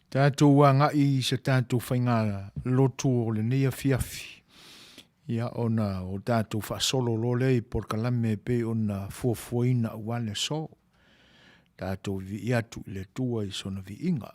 Tatou agai i se tatou faiga lotu o lenei afiafi, ia ona o tatou faasolo loa lea i polokalame e pei ona fuafuaina aua le aso. Tatou vivii atu i le Atua i sona viiga.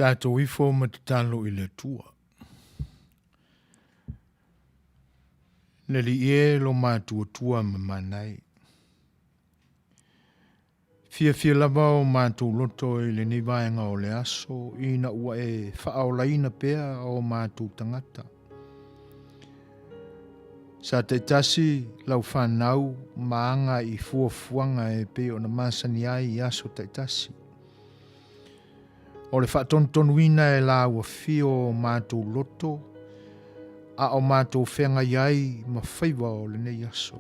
Tatou ifo ma tatalo i le Atua. Le Alii e lo matuatua ma manai. Fiafia lava o matou loto i lenei vaega o le aso ina ua e faaolaina pea o matou tagata. Sa taitasi lau fanau ma aga i fuafuaga e pei ona masani ai i aso taitasi. O le faatonutonuina e la ua fio o matou loto a o matou feagai ai ma faiva o lenei aso.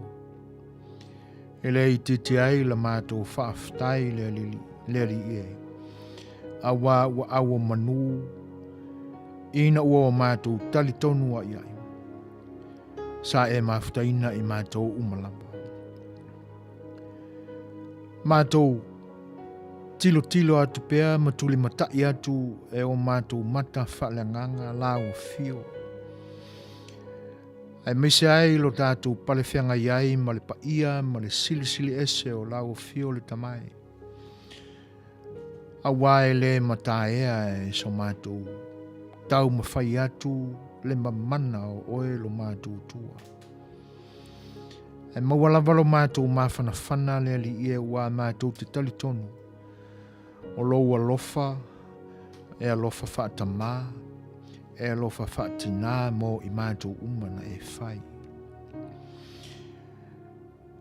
E le itiiti ai la matou faafetai le Alii, le Alii e, auā ua au o manu ina ua o matou talitonu ai ai. Sa e mafutaina i matou uma lava. Matou tilotilo atu pea ma tulimatai atu e o matou mata faaleagaga la ua fio. Aemaise ai lo tatou palefeagai ai ma le paia ma le silisili ese o la ua fio le Tama e. Auā e le mataea e so matou taumafai atu le mamana o oe lo matou Atua. Ae maua lava lo matou mafanafana le Alii e ua matou te talitonu o lou alofa e alofa faatamā, e alofa faatinā mo i matou uma na e fai.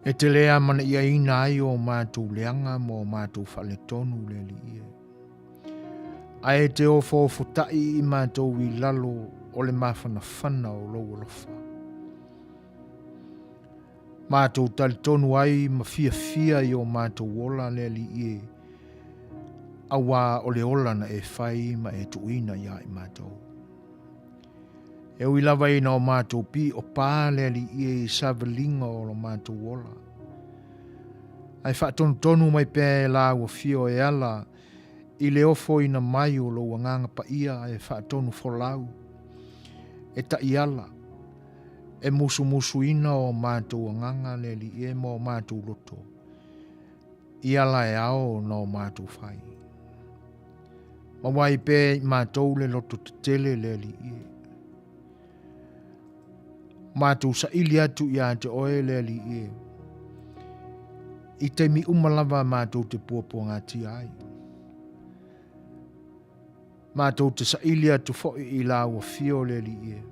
E te le amanaiaina ai o matou leaga ma o matou faaletonu le Alii e. Ae e te ofoofotaʻi i matou i lalo o le mafanafana o lou alofa. Matou talitonu ai ma fiafia i o matou ola le Alii e, auā o le ola na e fai ma e tuuina iā i matou. E ui lava ina o matou piʻo pā le Alii e i savaliga o lo matou ola, ae faatonutonu mai pea e lāua fio e ala i le ofoina mai o lou Agaga Paia e faatonu folau, e taʻiala, e musumusuina o matou agaga le Alii e ma o matou loto, i ala e ao ona o matou fai. Maua ai pea i matou le loto tetele le Alii e. Matou saili atu iā te oe le Alii e, i taimi uma lava matou te puapuagatia ai. Matou te saili atu foi i lāua fio le Alii e,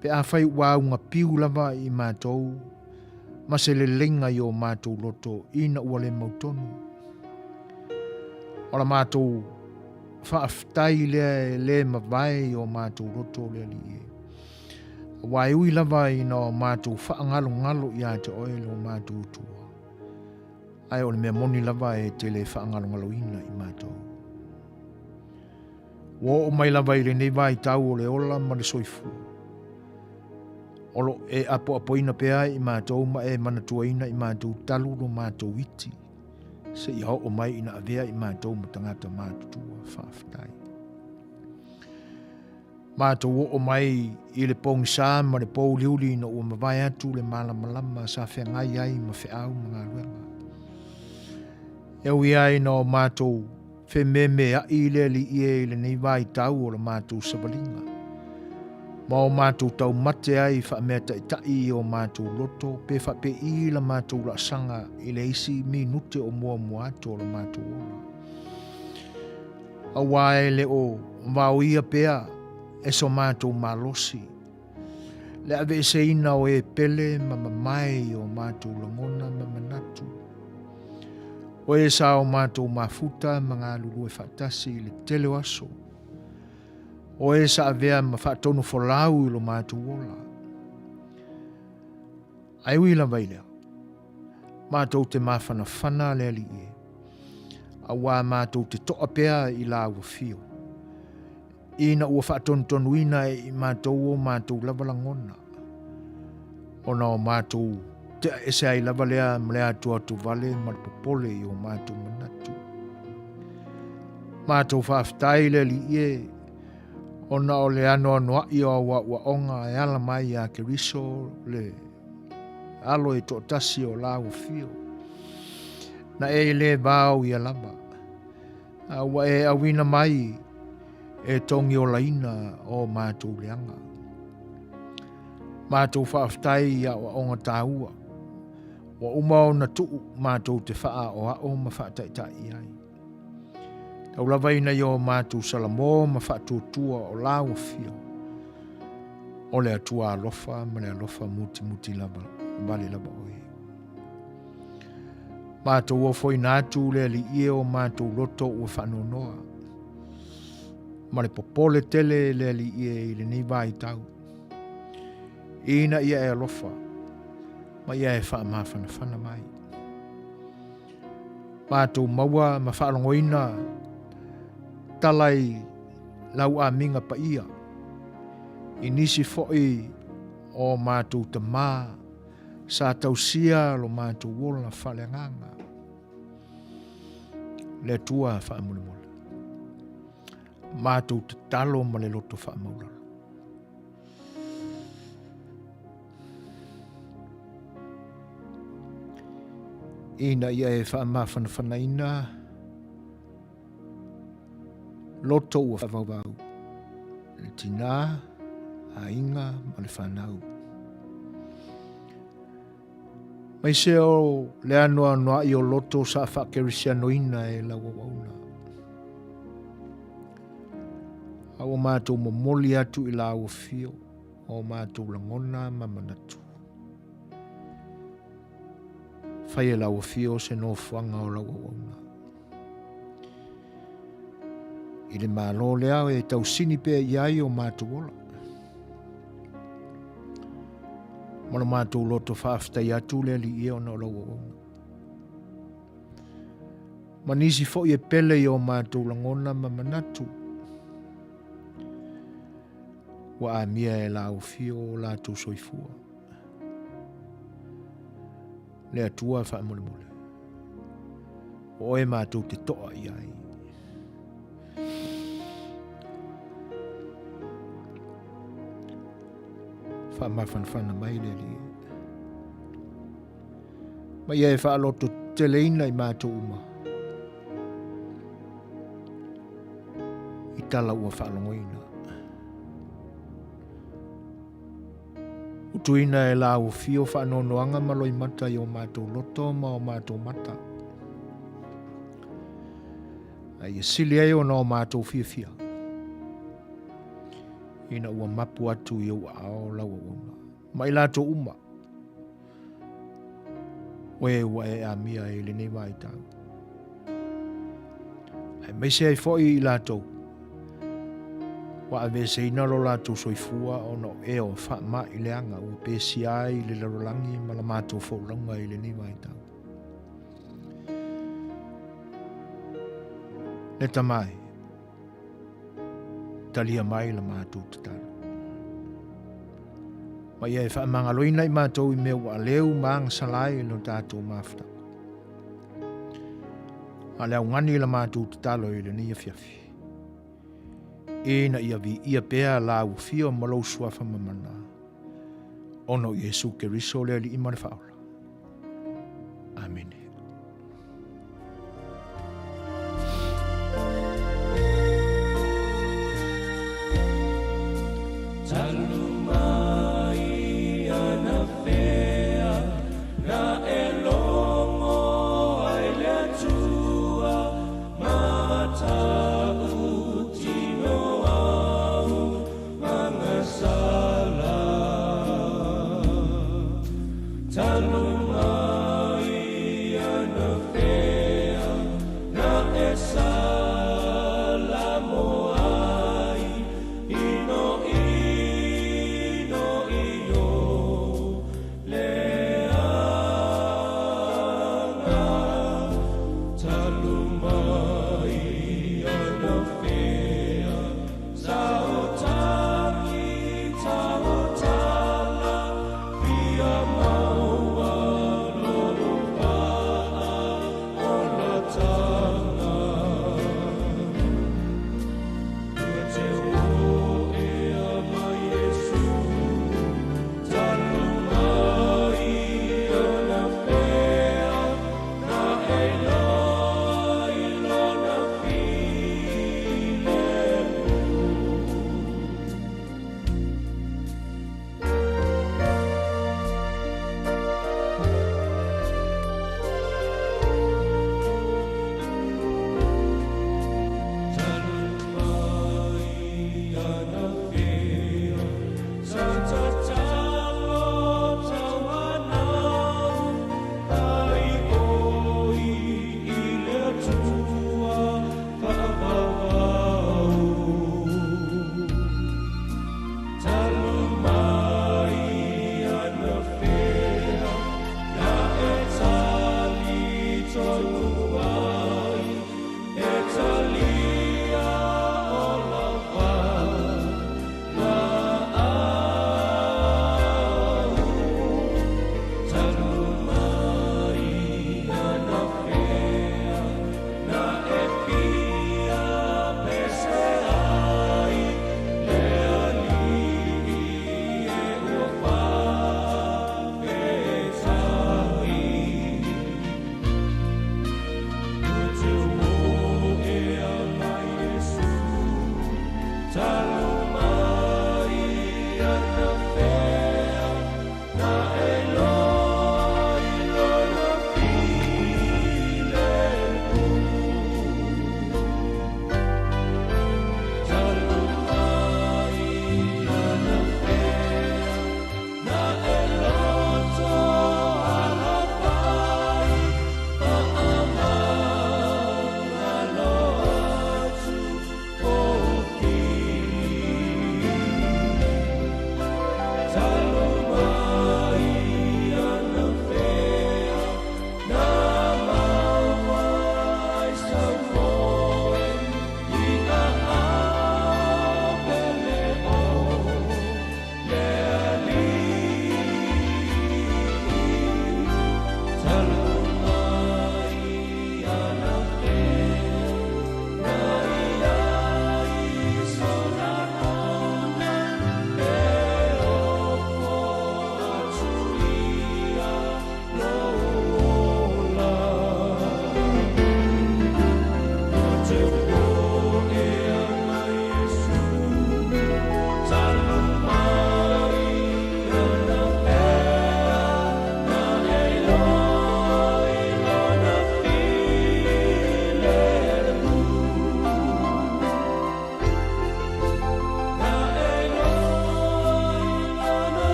pe afai ua auga piu lava i matou ma se leleiga i o matou loto ina ua le mautonu. O la matou Faafetai lea e le mavae i o matou loto le Alii e. Aua e ui lava ina o matou faangalongalo ia te oe lo matou Atua, ae o le mea moni lava e te le faangalongaloina i matou. Ua oo mai lava i lenei vaitau o le ola ma le soifua, o lo e apoapoina pea i matou ma e manatuaina i matou talu lo matou iti. Seia oo mai ina avea i matou ma tagata matutua. Faafetai. Matou oo mai i le pogisa ma le pouliuli ina ua mavae atu le malamalama sa feagai ai ma feau ma galuega. E ui lava ina o matou fememeaʻi le Alii e i lenei vaitau o la matou savaliga, ma o matou taumate ai faameataitai i o matou loto pe faapei la matou laasaga i le isi minute o muamua atu o la matou ola. Auā e le o vaoia pea e so matou malosi le aveeseina o e pele ma mamae i o matou lagona ma manatu. O e sa o matou mafuta ma galulue faatasi i le tele o aso. O e sa avea ma faatonu folau i lo matou ola. Ae ui lava i lea, matou te mafanafana le Alii e, auā matou te toa pea i lāua fio. Ina ua faatonutonuina e i matou o matou lava lagona, ona o matou tea ese ai lava lea ma le atoato vale ma le popole i o matou manatu. Matou faafetai le Alii e, ona o le anoanoai o au aoaoga e ala mai iā Keriso le alo e toatasi o lāua fio. Na e le vao ia lava. A ua e auina mai e togiolaina o matou leaga. Matou faafetai i aoaoga taua ua uma ona tuu matou te faaaoao ma faataitai i ai. Tau lava ina i o matou salamo ma faatuatua o la ua fio, o le Atua alofa ma le alofa mutimuti lava, vale lava oe. Matou ofoina atu le Alii e o matou loto ua faanoanoa, ma le popole tele le Alii e i lenei vaitau, ina ia e alofa, ma ia e faamafanafana mai. Matou maua ma faalogoina tala i lau amiga paia, i nisi foi o matou tamā, Sa tausia lo matou ola faaleagaga. Le Atua faamolemole. Matou tatalo ma le loto faamaulalo. Ina ia e faamafanafanaina loto ua faavauvau, le tinā, aiga ma le fanau. Aemaise o le anoanoai o loto sa faakerisianoina e lau auauna. A ua matou momoli atu i lāua fio o matou lagona ma manatu. Fai e lau afio se nofoaga o lau auauna. I le Malo lea e tausini pea i ai o matou ola. Ma lo matou loto faafetai atu le Alii e ona o lau auauna. Ma nisi foi e pele i o matou lagona ma manatu. Ua amia e la ufio o latou soifua. Le Atua faamolemole. O oe matou te toa i ai. Faamafanafana mai le Alii. Ma ia e faaloto teteleina i matou uma. I tala ua faalogoina. Utuina e la ufio faanoanoaga ma loimata i o matou loto ma o matou mata. A ia sili ai ona o matou fiafia ina ua mapu atu i ou aao lau auauna ma i latou uma o e ua e amia ai i lenei vaitau. Aemaise ai foi i latou ua aveeseina lo latou soifua ona o ea o faama'i leaga ua pesia ai le lalolagi ma la matou folauga i lenei vaitau. Le Tama e, talia mai la matou tatalo. Ma ia e faamagaloina i matou i mea ua aleu ma agasala ai lo tatou mafutaga. A le augani la matou tatalo i lenei afiafi. Ina ia viia pea la ufio ma lou suafa mamana, ona o Iesu Keriso le Alii ma le Faaola. Amene. Talu mai anafea na e logo ai le Atua Matautino au agasala Talu mai.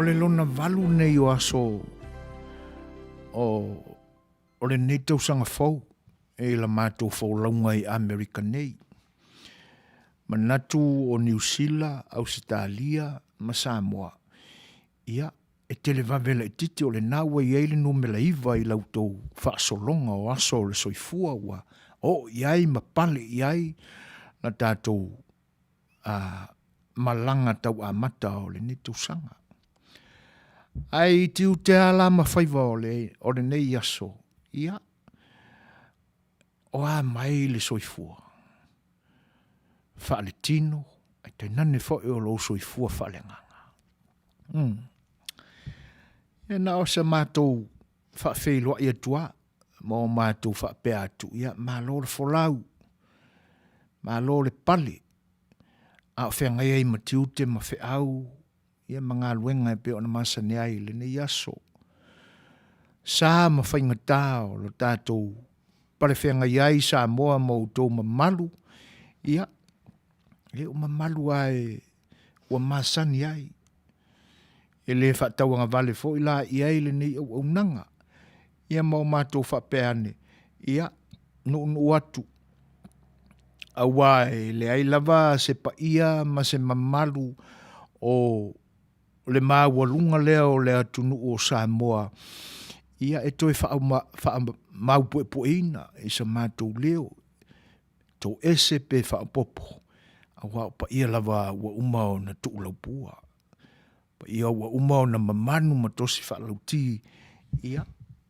le lona valu nei o aso o, o lenei tausaga fou i la matou folauga i Amerika nei. Manatu o Niu Sila, Ausetalia ma Samoa, ia, e televave laitiiti o lena ua i ai le numera 9 i la outou faasologa o aso o le soifua ua oo i ai ma pale i ai la tatou a malaga tau amata o lenei tausaga. Ae i tiute lava la ma faiva o le, o lenei aso, ia, o a mai le soifua faaletino, ae tainane foi o lou soifua faaleagaga. Ia na o se matou faafeiloai atu lava ma o matou faapea atu, ia malo le folau, malo le pale, a o feagai ai ma tiute ma feau ia ma galuega e pei ona masani ai i lenei aso. Sa ma faigata o lo tatou palefeagai ai Samoa ma outou mamalu, ia, e o mamalu lava e ua masani ai. E le faatauagavale foi la i ai lenei auaunaga. Ia ma o matou faapea ane, ia, nuunuu atu, aua e leai lava se paia ma se mamalu o le maualuga lea o le atunuu o Samoa, ia e toe faamaupuepueina i so matou leo, toese pe faaopoopo, aua o paia lava ua uma ona tuulaupua, paia ua uma ona mamanu ma tosi faalauti, ia,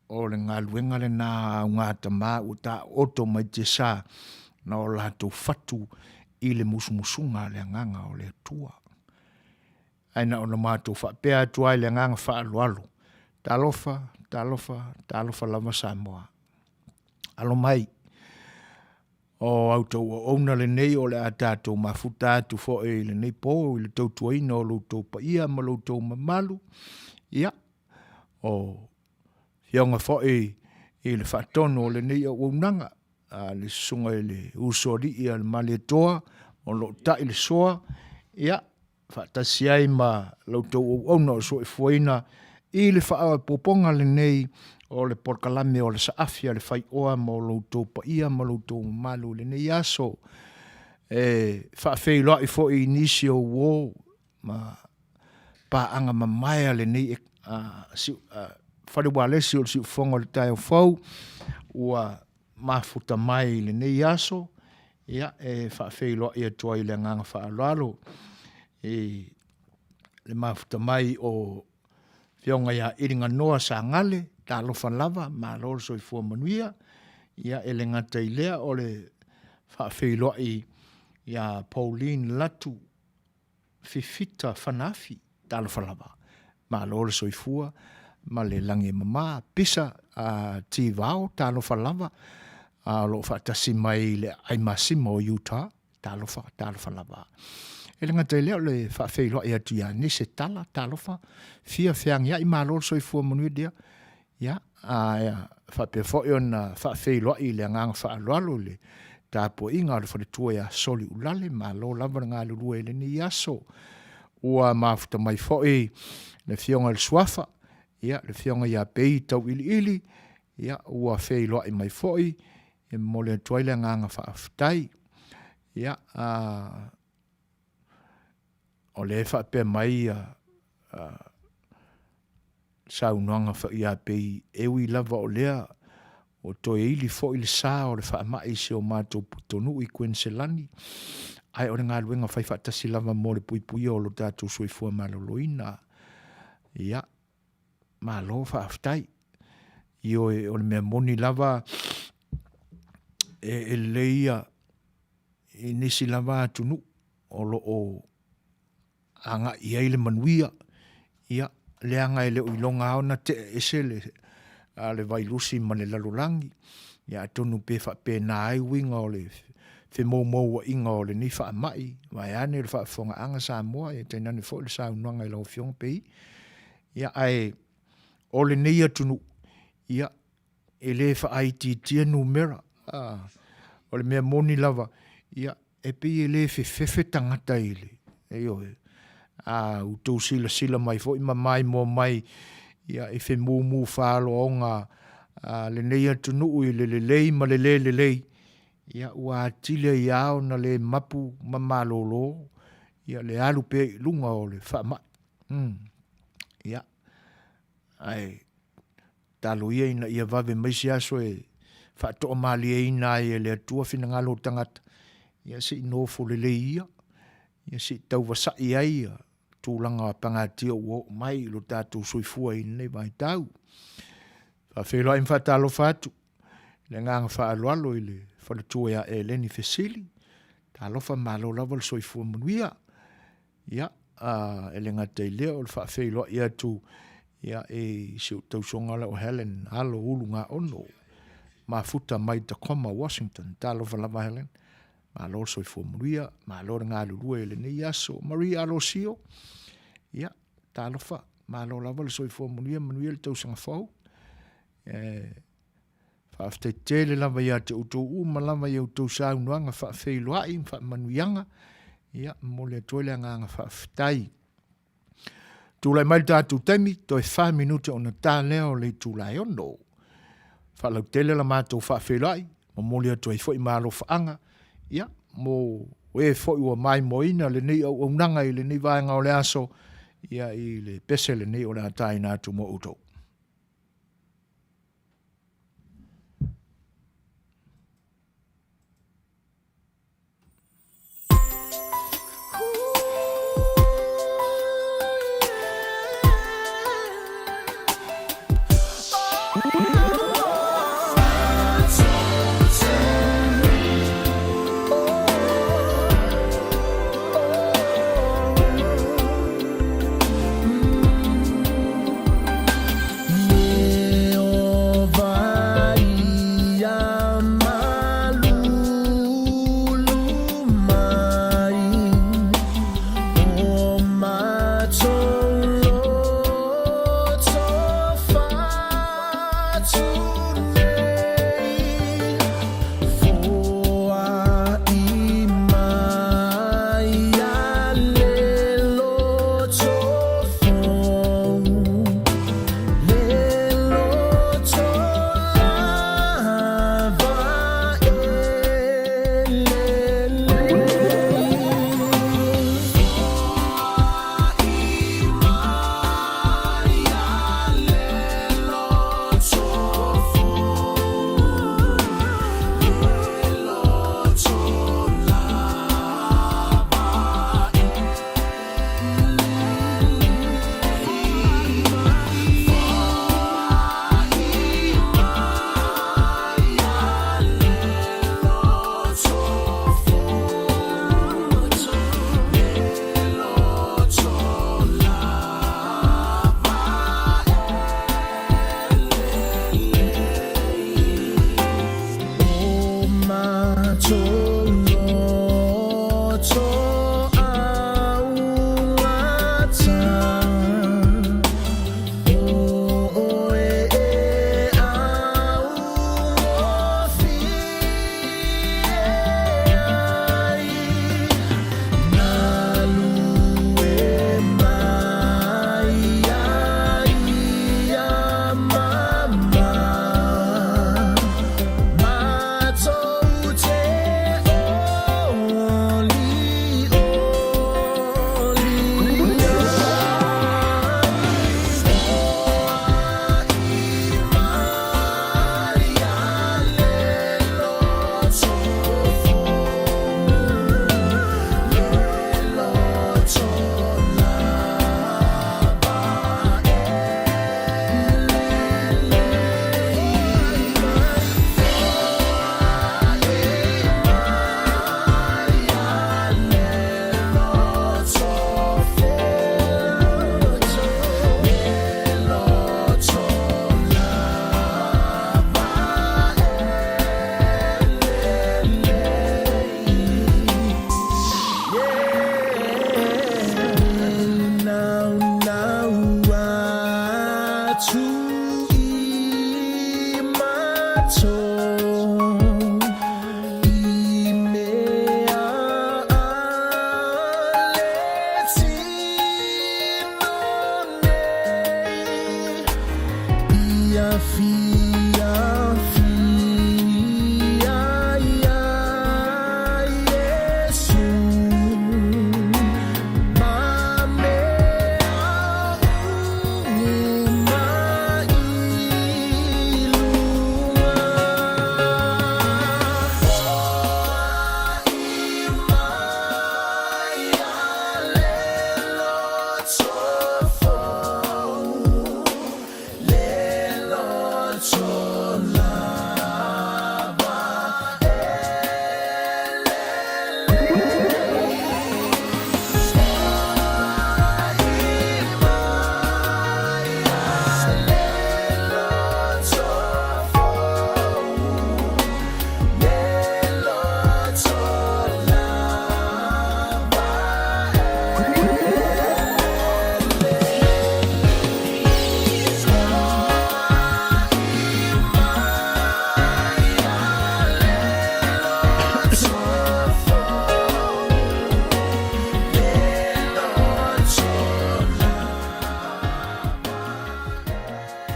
o le galuega lena a augatama ua taooto mai tiasa na o latou fatu i le musumusuga a le Agaga o le Atua. Ae na ona matou faapea atu lava i le agaga faaaloalo, talofa, talofa, talofa lava Samoa. Alo mai, o a outou auauna lenei o le a tatou mafuta atu foi i lenei po i le tautuaina o lo outou paia ma lo outou mamalu, ia, o Afioga foi i le Faatonu o lenei auaunaga, a le Susuga i le Usoalii a le Malietoa o lo o ta'i le sua, ia, faatasi ai ma la outou auauna o soifuaina i le faaopoopoga lenei o le polokalame o le Saafi a le Faioa mo lo outou paia ma lo outou mamalu i lenei aso. E faafeiloai foi i nisi o uo ma paaga mamae a lenei fale ualesi o le Siufofoga o le Taeao Fou ua mafuta mai i lenei aso, ia, e faafeiloai atu ai i le agaga faaaloalo i le mafuta mai o Afioga ia Iliganoa Sagale, talofa lava, malo le soifua manuia. Ia, e le gata i lea o le faafeiloai ia Pauline Latu Fifita Fanaafi, talofa lava, malo le soifua ma le lagi e mama. Pisa Tivao, talofa lava, o lo o faatasi mai i le aai masima o Utah, talofa, talofa lava. E le gata i lea o le faafeiloai atu ia Nese Tala, talofa, fia feagiai, malo le soifua manuia dear. Ia, a faapea foi ona faafeiloai i le agaga faaaloalo i le tapuaiga a le faletua ia Soliulale, malo lava le galulue i lenei aso. Ua mafuta mai foi le Afioga i le Suafa, ia, le Afioga ia Pei Tauiliili, ia, ua feiloai mai foi, e momoli atu ai le agaga faafetai. Ia, a, o lea e faapea mai a, saunoaga foi ia Pei, e ui lava o lea ua toe ili foi le sa o le faamai i si o matou pitonuu i Kuiniselani, ae o le galuega fai faatasi lava mo le puipuia o lo tatou soifua maloloina. Ia, malo faafetai. Ioe, o le mea moni lava e lelei ia i nisi lava atunuu o lo o agai i ai le manuia, ia, leaga e le o iloga lava ona tea ese le, a, le vailusi ma le lalolagi. Ia atonu pe faapena ai uiga o le femoumouaiga o lenei faamai, vaeane le faafofogaaga Samoa, ia tainane foi le saunoaga i lau Afioga Pei. Ia, ae o lenei atunuu, ia, e le faaitiitia numera. A, o le mea moni lava, ia, e pei e le fefefe tagata i le, ioe. A outou silasila mai foi ma maimoa mai ia i femumu faaloaoga a lenei atunuu i le lelei ma le le lelei, ia ua atili ai lava ona le mapu ma malolo ia le alu pea i luga o le faamai. Ia, ae tatalo ia ina ia vave mai se aso e faatoamalieina ai e le Atua finagalo o tagata, ia se i nofo lelei ia, ia se i tau vasai ai ia tulaga pagatia ua oo mai i lo tatou soifua i lenei vaitau. Faafeiloai ma faatalofa atu i le agaga faaaloalo i le faletua ia Eleni Fesili, talofa malo lava le soifua manuia. Ia, e le gata i lea o le faafeiloai atu ia, i si ou tausoga lea o Helen Alo Ulugaono, mafuta mai Tacoma, Washington. Talofa lava Helen, malo le soifua manuia, malo le galulue i lenei aso. Marie Alosio, ia, talofa, malo lava le soifua manuia, manuia le tausaga fou. Faafetai tele lava ia te outou uma lava i outou saunoaga faafeiloai ma faamanuiaga. Ia, momoli atu ai le agaga faafetai. Tulai mai le tatou taimi, toe 4 minute ona ta lea o le itula e 6. Faalautele la matou faafeiloai, momoli atu ai foi ma alofaaga, ia, mo e foi ua maimoaina lenei auaunaga i lenei vaega o le aso, ia, i le pese lenei o le a taina atu mo outou.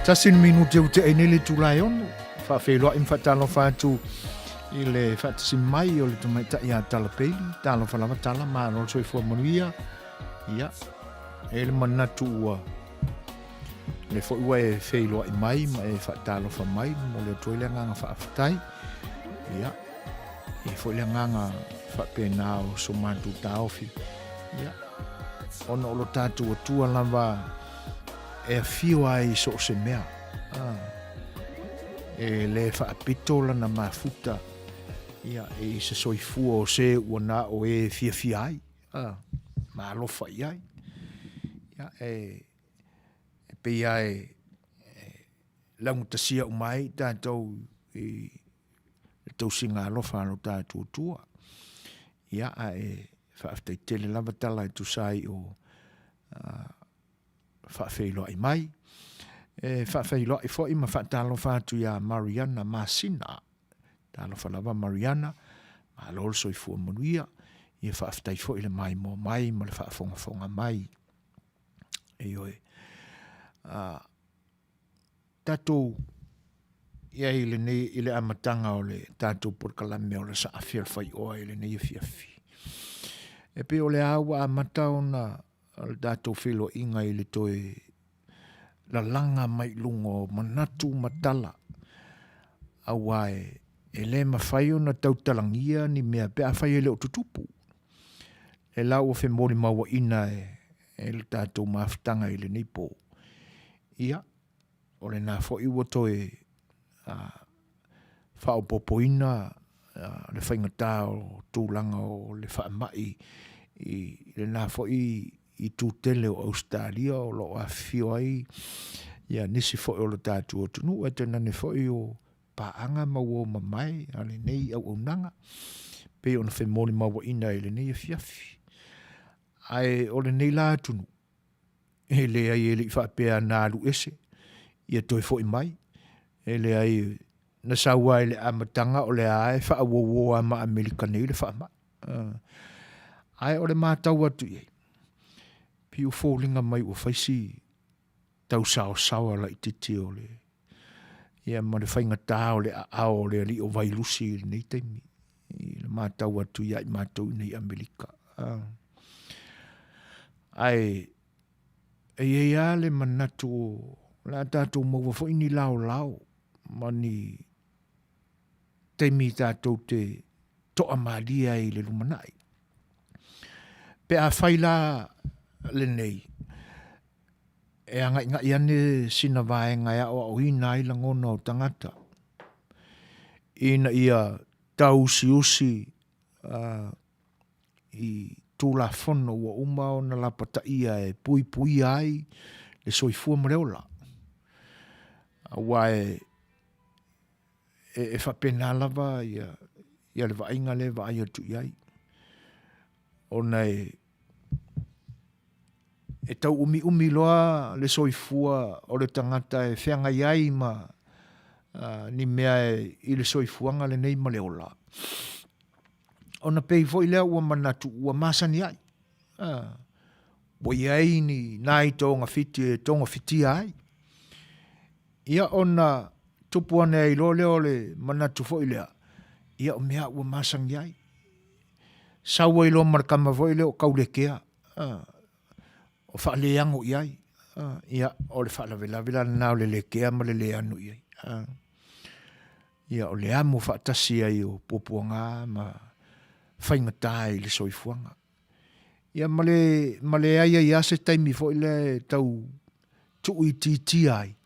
Tasi le minute ua tea ai nei le itula e ono. Faafeiloai ma faatalofa atu i le faatasi mai o le tamaitai ia Tala Peili. Talofa lava Tala, malo le soifua manuia. Ia, e le manatu ua le foi ua e feiloai mai ma e faatalofa mai, momoli atu ai le agaga faafetai. Ia, e foi le agaga faapena o so matou taofi. Ia, ona o lo tatou Atua lava e afio ai i so o se mea. Ah, e le faapito lana mafuta ia, i se soifua o se ua na o e fiafia ai, ah, ma alofa i ai. Ia, e, e pei lava e, e laugatasia uma ai tatou i le tausiga alofa a lo tatou Atua. Ia, ae faafetai tele lava tala e tusa ai o faafeiloai mai. E faafeiloai foi ma faatalofa atu iā Mariana Masina. Talofa lava Mariana, malo le soifua manuia. Ia faafetai foi le maimoa mai ma le faafogafoga mai. Ioe. Tatou i ai i lenei i le amataga o le tatou polokalame o le Saafi o le Faioa i lenei afiafi. E pei o le a ua amata ona le tatou feiloaiga i le toe lalaga mai i luga o manatu ma tala aua e le mafai ona tautalagia ni mea pe afai e le o tutupu. E la ua femolimauaina e le tatou mafutaga i lenei po. Ia, o lena foi ua toe faaopoopoina le faigata o tulaga o le faamai i lena foi itu tele o Ausetalia o lo o afifio ai ia nisi foi o le tatou atunuu, ae tainane foi o paaga ma uo mamae a lenei auaunaga, pei ona femolimauaina i lenei afiafi. Ae o lenei la atunuu, E leai e le i faapea na alu ese, ia toe foi mai. E leai, na sau lava i le amataga o lea lava e faauouo lava ma Amerika nei le faamai. Ae o le matau atu i ai, pei ua foliga mai ua fai si tausaosaoa laitiiti o le, ia ma le faigata o le aao o le alii o Vailusi i lenei taimi, i le matau atu ia i matou i nei Amerika. Ae e i ai lava le manatu o le a tatou maua foi ni laolao ma ni taimi tatou te toamalie ai i le lumanai. Pe a fai la lenei, e agaigai ane sina vaega e aoaoina ai lagona o tagata ina ia tauusiusi i Tulafono ua uma ona lapataia e puipuia ai le soifua ma le ola. Aua e, e, e faapena lava ia, ia le vaaiga lea e vaai atu i ai. Ona e, e tauumiumi loa le soifua o le tagata e feagai ai ma uh, ni mea e, i le soifuaga lenei ma le ola. Ona pei foi lea ua manatu ua masani ai. Uh, ua i ai ni nai togafiti e togafitia ai. Ia ona tupu ane ai loa lea o le manatu foi lea, ia o mea ua masani ai. Sau ai loa ma le tama foi lea o Kaulekea, o faaleano i ai. Ia, o le faalavelave la lena o le lekea ma le leano i ai. Ia, o le amo faatasi ai o puapuaga ma faigata i le soifuaga. Ia, ma le, ma leai ai lava se taimi foi lea e tau tuuitiitia ai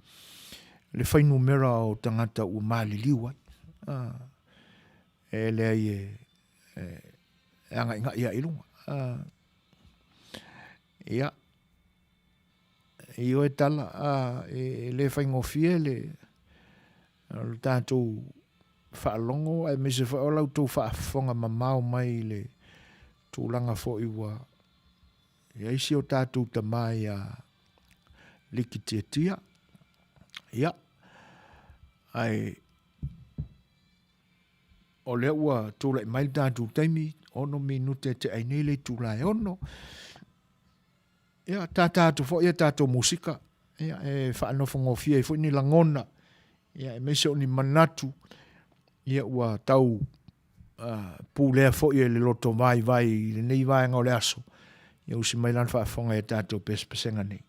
le fuainumera o tagata ua maliliu ai. E leai e, e, e agaigai ai i luga. Ia, ioe tala, e le faigofie le, le tatou faalogo aemaise foi o la outou faafofoga mamao mai i le tulaga foi ua i ai si o tatou tama ia Liki Tiatia. Ia, ae O lea ua tulai mai le tatou taimi, 6 minute e tea ai nei le itula e 6. Ia, tata atu foi a tatou musika. Ia, e faanofogofie ai foi ni lagona, ia, aemaise o ni manatu, ia, ua tau uh, pulea foi e le loto vaivai i lenei vaega o le aso. Ia usi mai lana faafofoga i a tatou pesepesega nei.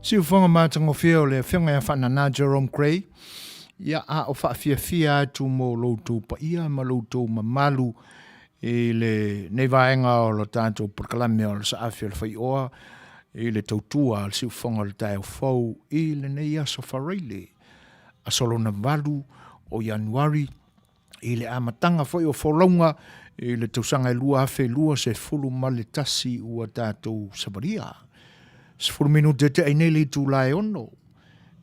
Siufoga matagofie o le Afioga ia Faanana Jerome Gray, ia a o faafiafia atu mo lo outou paia ma lo outou mamalu i lenei vaega o lo tatou polokalame o le Saafi o le Faioa i le tautua a le siufofoga o le taeao fou i lenei aso Faraile, aso lona 8 o Ianuari i le amataga foi o folauga i le tausaga e 2021 ua tatou savalia. 10 minute te ai nei le itula e 6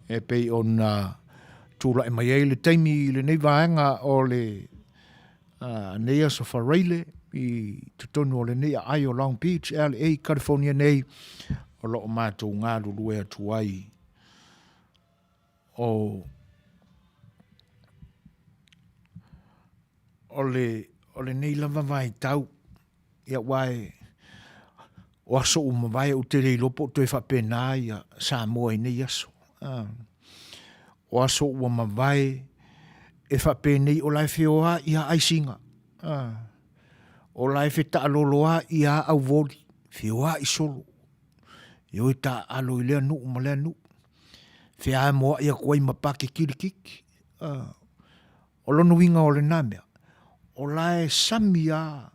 e pei ona tulai mai ai le taimi i lenei vaega o le nei aso Faraile i totonu o lenei aai o Long Beach, LA, California nei, o lo o matou galulue atu ai o o le o lenei lava vaitau ia aua e o aso ua mavae ou te le iloa po o toe faapena ia Samoa i nei aso. O aso ua mavae e faapenei o la e feoa ia aisiga. O la e fetaaloloa ia auvoli, feoai solo. E o e taaalo i lea nuu ma lea nuu. Feamoa'i atu ai ma pake kilikiki. O lona uiga o lena mea, o la e sami lava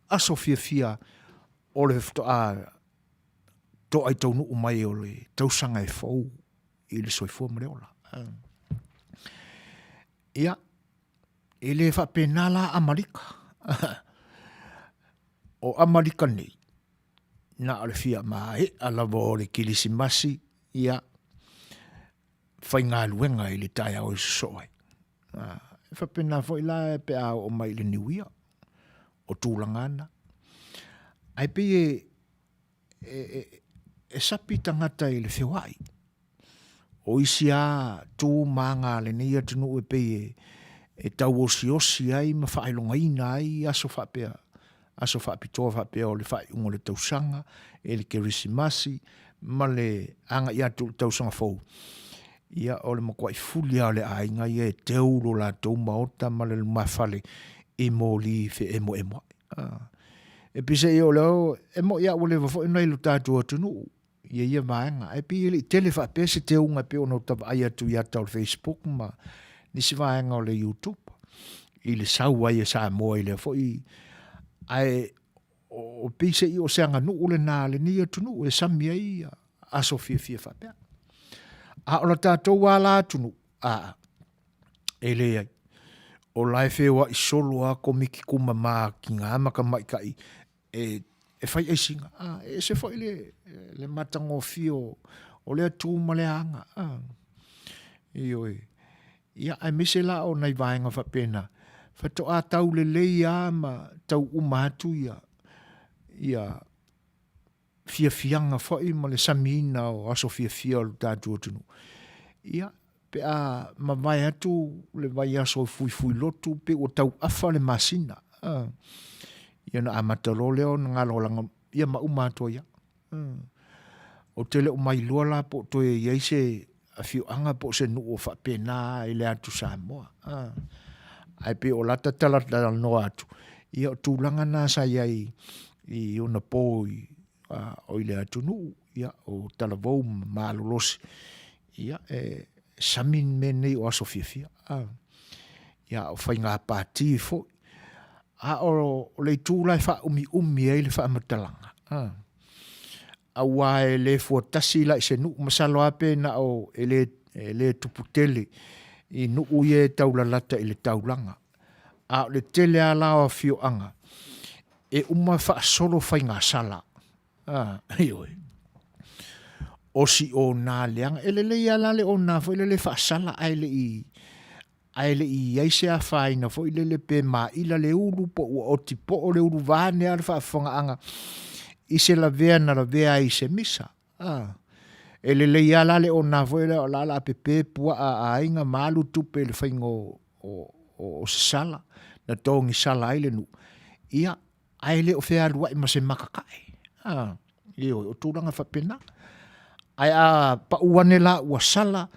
aso fiafia o le faatoa to'a i taunuu mai o le tausaga e fou i le soifua ma le ola. Ia. E le faapena la Amalika. O Amalika nei, na o le fia mae'a lava o le Kilisimasi, ia, faigaluega i le taeao e sosoo ai. E faapena foi la pe a oo mai i le Niuia, o tulaga ana. Ae pei e, e, e, e sapi tagata i le feoai. O isi a tu ma aga a lenei atunuu e pei e, e tauosiosi ai ma faailogaina ai aso faapea, aso faapitoa faapea o le faaiuga o le tausaga, e le Kerisimasi ma le agai atu i le tausaga fou. Ia, o le matuai fuli lava o le aiga ia e teu lo latou maota ma le lumafale i moli feemoemoai. E peiseai o lea, e moi lava ua leva foi ona i lo tatou atunuu ia ia vaega. Ae pei e le i tele faapea se teuga e pei ona ou vaai atu i ata o le Facebook ma nisi vaega o le YouTube i le sau ai e Samoa i lea foi. Ae o peiseai o se aganuu lena a lenei atunuu e sami ai aso fiafia faapea. A o la tatou lava la atunuu, a, e leai. O la e feoai solo lava Komiti Tumama tina ma tamaitai e, e fai aisiga. A, e ese foi le, le matagofie o, o lea tu ma lea aga. A, ioe. Ia, aemaise la o nai vaega faapena, faatoa tau lelei lava ma tau uma atu ia, ia fiafiaga foi ma le samiina o aso fiafia o le tatou atunuu. Ia, pe a mavae atu le vaiaso o Fuifuilotu pe ua tau afa le masina, ia ona amata loa lea ona galogalaga ia ma uma atu ai lava. Ou te le o mailoa la po o toe i ai se afioaga po o se nuu o faapena i le atu Samoa. Ae pei o lata talatalanoa atu, ia o tulaga na sa i ai i ona po i, o i le atunuu, ia, o Talavou ma Malolosi, ia, e sami mea nei o aso fiafia. Ia, o faiga pati foi. A o le itu la e faaumiumi ai le faamatalaga, aua e le fuatasi la i se nuu, masalo lava pe na o e le, e le tupu tele i nuu ia e taulalata i le taulaga. A o le tele lava la o afioaga, e uma faasolo faigasala. Ah, ioe. O si ona leaga. E lelei lava la le ona foi lele faasala ae le i ae le i i ai se afaina foi lele pe maila le ulu po ua oti poo le ulu vaeane lava le faafofogaaga i se lavea na lavea ai i se misa. A. E lelei lava la le ona foi lea o la o le a pepe puaa a aiga ma alu tupe i le faiga o, o, o, o se sala na togisala ai le nuu. Ia, ae le o fealuai ma se makakae. A, ioe, o tulaga faapena. Ae a pau ane la ua sala,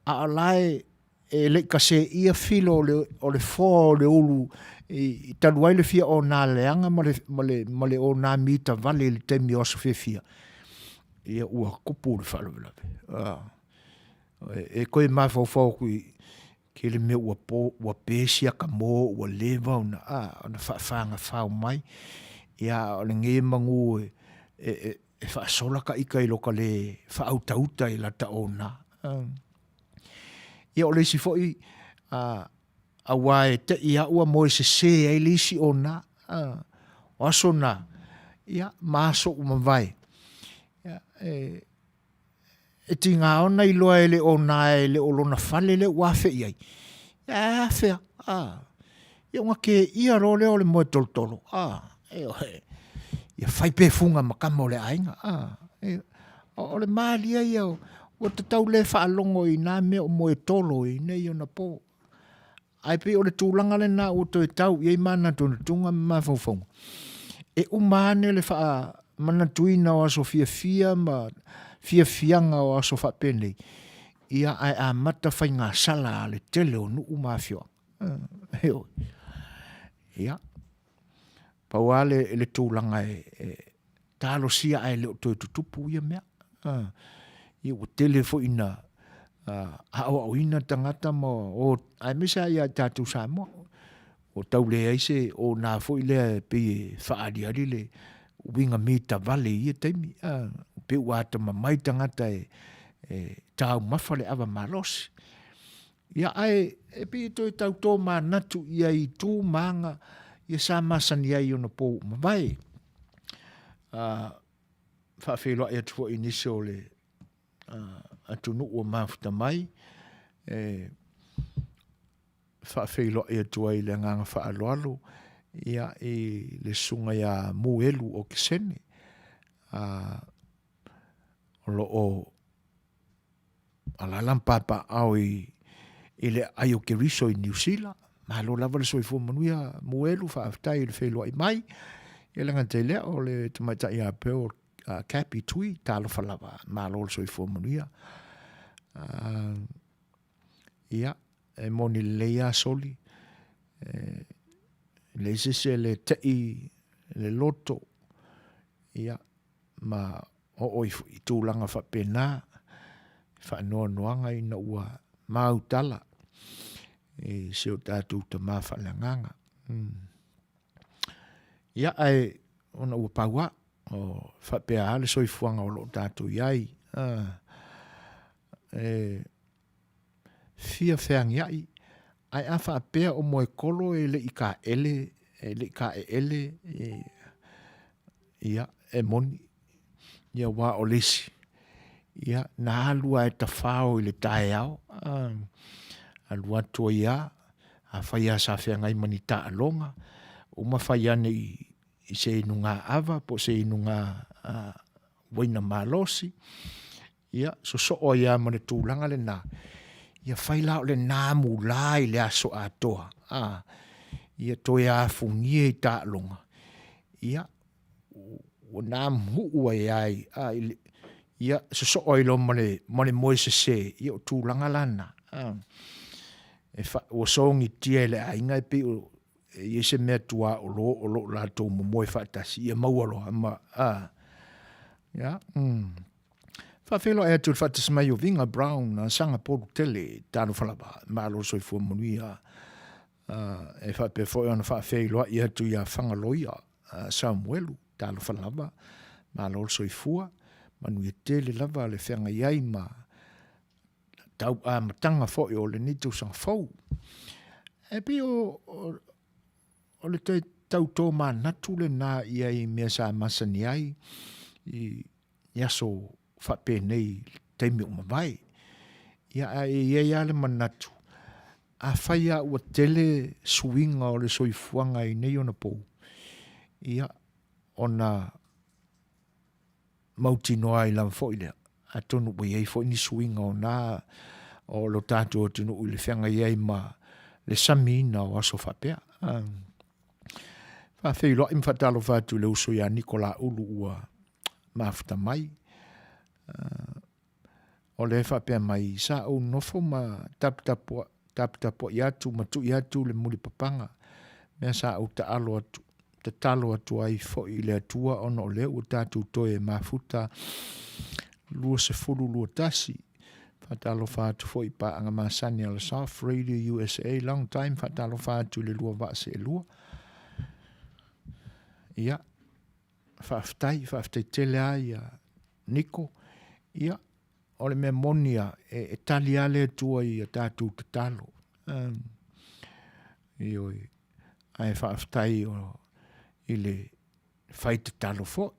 a o la e e le i kaseia filo o le, o le foa o le ulu i, i talu ai le fia ona leaga ma le, ma le, ma le ona mita vale i le taimi o aso fiafia, ia ua tupu le faalavelave. Ah. E, e koe mafaufau atu i kele mea ua po, ua pe siaka mo, ua leva ona, a, ona faafagafau mai. Ia, o lenei manu e, e, e, e faasola ka ika i lo ka le faautauta i lata ona. Ah. Ia o le isi foi, a, aua e teʻi a ua moe sesē ai le isi ona, a, o aso na, ia, ma aso ua mavae, ia, e, e tiga ona iloa e le ona e le o lona fale lea ua afe i ai, ia, ae afea, a, ia ona kēia loa lea o le moe tolotolo, a, ioe, ia fai pe fuga ma tama o le aiga, a, o le malie ia ua tatau le faalogo i nā mea o moe tolo i nei ona po. Ae pei o le tulaga lena ua toe tau i ai manatunatuga ma mafaufauga. E uma ane le faamanatuina o aso fiafia ma fiafiaga o aso faapenei, ia ae amata faigasala a le tele o nuu ma afioaga. Ia, pau lava le, le tulaga e, e talosia ae le o toe tutupu ia mea. Ia ua tele foi ina aoaoina tagata ma o, aemaise lava ia tatou Samoa. Ua tau leai se ona foi lea e pei e faaaliali le uiga mitavale i ia taimi. Pei ua atamamai tagata e, e taumafa le ava malosi. Ia, ae e pei e toe tau tōmanatu i ai i tū ma aga ia sa masani ai i ona pō ua mavae. Faafeiloai atu foi i nisi o le atunuu ua mafuta mai, e faafeiloai atu ai i le agaga faaaloalo ia i le susuga ia Muelu Okesene, o lo o alaala ma papaaao i le aai o Keriso i Niu Sila. Malo lava le soifua manuia Muelu, faafetai i le feiloai mai. E le gata i lea, o le tamaitai ia Pearl Cappy Tui, talofa lava, malo le soifua manuia. Ia, e moni lelei lava Soli, e leai se isi e le tei le loto, ia, ma oo i tulaga faapena, faanoanoaga ina ua mautala i si o tatou tama faaleagaga. Ia, ae ona ua pau lava, o faapea lava le soifuaga o lo o tatou i ai. E fia feagiai, ae a faapea o moekolo e le i kaele, e le i kaeele, ia, e moni, ia aua o le isi, ia, na alu lava e tafao i le taeao, alu atu ai lava, afai lava sa feagai ma ni taaloga, uma fai ane i se inuga ava po o se inuga uaina malosi, ia, sosoo ai lava ma le tulaga lena, ia fai la o lena mulā i le aso atoa, a, ia toe afugia i taaloga, ia, ua namu'u ai lava i, ia sosoo ai loa ma le moe sese, ia o tulaga la na, ua sogitia e le aiga e pei e i ai se mea tuaolo o lo o latou momoe faatasi, ia maua loa ma, a, ia. Faafeiloai atu i le faatasi mai o Viga Brown, Sagapolu tele, talofa lava, malo le soifua manuia. E faapea foi ona faafeiloai atu ia Fagaloia Samuelu, talofa lava, malo le soifua, manuia tele lava le feagai ai ma tau amataga foi o lenei tausaga fou. E pei o le toe tau tomanatu lena i ai i mea sa masani ai i aso faapenei i le taimi ua mavae. Ia ae i ai lava le manatu, afai lava ua tele suiga o le soifuaga i nei ona pou, ia ona mautinoa ai lava foi lea, atonu ua i ai foi ni suiga o na o lo tatou atunuu i le feagai ai ma le samiina o aso faapea. Faafeiloai ma faatalofa atu i le uso ia Niko Laulu ua mafuta mai. O lea e faapea mai, sa ou nofo ma taputapuai atu ma tui atu le mulipapaga, mea sa ou taalo atu, tatalo atu ai foi i le Atua ona o lea ua tatou toe mafuta 2021. Faatalofa atu foi i paaga masani a le Soft Radio USA, long time, faatalofa atu i le lua vaa seelua. Ia, faafetai, faafetai tele lava ia Niko. Ia, o le mea moni lava, e tali lava le Atua i a tatou tatalo. Ioe, ae faafetai i le fai tatalo foi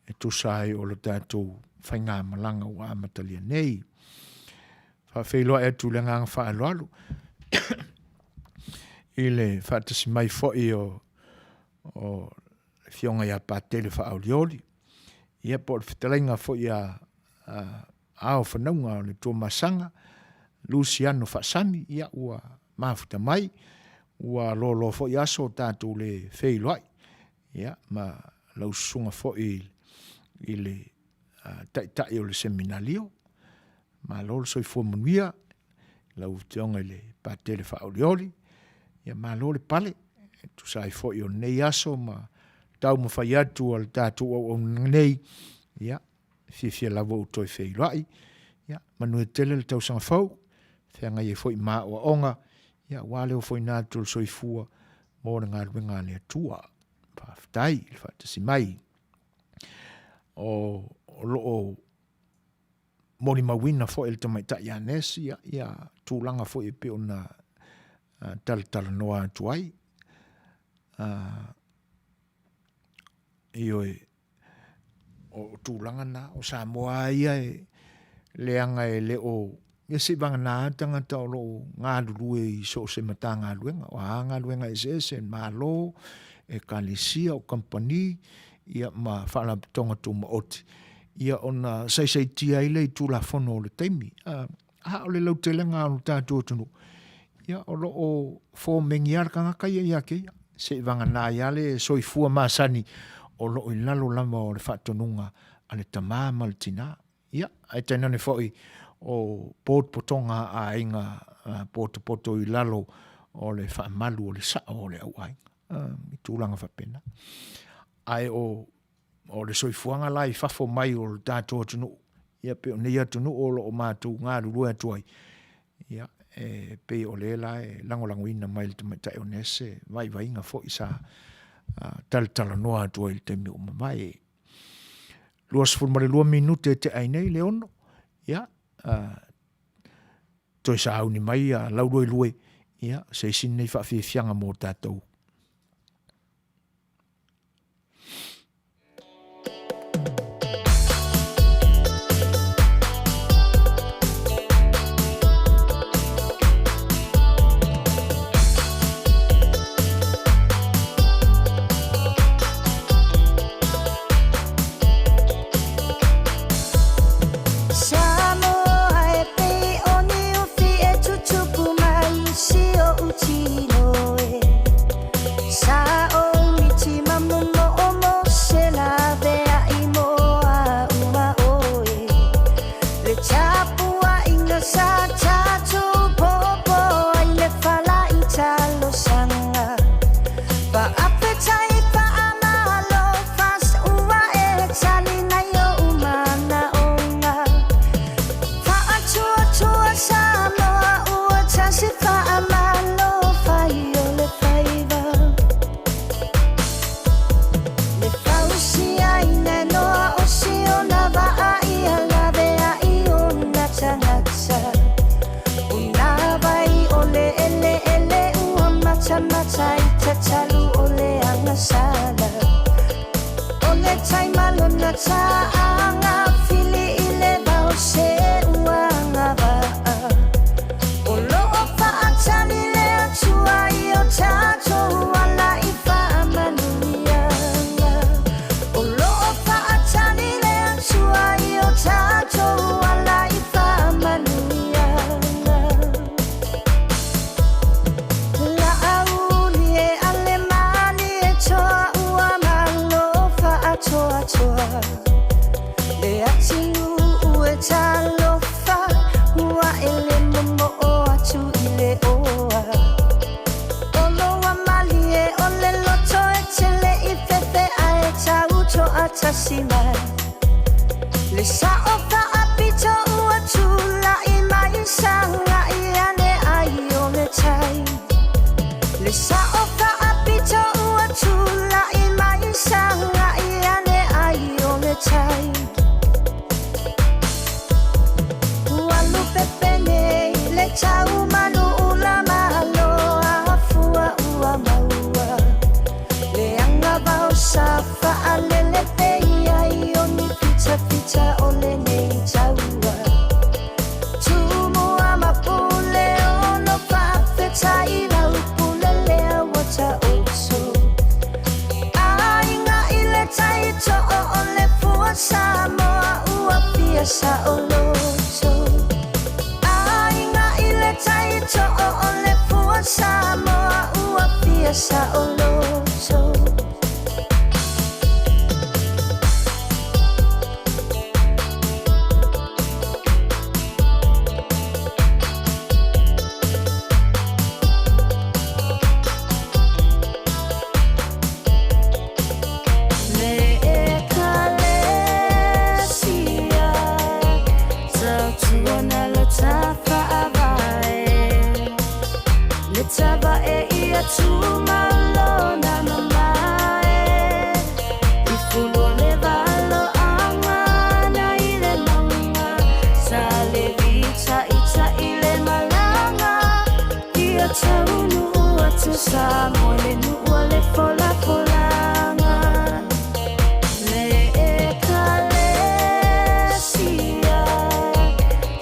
e tusa ai o le tatou faigamalaga ua amatalia nei. Faafeiloai atu i le agaga faaaloalo i le faatasi mai foi o le Afioga ia Patele Faaolioli, ia po o le fetalaiga foi a Ao Fanauga o le Tuamasaga, Luciano Faasami, ia ua mafuta mai, ua loaloa foi aso o tatou le feiloai, ia ma lau susuga foi i le Taitai o le Seminalio, malo le soifua manuia, lau Afioga i le Patele Faaolioli, ia malo le pale, e tusa ai foi o lenei aso ma taumafai atu a le tatou auaunaga nei, ia, fiafia lava ua toe feiloai, ia, manuia tele le tausaga fou, feagai ai foi ma aoaoga, ia, aua le ofoina atu o le soifua mo le galuega a le Atua. Faafetai i le faatasi mai. O lo o molimauina foi e le tamaitai ia Nesi ia, ia tulaga foi e pei ona talatalanoa atu ai. Ioe, o tulaga na, o Samoa lava ia e leaga e le o, ia seivagana lava tagata o lo o galulue i so o se Matagaluega, o a galuega eseese, Malo, Ekalesia, o kamupani, ia ma Faalapotopotoga Tumaoti, ia ona saisaitia ai lea i Tulafono o le taimi. A o le lautelega o le tatou atunuu, ia o lo o fomegi lava le tagata ia ia te ia, seivagana ai lava le soifua masani o lo o i lalo lava o le faatonuga a le tama ma le tina. Ia, ae tainane foi o potopotoga a aiga potopoto i lalo o le faamalu o le sao o le auaiga, i tulaga faapena. Ae o o le soifuaga la i fafo mai o le tatou atunuu, ia pei o nei atunuu o lo o matou galulue atu ai, ia, e pei o lea la e lagolagoina mai e le tamaitai o Nese vaivaiga foi sa talatalanoa atu ai i le taimi ua mavae. 22 minute e tea ai nei le 6, ia, toe sauni mai ia Lauluailue, ia, se isi nei faafiafiaga mo tatou. Samoa e pei o niufi e tutupu mai i si oʻu tino e. Sa o miti ma momo o mo se laveai mo a uma oe. Le tapuaiga sa tatou popo ai le fala i talosaga. Faafetai faamalo fast ua e tali nai ou manaoga. Faatuatua Samoa ua tasi faamalo fai o le faiva. Le fausiaina e noa o siona vaa ia laveai ona tagata. Una vai o le eleele ua matamata i tatalu o le agasala. O le tai malona taaga fili i le vao se ua agavaa. O lo o faatali le Atua i o tatou ala i faamanuiaga. O lo o faatali le Atua i o tatou ala i faamanuiaga. Laauli e ale malie toa ua malo faatoatoa. Le atunuu e talofa ua ele momoo atu i le oa. Oloa malie o le loto e tele i fefe ae tau toatasi mai. Le sao faapito ua tulai mai sagai ane ai o le tai. Le sao faapito ua tulai mai sagai ane ai o le tai. Ua lupepe nei le tau manu ula malo afua ua maua. Le agavao sa faalele pei ai o ni fitafita o lenei taua. Tumua ma pule ono faafetai lau pule lea ua taoto. Aiga i le tai too o le fua Samoa ua fia saoloto. Aiga i le tai too o le fua Samoa ua fia saoloto. Le Ekalesia tautuana lo ta faavae. Le tavae ia tumalona mamae. I fulu o le valoaga na i le mauga. Sa taunuu atu Samoa i le nuu o le folafolaga. Le Ekalesia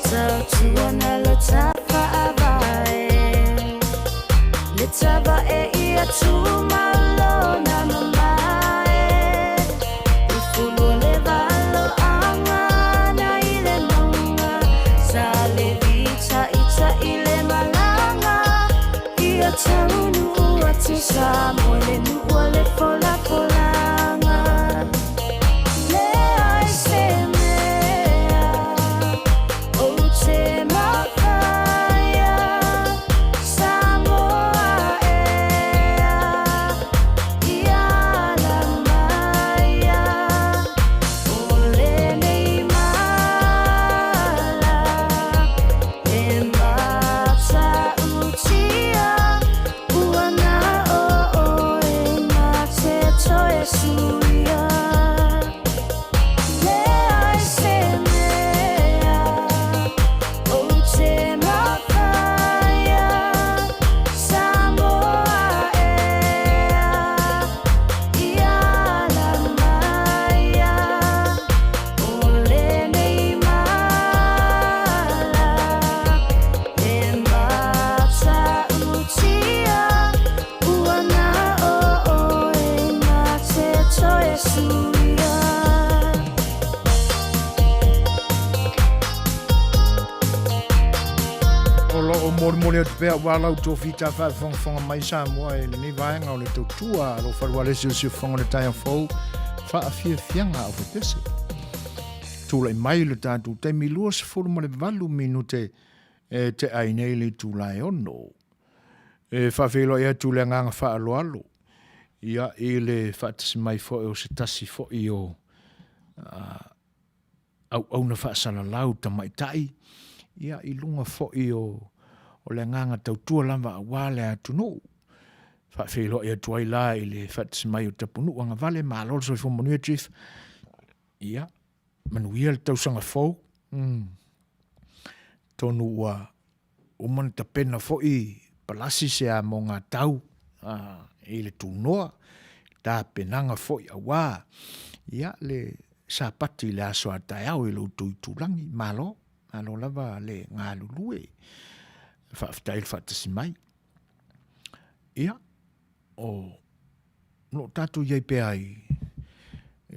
tautuana lo ta faavae. Le tavae ia tumau lona mamae. I fulu o le valoaga na i le mauga. Sa Levi taʻitaʻi le malaga. Ia taunuu atu Samoa i le nuu o le folafolaga. Leai se mea ou te mafaia, Samoa ea, ia ala maia, o lenei mala e matautia, ua na o oe ma te toe suia. Leai se mea ou te mafaia, Samoa ea, ia ala maia, o lenei mala e matautia, ua na o oe ma te toe suia. O lo o molimoli atu pea aua lau tofita faafogafoga mai Samoa i lenei vaega o le tautua a lou faluale siusiufofoga o le taeao fou faafiafiaga au fepese. Tulai mai le tatou taimi 28 minute e tea ai nei le itula e 6. E faafeiloai atu le agaga faaaloalo ia i le faatasi mai foi o se tasi foi o auauna faasalalau tamaitai ia i luga foi o le agaga tautua lava aua le atunuu. Faafeiloai atu ai la i le faatasi mai o Tapunuu Agavale, malo le soifua manuia Chief. Ia, manuia le tausaga fou. Tonu ua uma ona tapena foi palasi se amogatau i le tunoa, tapenaga foi aua ia le Sapati i le aso a taeao i lo outou itulagi. Malo, malo lava le galulue. Faafetai le faatasi mai. Ia, o lo o tatou i ai pea i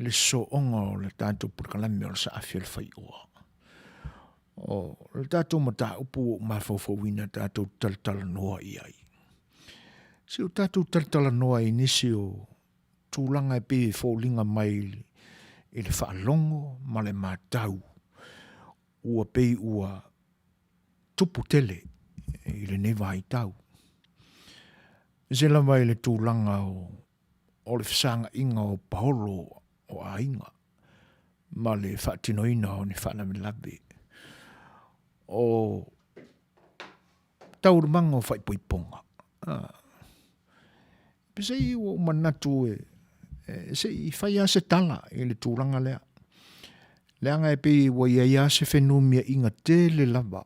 le sosooga o le tatou polokalame o le Saafi o le Faioa. O le tatou mataupu ua ou mafaufauina tatou talatalanoa i ai. Se o tatou talatalanoa i nisi o tulaga e pei e foliga mai i le faalogo ma le matau ua pei ua tupu tele i lenei vaitau. Aemaise lava i le tulaga o le fesagaina o paolo o aiga ma le faatinoina o ni faalavelave. O taualumaga o faaipoipoga. Peiseai ua ou manatu e, se i fai lava se tala i le tulaga lea. Leaga e pei ua i ai lava se fenumiaiga tele lava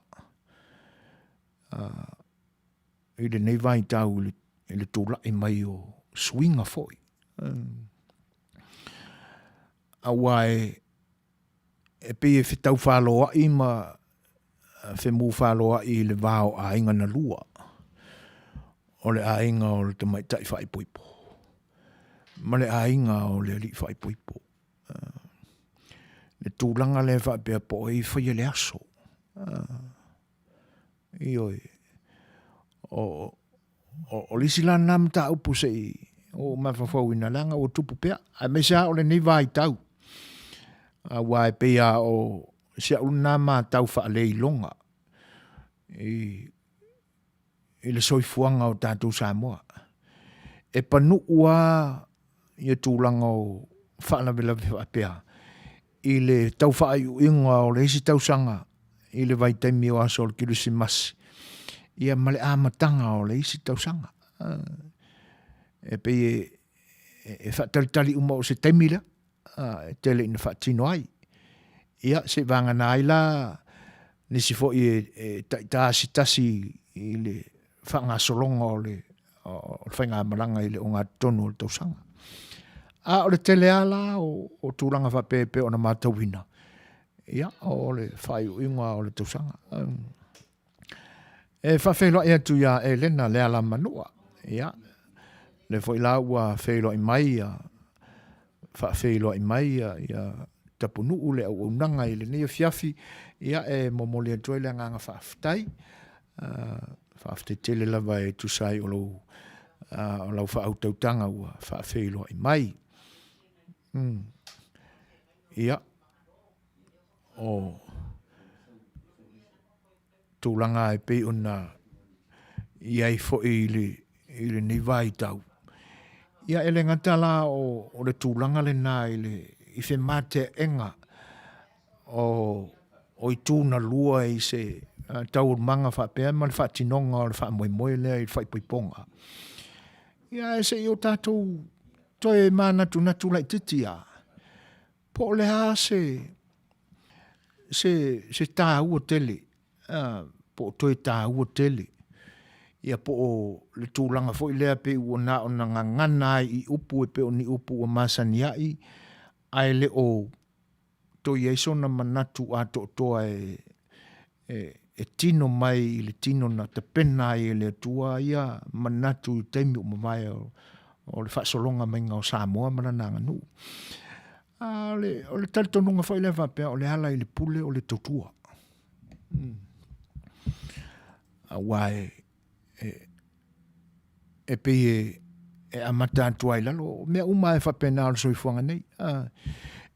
i lenei vaitau i le tulai mai o suiga foi. Aua e, e pei e fetaufālōaʻi ma femūfālōaʻi i le va o aiga na lua, o le aiga o le tamaitai faaipoipo ma le aiga o le alii faaipoipo. Le tulaga lea faapea po o ai e faia le aso. Ioe. O, o, o le isi la lena mataupu se i ou mafaufauina, leaga ua tupu pea, aemaise lava o lenei vaitau, aua e pei lava o si au lena matau faaleiloga i, i le soifuaga o tatou Samoa. E panuu lava ia tulaga o faalavelave faapea i le tau faaiuiuga o le isi tausaga i le vaitaimi o aso o le Kerisimasi, ia ma le amataga o le isi tausaga. E pei e, e faatalitali uma o se taimi lea e tele ina faatino ai. Ia, seiavagana ai la nisi foi e taita asitasi i le faagasologa o le o le faigamalaga i le ogatotonu o le tausaga. A o le tele lava la o, o tulaga faapea e pei ona matauina, ia, o le faaiuiuga o le tausaga. E faafeiloai atu ia Elena Lealamanua, ia, le foi la ua feiloai mai ia, faafeiloai mai ia, ia Tapunuu le auaunaga i lenei afiafi, ia e momoli atu ai le agaga faafetai. Faafetai tele lava e tusa ai o lou, o lau faautautaga ua faafeiloai mai. Ia, o tulaga e pei ona i ai foi i le, i lenei vaitau, ia e le gata la o, o le tulaga lena i le i femateaega o, o itu na lua i se taualumaga faapea ma le faatinoga o le faamoemoe lea i le faaipoipoga. Ia ae se i o tatou toe manatunatu laitiiti lava, po o le a se, se, se taua tele, po o toe taua tele, ia po o le tulaga foi lea pei ua na ona gagana ai i upu e pei o ni upu ua masani ai, ae le o toe i ai sona manatu atoatoa e, e, e tino mai i le tino na tapena ai e le Atua ia manatu i taimi ua mavae o, o le faasologa maiga o Samoa ma lana aganuu. A o le, o le talitonuga foi lea faapea o le ala i le pule o le tautua. Aua e, e, e pei e, e amata atu ai lalo, o mea uma e faapena o le soifuaga nei. A,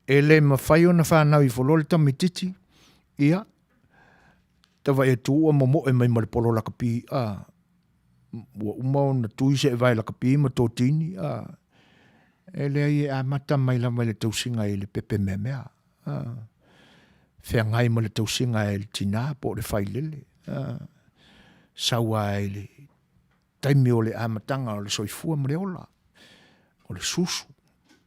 e le mafai ona fanau ifo loa le tamaitiiti, ia, tavae atu ua momoe mai ma le polo lakapi, a, ua uma ona tui se evae lakapi ma totini, a, e leai e amata mai lava i le tausiga i le pepe meamea. A, feagai ma le tausiga e le tinā po o le failele, a, sau lava i le taimi o le amataga o le soifua ma le ola, o le susu,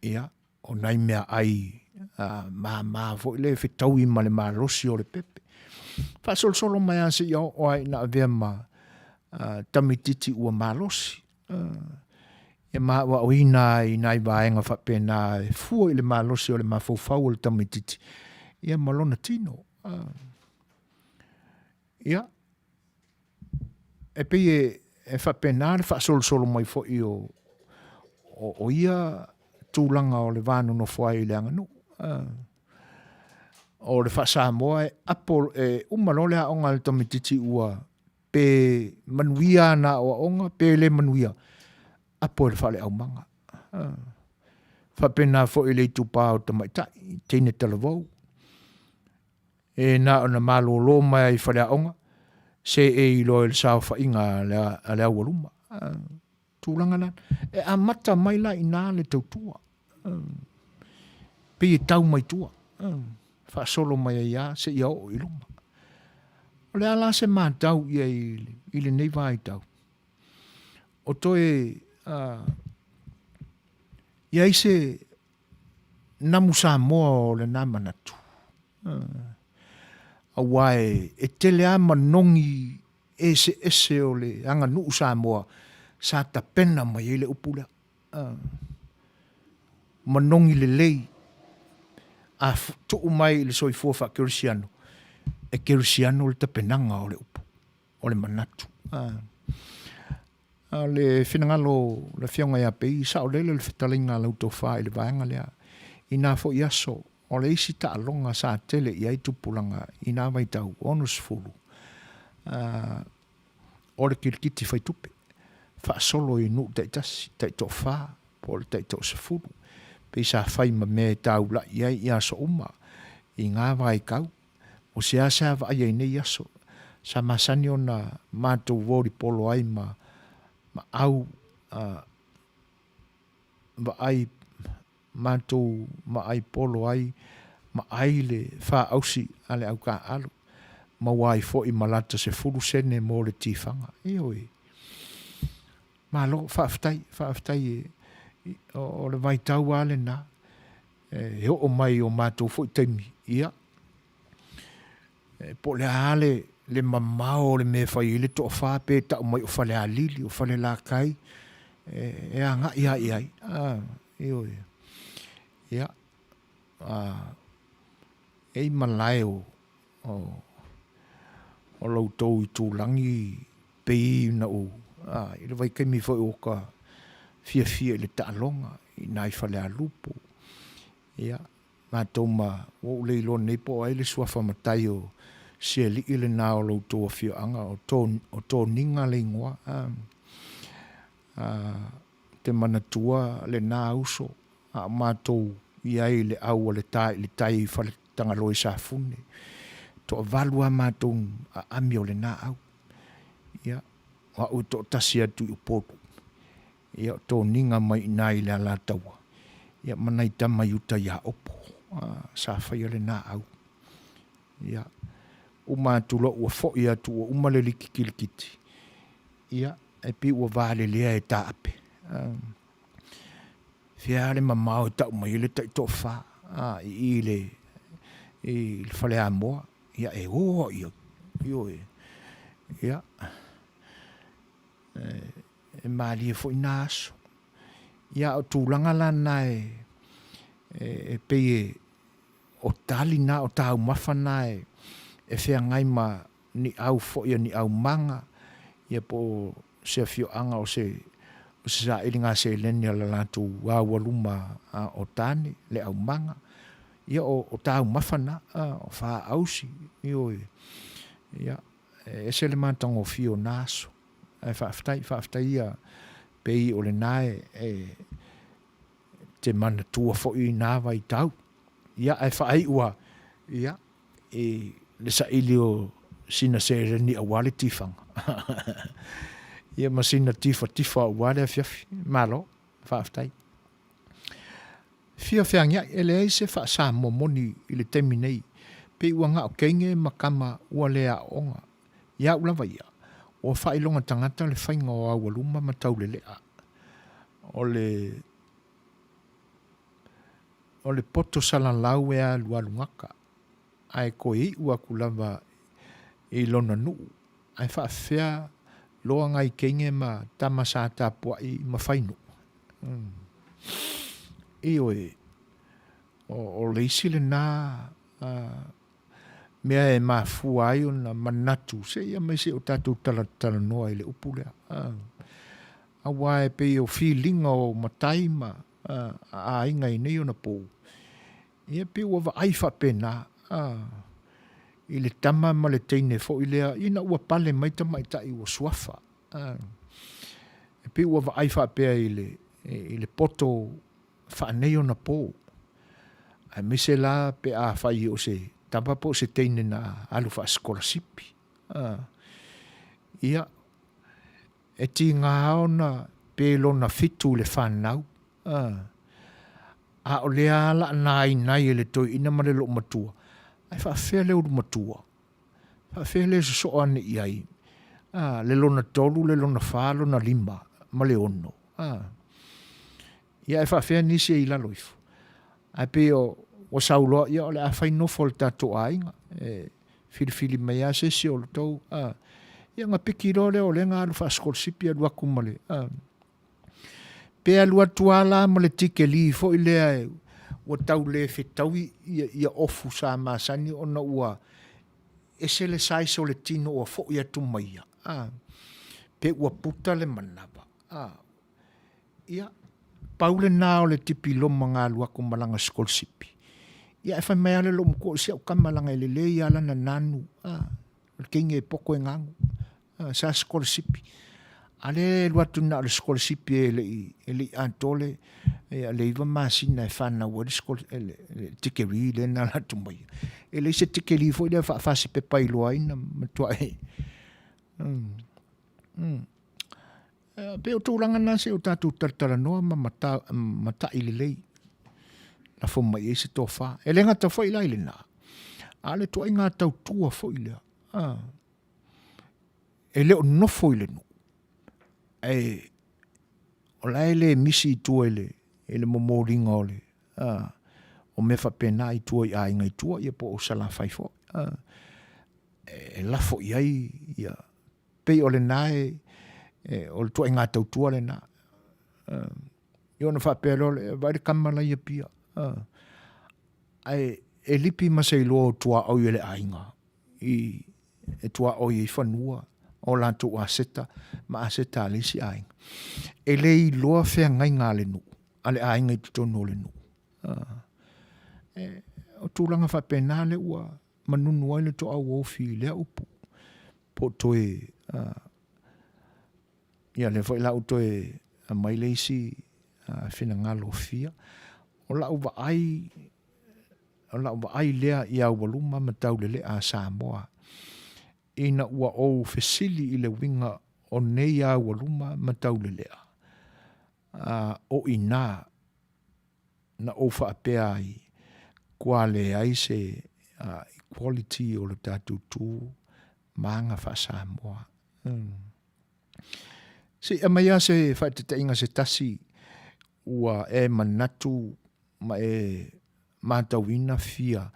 ia, o nai meaai māmā foi lea e fetaui ma le malosi o le pepe. Faasolosolo mai lava seia oo lava ina avea ma tamaitiiti ua malosi. E maoaoina ai i nai vaega faapena e fua i le malosi o le mafaufau o le tamaitiiti ia ma lona tino. Ia, e pei e, e faapena le faasolosolo mai foi o, o, o ia tulaga o le va nonofo ai i le aganuu. O le faa-Samoa e apo, e uma loa le aoga a le tamaitiiti ua pe manuia ana aoaoga pe le manuia, apo e le faaleaumaga. Faapena foi i le itupa o tamaitai, teine talavou, E na ona malolo mai ai i faleaoga, seei loa i le saofaiga a le, a le aualuma. Tulaga la, e amata mai la i ina le tautua. Pei e tau mai tua, faasolo mai ai lava seia oo i luma. O le a la se matau i ai i lenei vaitau? O toe i ai se namu Samoa o lena manatu. Aua e tele lava manogi eseese o le aganuu Samoa sa tapena mai ai le upu lea. Manogi lelei a tuu mai i le soifua faakerisiano, e kerisiano le tapenaga o le upu, o le manatu. A o le finagalo o le Afioga ia Pei, saolele le fetalaiga a lau tofa i le vaega lea. I na foi aso, o le isi taaloga sa tele i ai tupulaga i na vaitau, 60, o le kilikiti faitupe, faasolo i nuu taitasi, taitoafa, po o le taitoasefulu, pei sa fai ma mea e taulai ai i aso uma i na vaitau. O seasea vaaia i nei aso, sa masani ona matou volipolo ai ma ma au vaai matou vaai polo ai ma ai le faausi a le aukaalu, maua ai foi ma lata 10 sene mo le tifaga. Ioe. Malo, faafetai, faafetai o le vaitau lava lena e oo mai i o matou foi taimi, ia, po o le a le, le mamao o le mea e fai ai le toafa pe tau mai o Falealili, o Falelatai, e, e agai lava i ai. A, ioe. Ia, a, e i malae o, o, o lo outou itulagi pei na ou, a, i le vaitaimi foi o ka fiafia i le taaloga i nai Falealupo. Ia, matou ma ua ou le iloa nei po o ai le suafa matai o si alii lena o lo outou afioaga, o, o Toniga le igoa. A, a, te manatua lena uso a o matou i ai i le au a le ta i le tai i Faletagaloa i Safune. Toavalu a matou aami o lena au. Ia, o au e toatasi atu i Upolu. Ia, o toniga mai i ina i le Alataua, ia, ma nai tama i uta ia Opo, a, sa faia lena au. Ia, uma atu loa ua foi atu ua uma le liki kilikiti, ia, e pei ua valelea e taape. A, fea le mamao e tau mai ai le taitoafa, a, i i le, i le faleamoa, ia, e o au i ai. Ioe. Ia, e malie foi na aso. Ia, o tulaga la na e, e, e pei e, o tali na, o taumafa na e, e feagai ma ni au foi a ni aumaga, ia po o se afioaga o se, o se sailiga seleni a le latou aualuma a, o tane, le aumaga. Ia, o, o taumafa na, a, o faausi, ioe. Ia, E ese le matagofie o na aso. Ae faafetai, faafetai ia pei o lena e, e te manatua foi i na vaitau. Ia, ae faaiu a, ia, i le saili o sina seleni aua le tifaga. Ia ma sina tifatifa aua le afiafi. Malo, faafetai. Fia feagiai, e leai se faa-Samoa moni i le taimi nei, pei ua gao teine ma tama ua le aooga. I au lava ia, ua faailoga tagata le faiga o aualuma ma taulelea. O le o le poto salalau e alualu gata, ae toe iu atu lava i lona nuu, ae faafefea loa nai teine ma tama sa tapuai ma fai nuu. Ioe, o le isi lena mea e mafua ai ona manatu seia mai se i o tatou talatalanoa i le upu lea. Aua e pei o filiga o matai ma aiga i nei ona pou, ia pei ua vaai faapena i le tama ma le teine foi lea ina ua pale mai tamaitai ua suafa. E pei ua vaai faapea i le, i le poto faanei ona po. Aemaise la pe a fai o se tama po o se teine na alu faasikolasipi. Ia, e tiga ona pe lona fitu i le fanau. A o lea lava la nainai e le toeaina ma le loomatua, ae faafefea le ulumatua? Faafefea le sosoo ane i ai, a, le lona tolu, le lona fa, lona lima, ma le ono, a. Ia e faafefea nisi e i lalo ifo. Ae pei o, ua sau loa, ia o le a fai nofo a le tatou aiga, e filifili mai lava se isi o le tou, a. Ia ona piki loa lea o lea na alu faasikolasipi alu atu ma le, a. Pe alu atu lava la ma le tikeli foi lea ua tau le fetaui ia, ia ofu sa masani ona ua ese le size o le tino ua foi atu ma ia, a, pe ua puta le manava, a. Ia, pau lena o le tipiloma na alu atu ma lana sikolasipi. Ia, ae fai mai lava le loomatua, si au tama leaga e lelei lava lana nanu, a, o le teine e poto e nanu. Sa sikolasipi. A lea e alu atu na o le sikolasipi e le i, e le i atoa le, ia, le 9 masina e fanau ai le, sikol, le, le tikeri lea na alu atu mai. E leai se tikeri foi lea faafasipepa i loa ai na matuai. Mm. Pei o tulaga na se i o tatou talatalanoa ma mata, matai lelei. Lafo mai ai se tofa. E le gata foi la i lena. A o le tuaiga tautua foi lea. Ah. E le o nofo i le nuu, ae o la e le misi i tua i le, i le momoliga o le, a, o mea faapena i tua i aiga i tua, ia po o Salafai foi. A. e lafo i ai ia pei o lena e, e o le tuaiga tautua lena. Ia ona faapea loa lea, vaai le kama la i Apia. Ae e lipi ma se iloa o tuaoi e le aiga i e tuaoi ai fanua o latou aseta ma aseta a le isi aiga. E le iloa feagaiga a le nuu, a le aiga i totonu o le nuu. E, o tulaga faapena lea ua manunu ai le toauofi i lea upu. Po o toe ia lea foi la ua toe aumai le isi finagalo fia. O lau vaai, o lau vaai lea i aualuma ma taulelea a Samoa, ina ua ou fesili i le uiga o nei aualuma ma taulelea, o i ina na ou faapea ai, kua leai se equality o le tatou tu ma aga faa-Samoa. Se i aumai lava se faataitaiga se tasi ua e manatu ma e matauina fia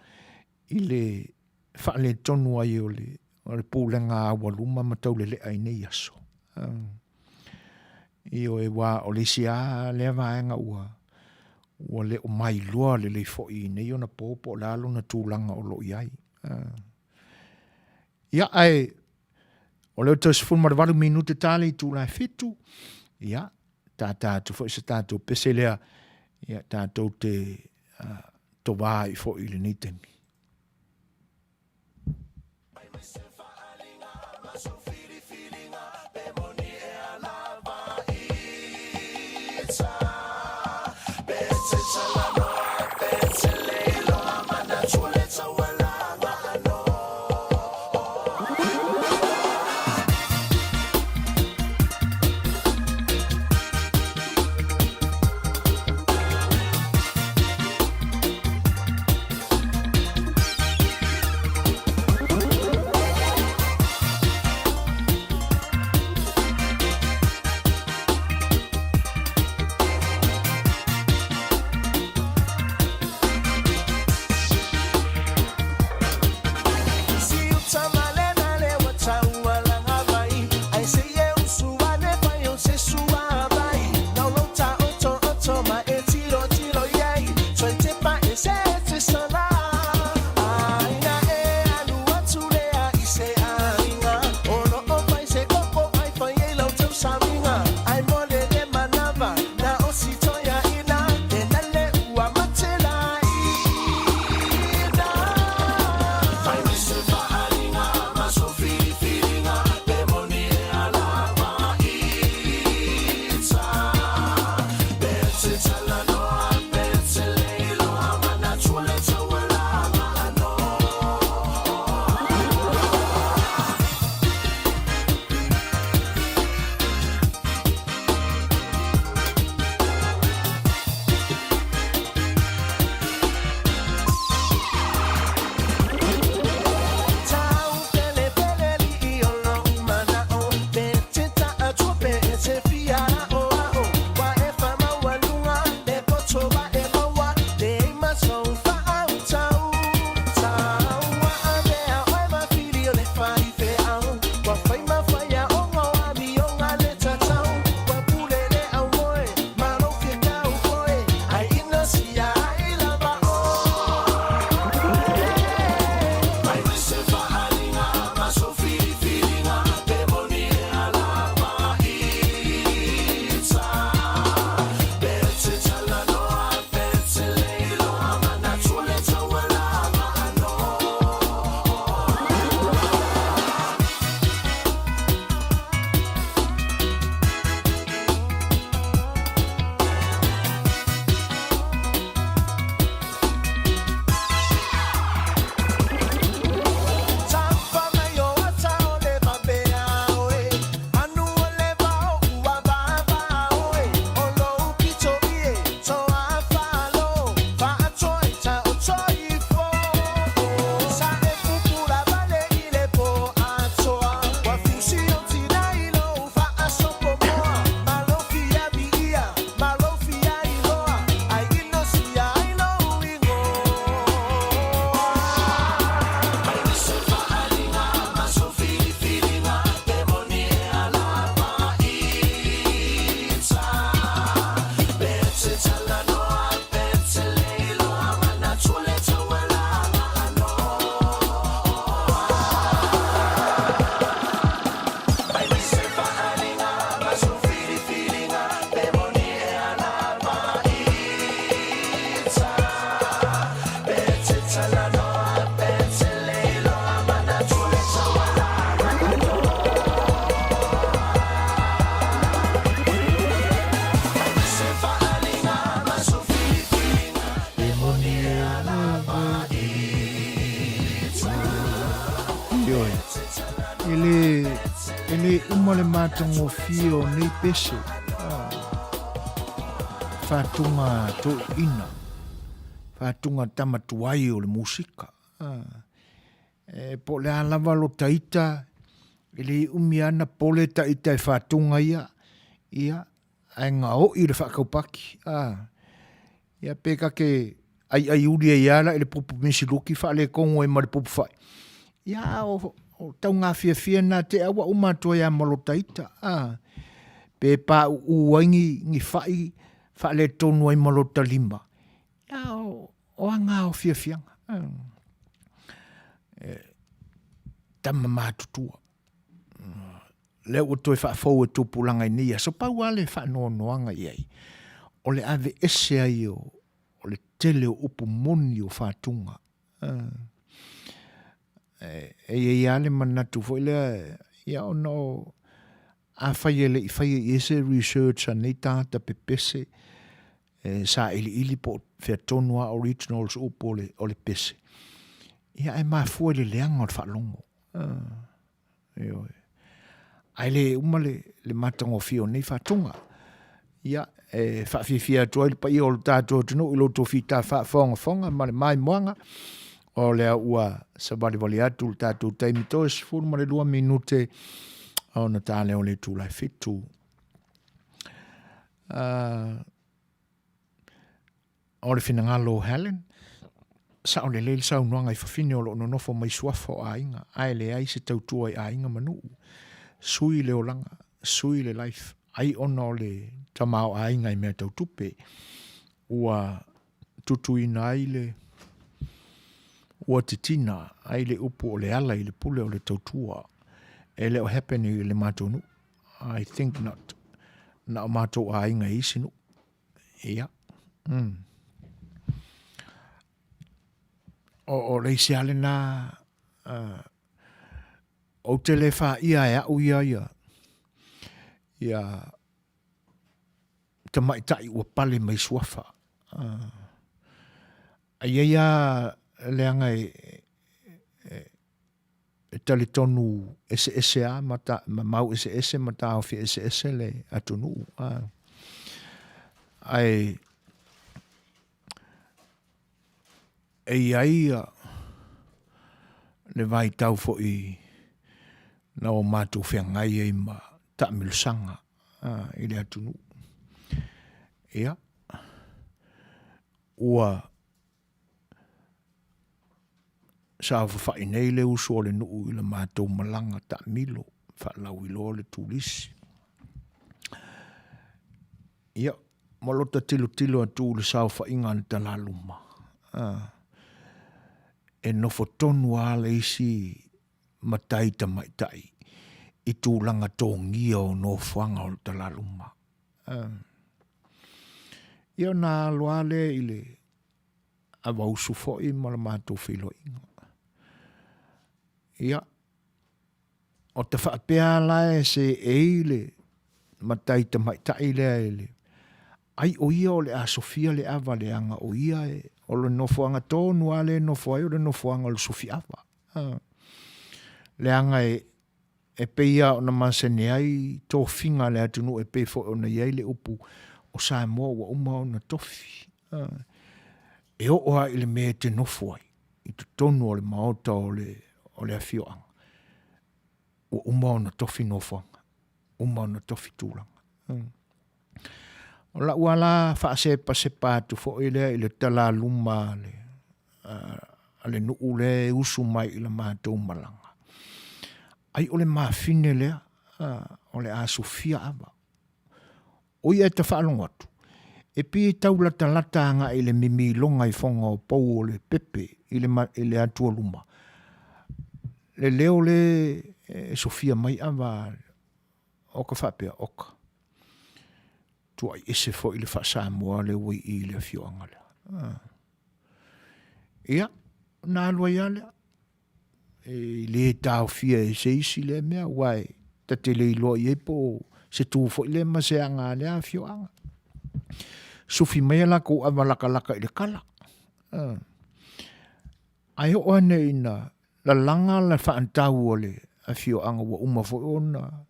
i le faaletonu ai o le, o le pulega aualuma ma taulelea i nei aso. Ioe, aua o le isi lava lea vaega ua ua le o mailoa lelei foi i nei ona po po o le a lona tulaga o lo o i ai. Ia, ae o lea ua toe 18 minute ta le itula e 7, ia, tata atu foi se tatou pese lea, ia, tatou te uh, tovā ai foi i lenei taimi. matagofie o nei pese, faatuga toeaiina, faatuga tama tuai o le musika. E po o le a lava lo ta ita, e le umi lava ona pole ta ita e faatuga ia, ia, ae gaoi le faataupaki. Ia pe ta te aiaiuli ai lava la i le pupu misiluki faaletonu ai ma le pupu fai, ia a o taugafiafia na te i ua uma atu ai lava ma lota ita. Pe pauu ai ni fai faaletonu ai ma lota lima, ia o aga lava o fiafiaga. E tama matutua. Lea ua toe faafou e tupulaga i nei aso, pau lava le faanoanoaga i ai, o le aveese ai o le tele o upu moni o faatuga. E i ai lava le manatu foi lea, ia ona o afai e le i faia i ai se research a nei tagata pepese, e sailiili po o fea tonu lava originals upu o le pese, ia ae mafua i le leaga o le faalogo. Ioe. Ae le uma le, le matagofie o nei faatuga. Ia, e faafiafia atu ai le paia o le tatou atunuu i lo outou fita faafogafoga ma le maimoaga, o lea ua savalivali atu le tatou taimi toe 12 minute ona ta lea o le itula e 7. O le finagalo o Helen, sao lelei le saunoaga i fafine o lo o nonofo mai suafa o aiga, ae leai se tautua i aiga ma nuu. Sui le olaga, sui le life, ai ona o le tamaoaiga i mea tau tupe, ua tutuina ai le ua titina ai le upu o le ala i le pule o le tautua. E le o happening i le matou nuu. I think not. Na o matou aiga i isi nuu. Ia. Mm. O, o le isi lava lena, uh, ou te le faia e au ia ia, ia tamaitai ua pale mai suafa. Uh, ai ai a leaga e, e, e talitonu eseese a ma, ta, ma mau eseese ma taofi eseese le atunuu. A. Ae e i ai le vaitau foi na o matou feagai ai ma taamilosaga i le atunuu. Ia, ua saofafai nei le uso o le nuu i le matou malaga taamilo faalauiloa le turisi. Ia, ma lota tilotilo atu i le saofaiga a le talaluma, e nofo tonu lava le isi matai tamaitai i tulaga togia o nofoaga o le talaluma. Ia ona alo lava lea i le avausu foi ma le matou feiloaiga. Ia, o ta faapea la e seei le matai tamaitai lea i le ai o ia o le a sofia le ava leaga o ia e, o le nofoaga tonu lava lea e nofo ai o le nofoaga o le sofi ava. Leaga e E pei lava ona masani ai tofiga a le atunuu e pei foi ona i ai le upu o Samoa ua uma ona tofi. E oo lava i le mea e te nofo ai i totonu o le maota o le, o le afioaga, ua uma ona tofi nofoaga, uma ona tofi tulaga. O lau lava la faasepasepa atu foi lea i le talaluma a le, a le nuu lea e usu mai i la matou malaga. Ai o le mafine lea o le a sufia ava. O ia e ta faalogo atu, e pei e tau latalata agai i le mimiloga i foga o pou o le pepe i le, i le atua luma. Le leo le e sofia mai ava o ka faapea, oka. Tuai ese foi le faa-Samoa lea ua i i le afioaga lea. Ah. Ia, na alu ai lava lea. E le taofia e se isi lea mea, aua e ta te le iloa i ai po o se tu foi lea ma se aga a lea afioaga. Sufi mai a latou ava lakalaka i le kala. Ah. Ae oo ane ina lalaga le faatau a le afioaga ua uma foi ona.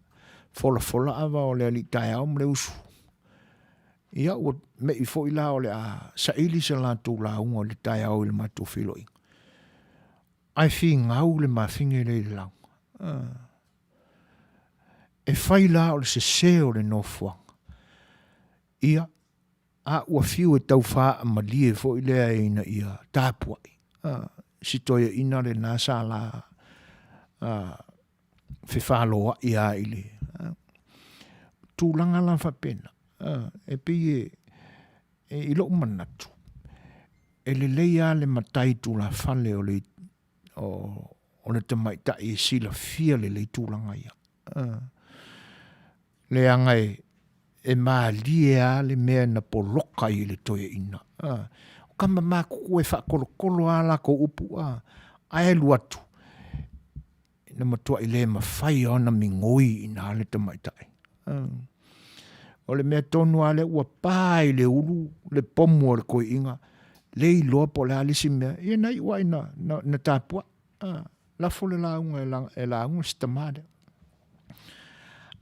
Folafola ava o le alii taeao ma le usu. Ia ua me'i foi la o le a saili se latou lauga i le taeao i le matou feiloaiga. Ae figau le mafine lea i le lauga. E fai la o le sese o le nofoaga. Ia, a ua fiu e tau faamalie foi lea ina ia tapuai. Si toeaina lena sa la fefaloai lava i le tulaga la faapena. E pei e, i lou manatu, e lelei lava le matai tulafale o le, o le tamaitai e silafia lelei tulaga ia. Leaga e, e malie lava le mea na poloka ai e le toeaina. O tama matutua e faakolokolo lava a latou upu, ae alu atu, na matuai le mafai lava ona migoi i ina le tamaitai. O le mea tonu lava lea ua pa i le ulu le pomu a le toeaina, le iloa po o le a le isi mea, ia na iu lava ina na tapuai. Lafo le lauga e lauga si tama lea.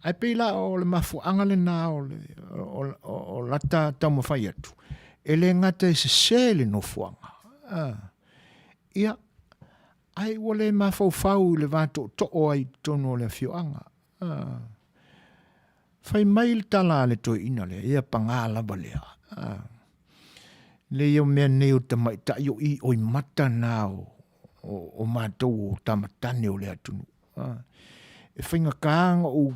Ae pei la o le mafuaaga lena o, le, o, o, o lata taumafai atu, e le gata e sese le nofoaga. Ia, Ai ua le mafaufau i le va tootoo ai i totonu o le afioaga. Ah. Fai mai le tala a le toeaina lea, ia pagā lava lea. Ah. Le ia mea nei o tamaitai o i oi mata na o, o, o matou o tamatane o le atunuu. Ah. E faigata na ou,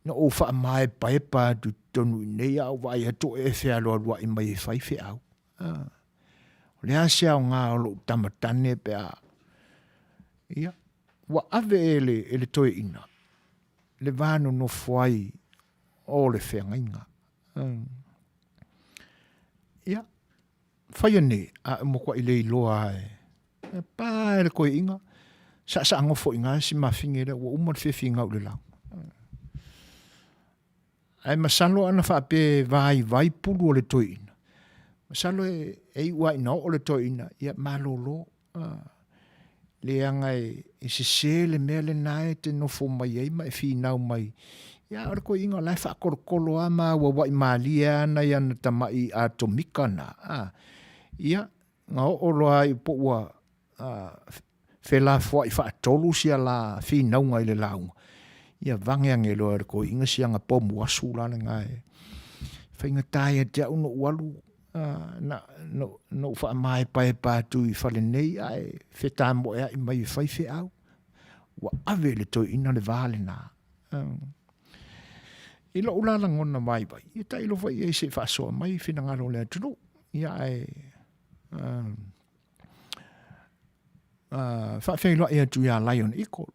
na ou faamaepaepa atu i totonu i nei a ou vaai atu o e fealualuai mai e fai feau. Ah. O le a se aoga o lou tama tane pe a... Ia, ua ave e le, e le toeaina le va nonofo ai o le feagaiga. Mm. Ia, faia nei, a e matuai le iloa e, e pa e le toeaina, saasaagofo i ina si mafine lea, ua uma le fiafiga i le lau. Ae masalo ana faapea e vaivai pulu o le toeaina, masalo e, e iu lava ina oo le toeaina, ia malolo. Leaga e, e sese le mea lena e te nofo mai ai ma e finau mai. Ia, o le toeaina o la e faakolokolo lava ma auauai malie lava nai ana tamai atomika na. Ia, na oo loa ai po ua felafoai faatolu sia la finauga i le lauga, ia vage ane loa e le toeaina siana pomu asu la lena e faigata ia te au noʻu alu na, no, noʻu faamaepaepa atu i fale nei ae fetamoeaʻi mai e fai feau. Ua ave i le toeaina le va lena. I loʻu la lagona vaivai, ia tailo foi i ai se i faasoa mai finagalo o le atunuu. Ia ae faafeiloai atu ia Lion Eagle.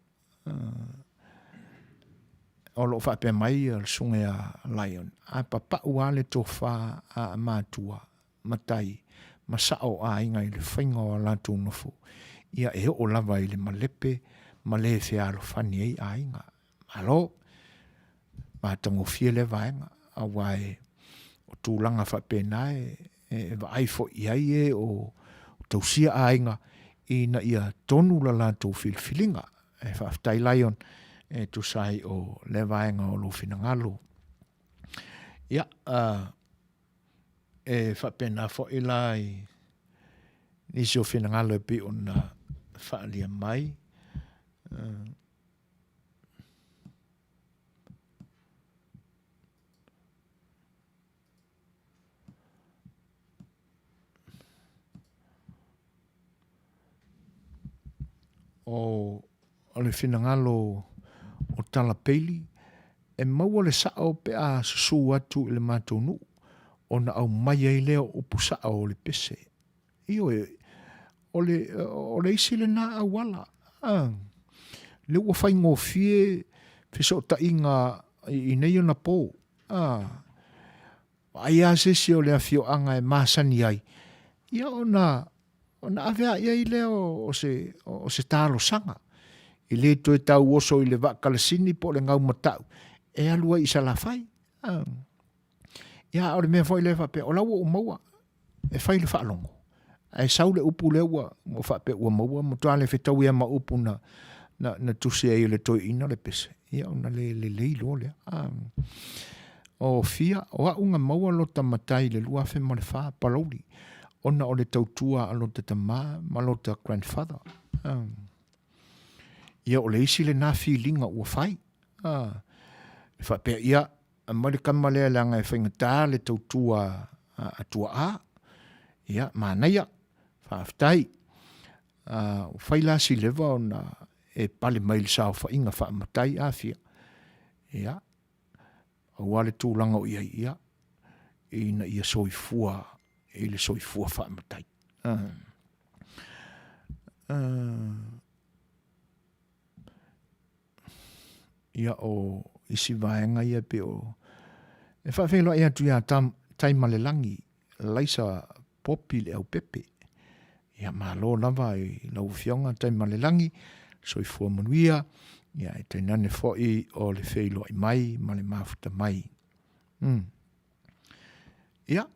O lo o faapea mai le susuga ia Lion, a papau lava le tofa a matua, matai, ma sao o aiga i le faiga o a latou nofo, ia e oo lava i le malepe ma le fealofani ai aiga. Malo, matagofie lea vaega, aua e o tulaga faapena e, e vaai foi i ai e o tausia aiga ina ia tonu la latou filifiliga. E faafetai Lion e tusa ai o lea vaega o lou finagalo. Ia, e faapena foi la i nisi o finagalo e pei ona faaalia mai. O le finagalo o Tala Peili, e maua le sao pe a susu atu i le matou nuu ona aumai ai lea o upu sao o le pese. Ioe, o le, o le isi lena auala. Ah, le ua faigofie fesootaiga i nei ona pō. Ah, ai lava se isi o le afioaga e masani ai, ia ona, ona ave lava i ai lea o se, o se talosaga. E le toe tauoso i le vaa kalasini po o le gau matau, e alu ai i Salafai. Ah. Ia, o le mea foi lea faapea, o la ua ou maua, e fai le faalogo. Ae sau le upu lea ua, ua faapea ua maua, matua le fetaui lava ma upu na, Na, na tusi ai e le toeaina le pese, ia ona le lelei loa lea. A, o fia, o a'u na maua lota matai i le 2004, Palauli, ona o le tautua a lota tamā ma lota grandfather. A, ia o le isi lenā filiga ua fai. A, e faapea, ia, aumai le tama lea leaga e faigata le tautua a tuaa. Ia, manaia, faafetai. Ua fai la si leva ona e pale mai i le saofaiga faamatai Afia. Ia, aua le tulaga o i ai, ia, ina ia soifua i le soifua faamatai. Ia, o isi vaega ia pei o e faafeiloai atu ia Taimalelagi Laisa Popi Leaupepe. Ia malo lava i lau Afioga Taimalelagi, soifua manuia, ia e tainane foi o le feiloai mai ma le mafuta mai. Ia,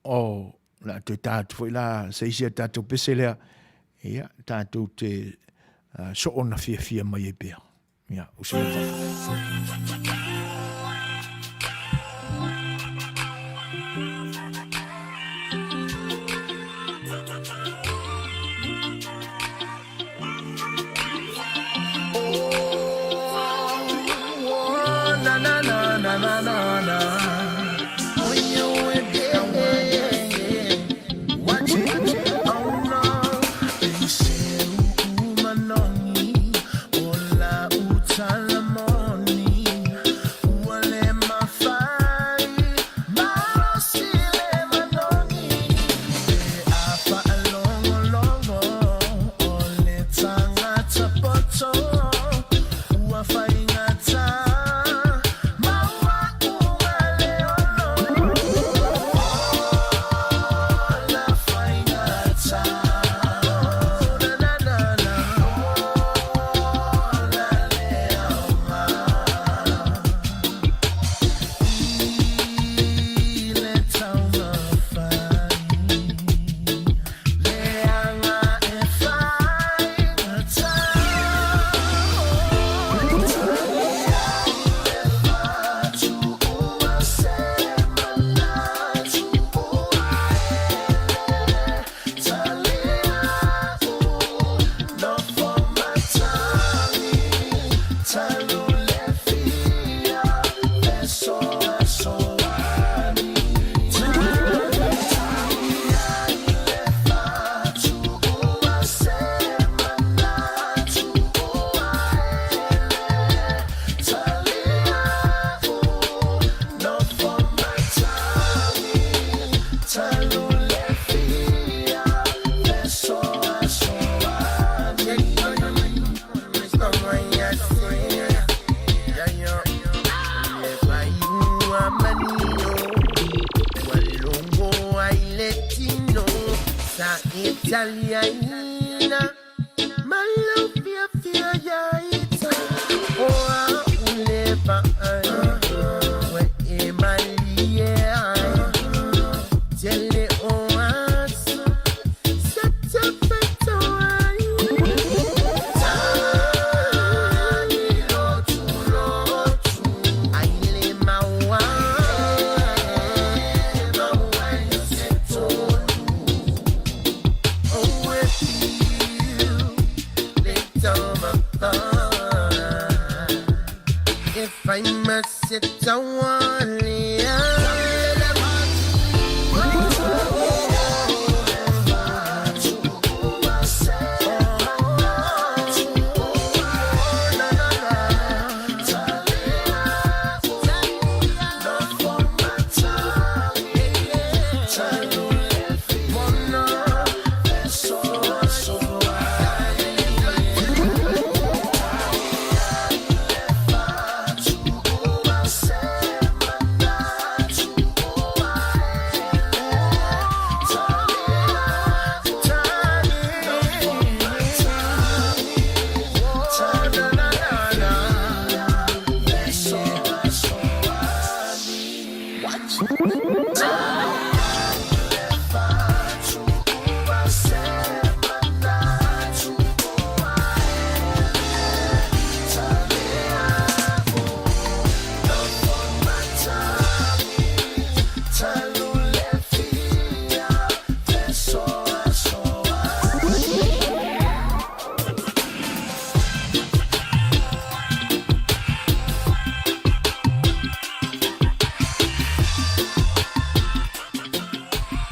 o le a toe ta atu foi la se isi a tatou pese lea, ia, tatou te soona fiafia mai ai pea. Ia, usi mai fafo.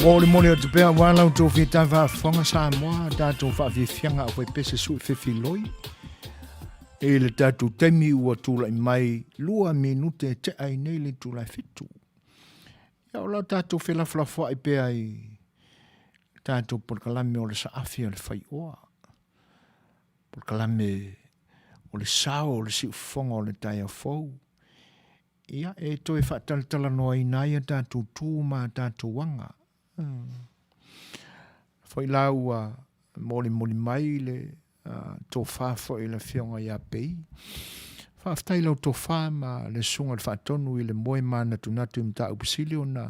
Molimoli atu pea aua la outou fita faafofoga Samoa, tatou faafiafiaga au faipese sui fefiloi. I le tatou taimi ua tulai mai 2 minute e tea i nei le itula e 7. Ia o la tatou felafolafoai pea i tatou polokalame o le saafi o le faioa. Polokalame o le sao o le siufofoga o le taeao fou. Ia, e toe faatalatalanoaina ai a tatou tu ma a tatou aga. Foi la ua molimoli mai le tofa foi i le Afioga ia Pei. Faafetai i lau tofa ma le Susuga i le Faatonu i le moe manatunatu i mataupu sili ona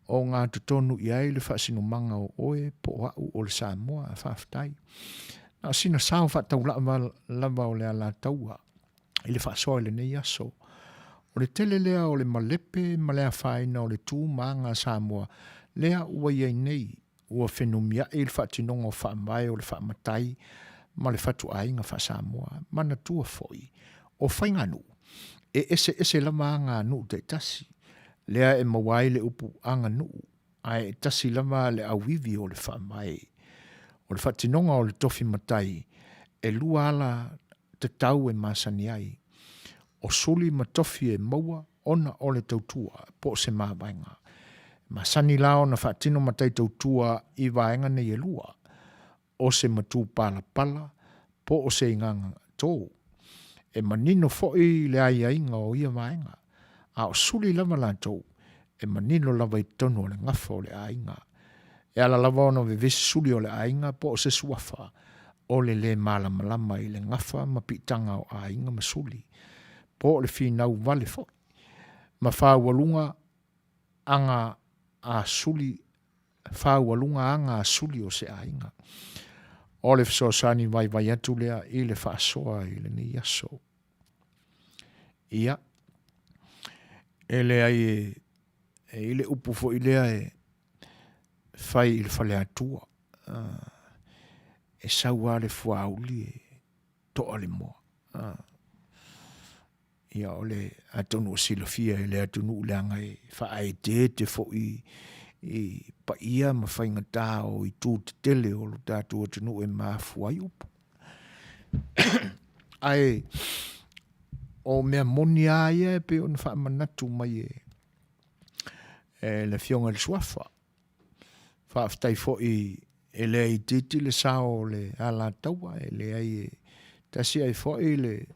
ogatotonu i ai le faasinomaga o oe po o a'u o le Samoa. Faafetai. Na o sina sao faataulaa lava o le Alataua i le faasoa i lenei aso. O le tele lea o le malepe ma le afaina o le tu ma aga a Samoa lea ua i ai nei, ua fenumiai le faatinoga o faavae o le faamatai ma le fatuaiga faa-Samoa. Manatua foi, o faiganuu, e eseese lava aga a nuu taitasi, lea e maua ai le upu aganuu, ae e tasi lava le auivi o le faavae. O le faatinoga o le tofi matai, e lua ala tatau e masani ai, o suli ma tofi e maua ona o le tautua po o se mavaega. E masani la ona faatino matai tautua i vaega nei e lua, o se matupalapala po o se igaga tou. E manino foi le aiaiga o ia vaega, a o suli lava latou, e manino lava i totonu o le gafa o le aiga. E ala lava ona vevesi suli o le aiga po o se suafa o le lē malamalama i le gafa ma piitaga o aiga ma suli, po o le finau vale foi, ma faualuga aga a suli faualuga aga a suli o se aiga. O le fesoasoani vaivai atu lea i le faasoa i lenei aso. Ia, e leai e, e i le upu foi lea e fai i le faleatua. E sau lava le fuauli e toa le moa. Ia o le atonu ua silafia e le atunuu leaga e faaeteete foi i paia ma faigata o itu tetele o lo tatou atunuu e mafua ai upu. Ae o mea moni lava ia e pei ona faamanatu mai e e le Afioga i le Suafa. Faafetai foi e le itiiti le sao o le Alataua, e leai e tasi ai foi le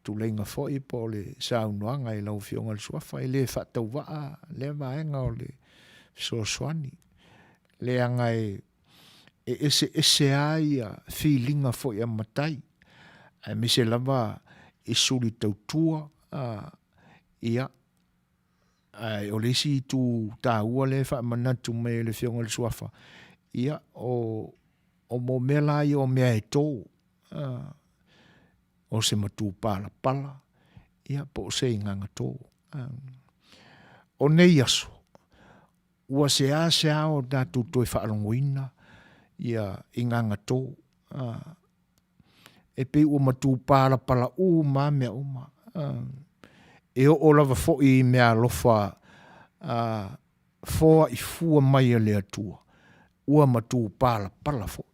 tuleiga foi po o le saunoaga i lau Afioga i le Suafa, e le faatauvaa lea vaega o le fesoasoani, leaga e eseese lava ia filiga foi a matai, aemaise lava i suli tautua, ia, Ae o le isi itu taua lea e faamanatu mai e le Afioga i le Suafa, ia, o, o mo mea la ia o mea e tō, o se matupalapala, ia, po o se igaga tō. O nei aso, ua seāseā o tatou toe faalogoina ia igaga tō. E pei ua matupalapala uma lava mea uma. E oo lava foi i meaalofa foai fua mai a le Atua, ua matupalapala foi.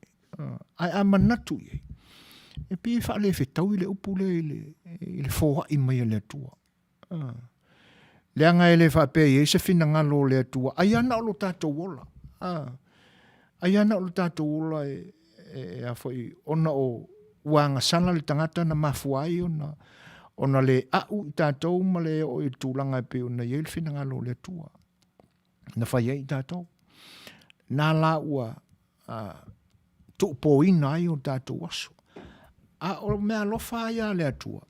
Ae a manatu i ai, e pei e faalefetaui le upu lea i le foai mai a le Atua. Leaga e le faapea e i ai se finagalo o le Atua, ai lava na o lo tatou ola. Ai lava na o lo tatou ola e, e, a foi, ona o ua agasala le tagata na mafua ai ona, ona le a'u i tatou ma le oo i le tulaga e pei ona i ai le finagalo o le Atua na fai ai i tatou. Na la ua tuupoina ai o tatou aso. A o meaalofa ia a le Atua,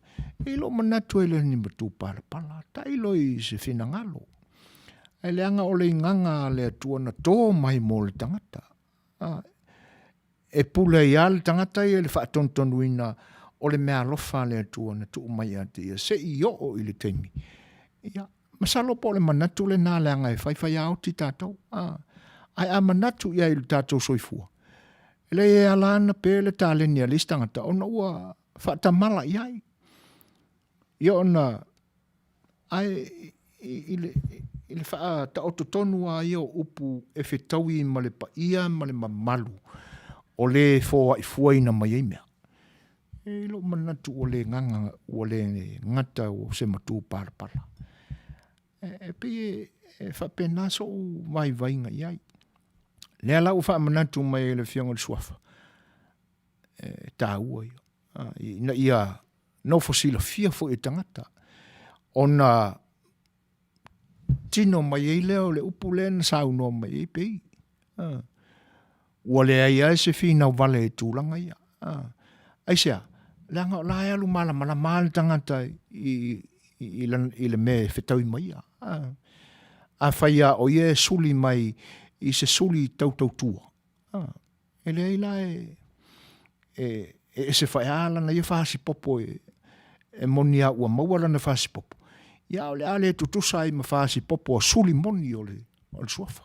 e i lou manatu e le o ni matupalapala, tailo i se finagalo. Ae leaga o le igaga a le Atua na tō mai mo le tagata. A, e pule ai lava le tagata ia i le faatonutonuina o le meaalofa a le Atua na tuu mai ia te ia, se i oo i le taimi. Ia, Masalo po o le manatu lena leaga e faifaiaoti tatou. A, ae a manatu i ai i lo tatou soifua, e leai e ala ana pe le taleni a le isi tagata ona ua faatamala i ai. Ia ona, ae i, i, le, i le faataoto tonu lava ia o upu e fetaui ma le paia ma le mamalu o le foaifuaina mai ai mea, e i lou manatu ua le gaga, ua le gata o se matupalapala. E pei e faapena sou vaivaiga i ai. Lea la ua faamanatu mai e le Afioga i le Suafa, e taua ia, ina ia nofo silafia foi e tagata, ona tino mai ai lea o le upu lea na saunoa mai ai Pei. Ua leai ai se finau vale i tulaga ia. Aisea? Leaga o la e alu malamalama lava le tagata i, i, i le mea e fetaui mai ia. Afai lava o ia e suli mai i se suli tautautua, e leai la e, e, e ese faeā lana ia fasipopo e, e moni a ua maua lana fasipopo, ia a o le a le tutusa ai ma fasipopo a suli moni o le, o le suafa.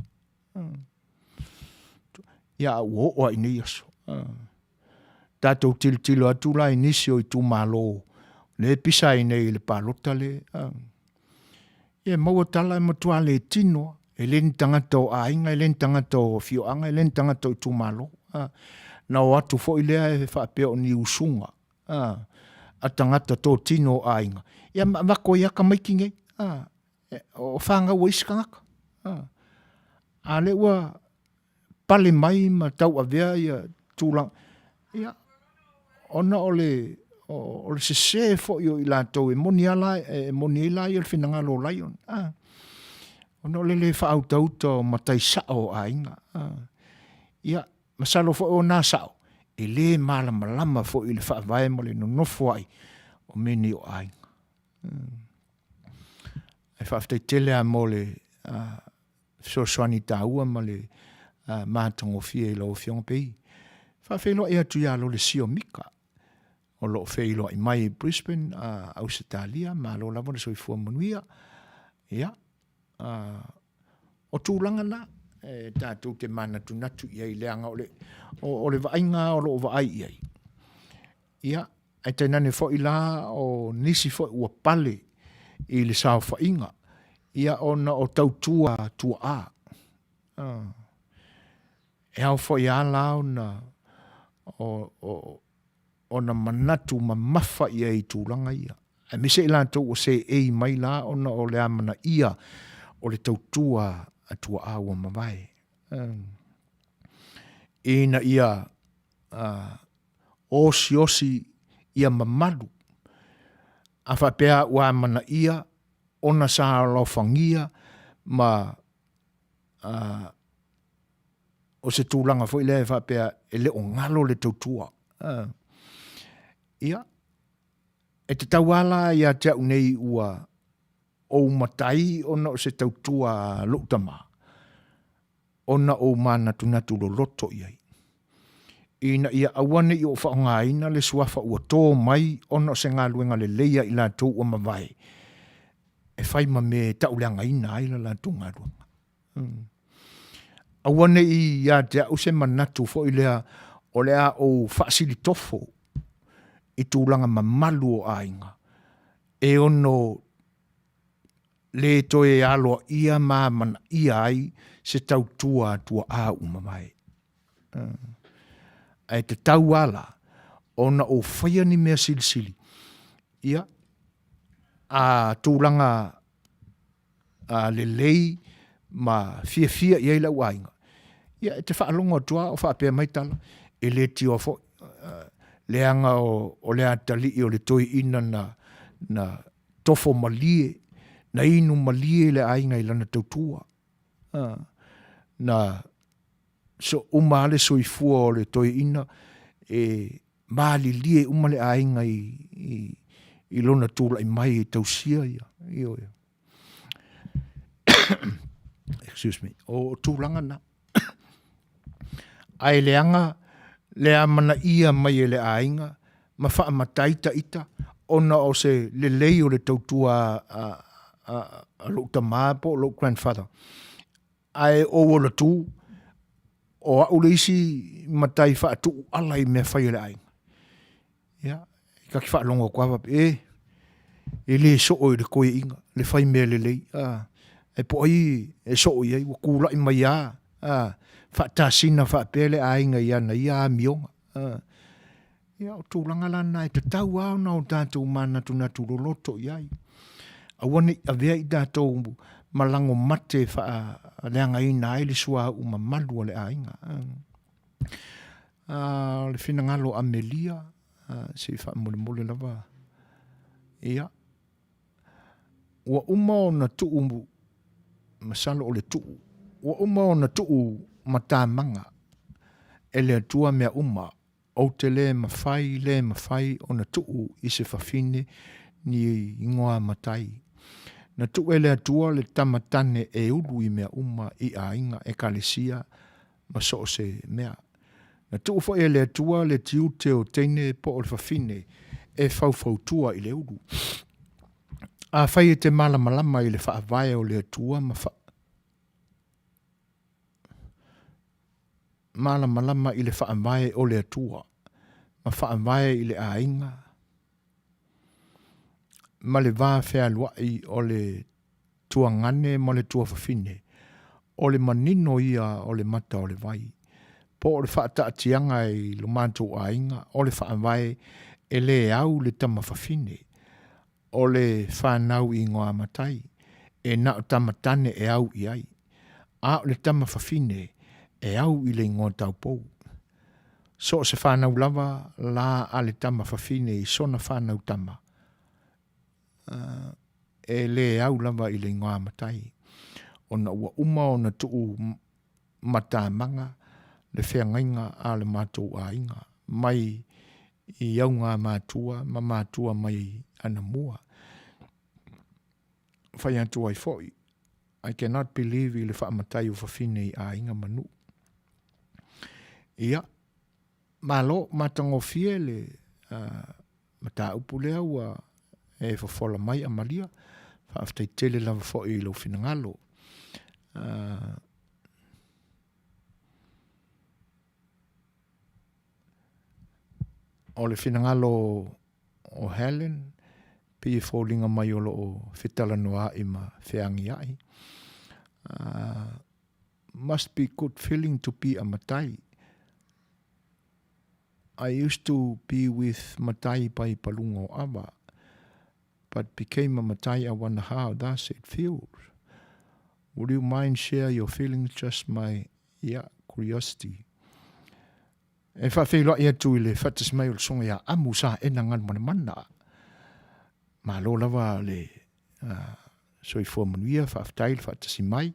Ia a ua oo lava i nei aso. Tatou tilotilo atu la i nisi o itumalo lea e pisa ai nei i le palota le, ia e maua tala e matua le tino lava, e le ni tagata o aiga, e le ni tagata o afioaga, e le ni tagata o itumalo. Na o atu foi lea e faapea o ni usuga a tagata totino o aiga, ia ma avatu ai lava tamaiti nei, o fanau a isi tagata. A lea ua pale mai ma tauavea ia tulaga, ia, ona o le, o le sese foi o i latou e moni a la, e moni ai la ia le finagalo o Lion, a, ona o le le faautauta o matai sao o aiga, a. Ia, masalo foi o na sao, e le malamalama foi i le faavae ma le nonofo ai o mea nei o aiga. Ae faafetai tele lava mo le fesoasoani taua ma le matagofie i lau Afioga Pei. Faafeiloai atu ia Lolesio Mika o lo o feiloai mai i Brisbane, Ausetalia, malo lava le soifua manuia. Ia, o tulaga na e tatou te manatunatu i ai leaga o le, o, o le vaaiga o lo o vaai i ai. Ia, ae tainane foi la o nisi foi ua pale i le saofaiga, ia ona o tautua tuaa. E ao foi lava la ona, o, o, ona manatu mamafa i ai i tulaga ia, aemaise i latou ua seei mai la ona o le amanaia o le tautua a tuaa ua mavae. Ina ia osiosi ia mamalu, a faapea ua amanaia ona sa alofagia ma o se tulaga foi lea e faapea e le o galo le tautua. Ia, e tatau lava la ia te au nei ua ou matai ona o se tautua a lou tama, ona ou manatunatu loloto i ai, ina ia aua ne i ou faaaogaina le suafa ua to mai ona o se galuega lelei a i latou ua mavae, e fai ma mea e tauleagaina ai la latou galuega. Aua ne i ia te au se manatu foi lea o le a ou faasilitofo i tulaga mamalu o aiga e ono le toe aloaia ma amanaia ai se tautua a tuaa ua mavae. Ae tatau lava la ona ou faia ni mea silisili, ia, a tulaga a lelei ma fiafia i ai lau aiga, ia e te faalogo atu lava o faapea mai tala, e le tioa foi, leaga o le atalii o le toeaina na, na tofo malie, na inu malie le aiga i lana tautua. Na so uma lava le soifua o le toeaina e malilie uma le aiga i, i, i lona tulai mai e tausia ia. Ioe. Excuse me. O tulaga na. Ae leaga le amanaia mai e le aiga ma faamatai ta ita ona o se lelei o le tautua a, a, a lou tama po o lou grandfather. Ae ou ola tu, o au le isi matai faatuu ala i mea fai a le aiga. Ia, ta te faalogo atu lava, e, e le soo i le toeaina le fai mea lelei. A, E po o ai e soo i ai, ua tulai mai lava, a, faatasina faapea le aiga i ana ia amioga. A, ia, o tulaga la na e tatau lava ona o tatou manatunatu loloto i ai. Aua ne i avea i tatou ma lago mate e faaleagaina ai le suauu mamalu o le aiga. A, o le finagalo o Amelia, a, se i faamolemole lava. Ia, ua uma ona tuu, masalo o le tuu, ua uma ona tuu matamaga e le Atua mea uma, ou te le mafai, le mafai ona tuu i se fafine ni igoa matai. Na tuu e le Atua le tama tane e ulu i mea uma i aiga, ekalesia ma so o se mea. Na tuu foi e le Atua le tiute o teine po o le fafine e faufautua i le ulu. Afai e te malamalama i le faavae o le Atua ma fa malamalama i le faavae o le Atua ma faavae i le aiga ma le va fealuai o le tuagane ma le tuafafine, o le manino ia o le mata o le vai, po o le faataatiaga i lo matou aiga, o le faavae e le au le tama fafine, o le fanau i igoa matai, e na o tama tane e au i ai, a o le tama fafine e au i le igoa taupou. So o se fanau lava la a le tama fafine i sona fanau tama, e le au lava i le igoa matai, ona ua uma ona tuu matamaga le feagaiga a le matou aiga mai i auga matua ma matua mai anamua. Fai atu ai foi, I cannot believe i le faamatai o fafine i aiga ma nuu. Ia, malo, matagofie le mataupu lea ua e fofola mai Amalia. Faafetai tele lava foi i lou finagalo. O le finagalo o Helen, pei e foliga mai o lo o fetalanoa'i ma feagia'i. Must be good feeling to be a matai. I used to be with matai by paluga o ava, but became a matai I wonder how does it feels. Would you mind share your feelings just my yeah, curiosity. E faafeiloai atu i le faatasi mai o le susuga ia Amu Saena Galumalemana. Malo lava le soifua manuia, faafetai le faatasi mai.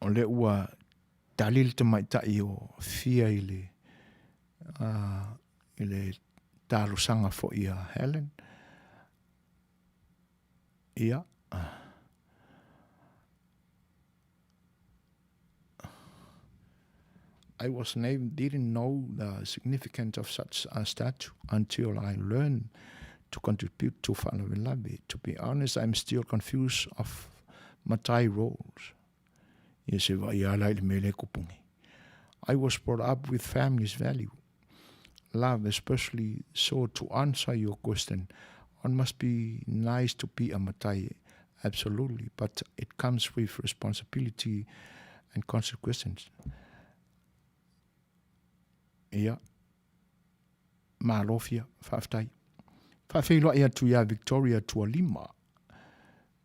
O lea ua tali le tamaitai o Fia i le, i le talosaga foi a Helen. Ia. I was naive, didn't know the significance of such a statue until I learned to contribute to Faalavelave. To be honest, I'm still confused of matai roles. Ia se vaai ala i le mea lea e kupu nei. I was brought up with family's value. Love, especially so to answer your question, one must be nice to be a matai, absolutely, but it comes with responsibility and consequences. Ia, malo fia, faafetai. Faafeiloai atu iā Victoria Tualima.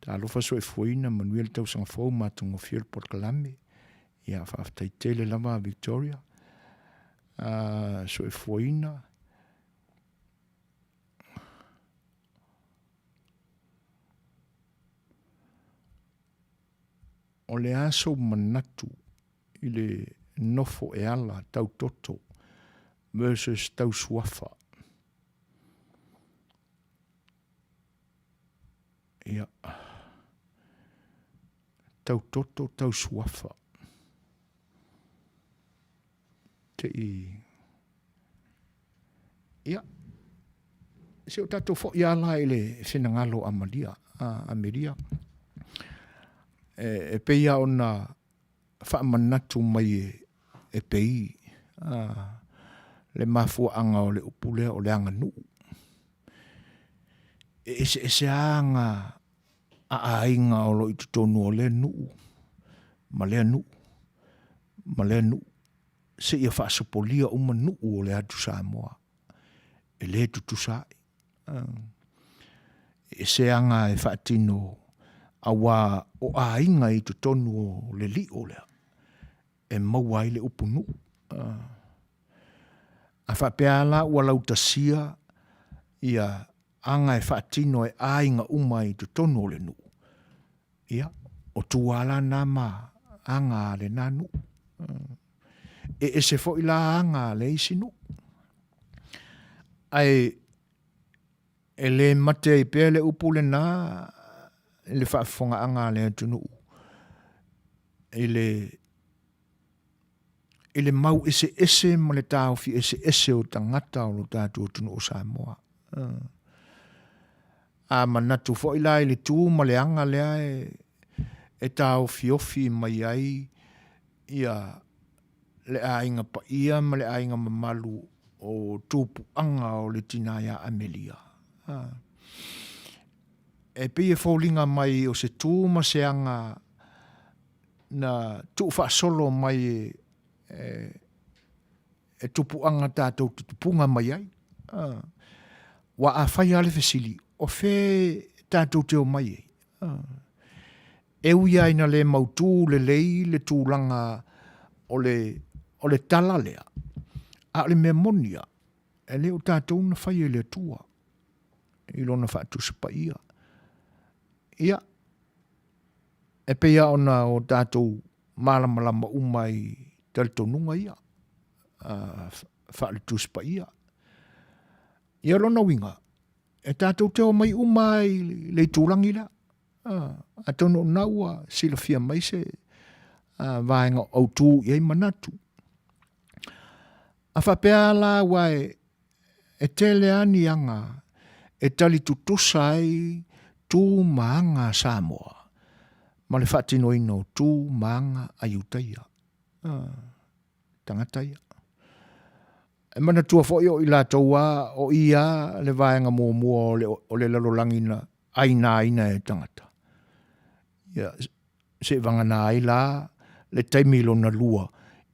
Talofa soifuaina, manuia le tausaga fou, matagofie le polokalame. Ia, faafetai tele lava Victoria. Soifuaina. O le a sou manatu i le nofo e ala tau toto versus tau suafa? Ia. Tau toto, tau suafa. Te i... Ia. Se o tatou foi ala i le finagalo a Maria, a Amelia. E, e pei lava ona faamanatu mai e, e Pei a, le mafuaaga o le upu lea o le aganuu. E eseese aga a aiga o lo o i totonu o lea nuu ma lea nuu ma lea nuu seia faasopolia uma nuu o le atu Samoa e le tutusa ai. E ese aga e faatino auā o aiga i totonu o le lio lea e maua ai le upu nuu. A faapea la ua lautasia ia aga e faatino e aiga uma i totonu o le nuu, ia, o tua la na ma aga a lena nuu. E ese foi la aga a le isi nuu. Ae e le mate ai pea le upu lena i le faafofogaaga a le atunuu i le i le mau eseese ma le taofi eseese o tagata o lo tatou atunuu o Samoa. A manatu foi la i le tu ma le aga lea e taofiofi mai ai ia le aiga paia ma le aiga mamalu o tupuaga o le tina ia Amelia. E pei e foliga mai o se tu ma se aga na tuufaasolo mai e, e, e tupuaga tatou te tupuga mai ai. Ua a fai lava le fesili, o fea tatou te omai ai? E ui lava ina le mautu lelei le tulaga o le, o le tala lea, a o le mea moni lava, e le o tatou na faia e le Atua i lona faatusa paia. Ia, e pei lava ona o tatou malamalama uma i talitonuga ia faale-Tusi Paia. Ia lona uiga, e tatou te omai uma i le itulagi lea. Atonu o lena ua silafia mai se vaega autu i ai manatu. A faapea la aua e tele lava ni aga e tali tutusa ai tu ma aga a Samoa ma le faatinoina o tu ma aga a Iutaia, tagata ia. E manatua foi o i latou lava, o i lava le vaega muamua o le, o le lalolagi na ainaina e tagata. Ia, seivagana ai la le taimi lona lua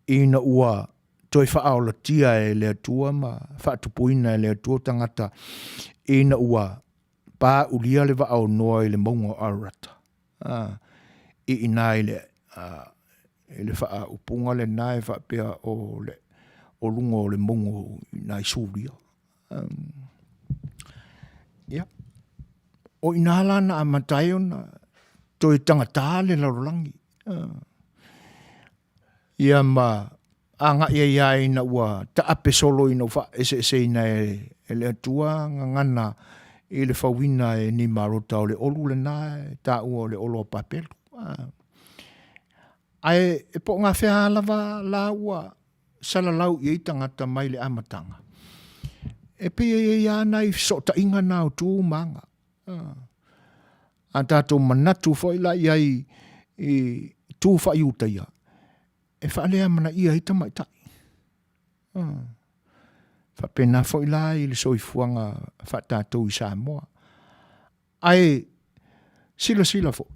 ina ua toe faaolatia e le Atua ma faatupuina e le Atua tagata ina ua paulia le vaa o Noa i le mauga o Ararata. I ina i le, i le faaupuga lena e faapea o le o luga o le mauga o ina i Suria. Ia, o ina la na amata ai ona toe tagata le lalolagi. Ia ma agai ai lava ina ua taape solo ina ua faaeseeseina e le Atua gagana i le fauina e Nimarota o le olu lena e taua o le olo a Papelu. Ae e po o gafea lava la ua salalau i ai tagata mai le amataga, e pei e i ai lava nai fesootaiga na o tu ma aga. A tatou manatu foi la i ai i tu faa-Iutaia, e faaleamanaia ai tamaitai. Faapena foi la i le soifuaga faa-tatou i Samoa. Ae silasila foi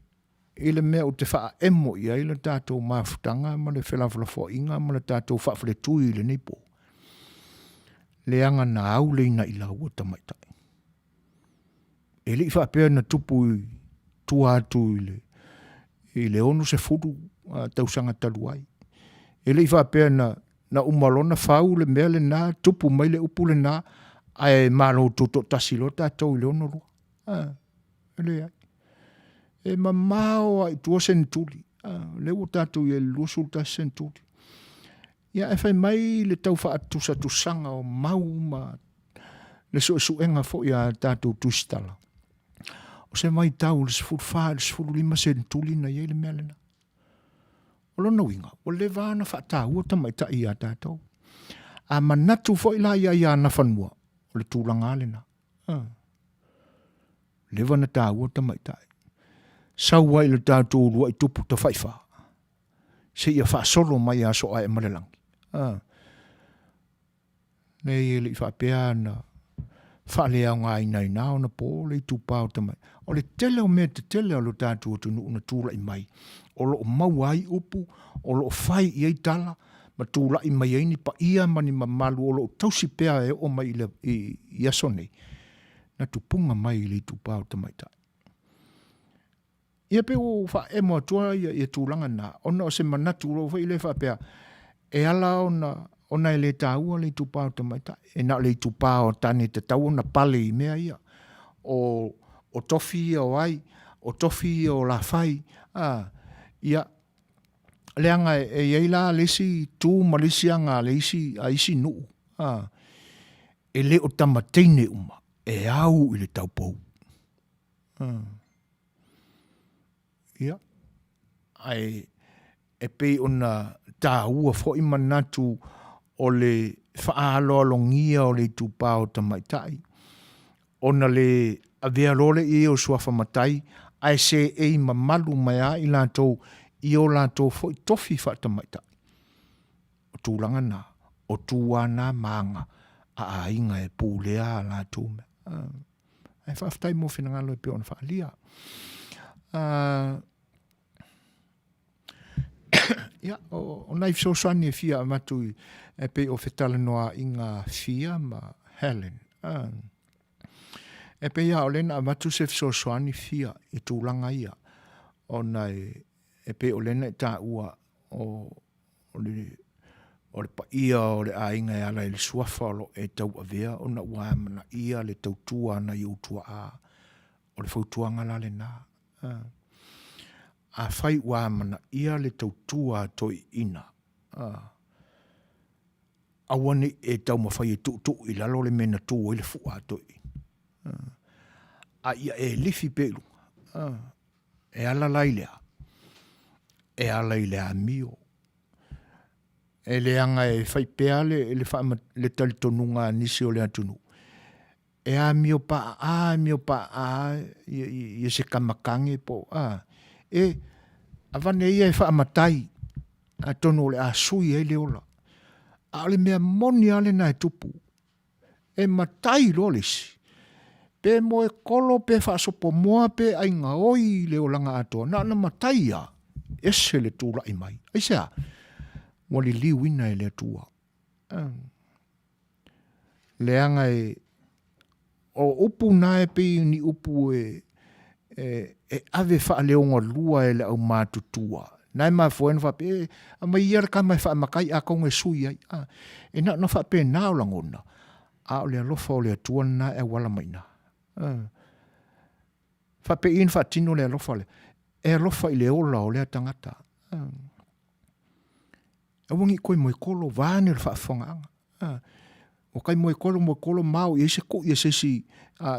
i le mea ou te faaemo i ai le tatou mafutaga ma le felafolafoaiga ma le tatou faafaletui i lenei po, leaga na au le inailau a tamaitai. E le i faapea na tupu i tua atu i le i le 60 tausaga talu ai. E le i faapea na na uma loa na fau le mea lena, tupu mai le upu lena, ae malo tutoatasi loa tatou i le 62. E leai. E mamao lava i tua senetuli. O lea ua tatou i ai i le 21 senetuli. Ia ae fai mai le tau faatusatusaga o mau ma le suesuega foi a tatou tusitala, o se vaitau i le 14 i le 15 senetuli na i ai le mea lena. O lona uiga, ua leva ona faataua tamaitai ia tatou. A manatu foi la i aia Nafanua, o le tulaga lava lena. Leva na taua tamaitai. Sau ai le tatou uluai tupu tafaifa, seia faasolo mai ia Sooaemalelagi. Leai e le i faapea na Faaleaogaina ai na ona po le itupa o tamai. O le tele o mea tetele a lo tatou atunuu na tulai mai, o lo o maua ai upu, o lo o fai i ai tala, ma tulai mai ai ni paia ma ni mamalu o lo o tausi pea e oo mai i, le, i, i aso nei, na tupuga mai i le itupa o tamaitai. Ia pei ua ou faaemo atua ia, ia tulaga na, ona o se manatu lou foi lea faapea, e ala ona, ona e le taua le itupa o tamaitai, e na o le itupa o tane e tatau ona pale i mea ia. O, o tofi ia o ai, o tofi ia o Lafai, a, ia, leaga e i ai la le isi tu ma le isi aga a le isi, a isi nuu, a, e le o tama teine uma e au i le taupou. Ia, ae e pei ona taua foi manatu o le faaaloalogia o le itupa o tamaitai, ona le avea loa lea i ai o suafa matai, ae seei mamalu mai lava i latou i o latou foi tofi faatamaitai. O tulaga na, o tu lava na ma aga a aiga e pulea a latou mea. Ae faafetai mo finagalo e pei ona faaalia. Ia, o nai fesoasoani e fia avatu e pei o fetalanoaiga a Fia ma Helen. E pei lava o lea na avatu se fesoasoani Fia i tulaga ia, ona e pei o lea na e taua o o le, o le paia o le aiga e ala i le suafa o lo o e tauavea ona ua amanaia le tautua a nai ou tuaa. O le fautuaga la lena. Afai ua amanaia le tautua a toeaiina, aua ne i e taumafai e tuutuu i lalo le mea na tu ai le fua a toeaiina. A ia e lifi pea i luga. E ala la i le a? E ala i le amio. E leaga e fai pea le, le, faama, le talitonuga a nisi o le atunuu. E amio paa, amio paa ia, ia se kamakage po a. E avane ia e faamatai atonu o le a sui ai le ola. A o le mea moni lava lena e tupu. E matai loa le isi, pe moekolo, pe faasopomoa, pe aigaoi i le olaga atoa, na ona matai lava, ese le tulai mai. Aisea? Ua liliuina e le Atua. Leaga e, o upu na e pei ni upu e, e, e ave faaleogalua e le aumatutua. Na e mafua ai ona faapea, e, aumai ia le kama e faamatai atonu e sui ai. A, e na ona faapena o lagona, a o le alofa o le Atua lena e auala mai i ina. Faapei ona faatino le alofa lea? E alofa i le ola o lea tagata. Aua ne i toe moekolo, vaeane le faafofogaaga. Ua tai moekolo moekolo ma o i ai se kui a se isi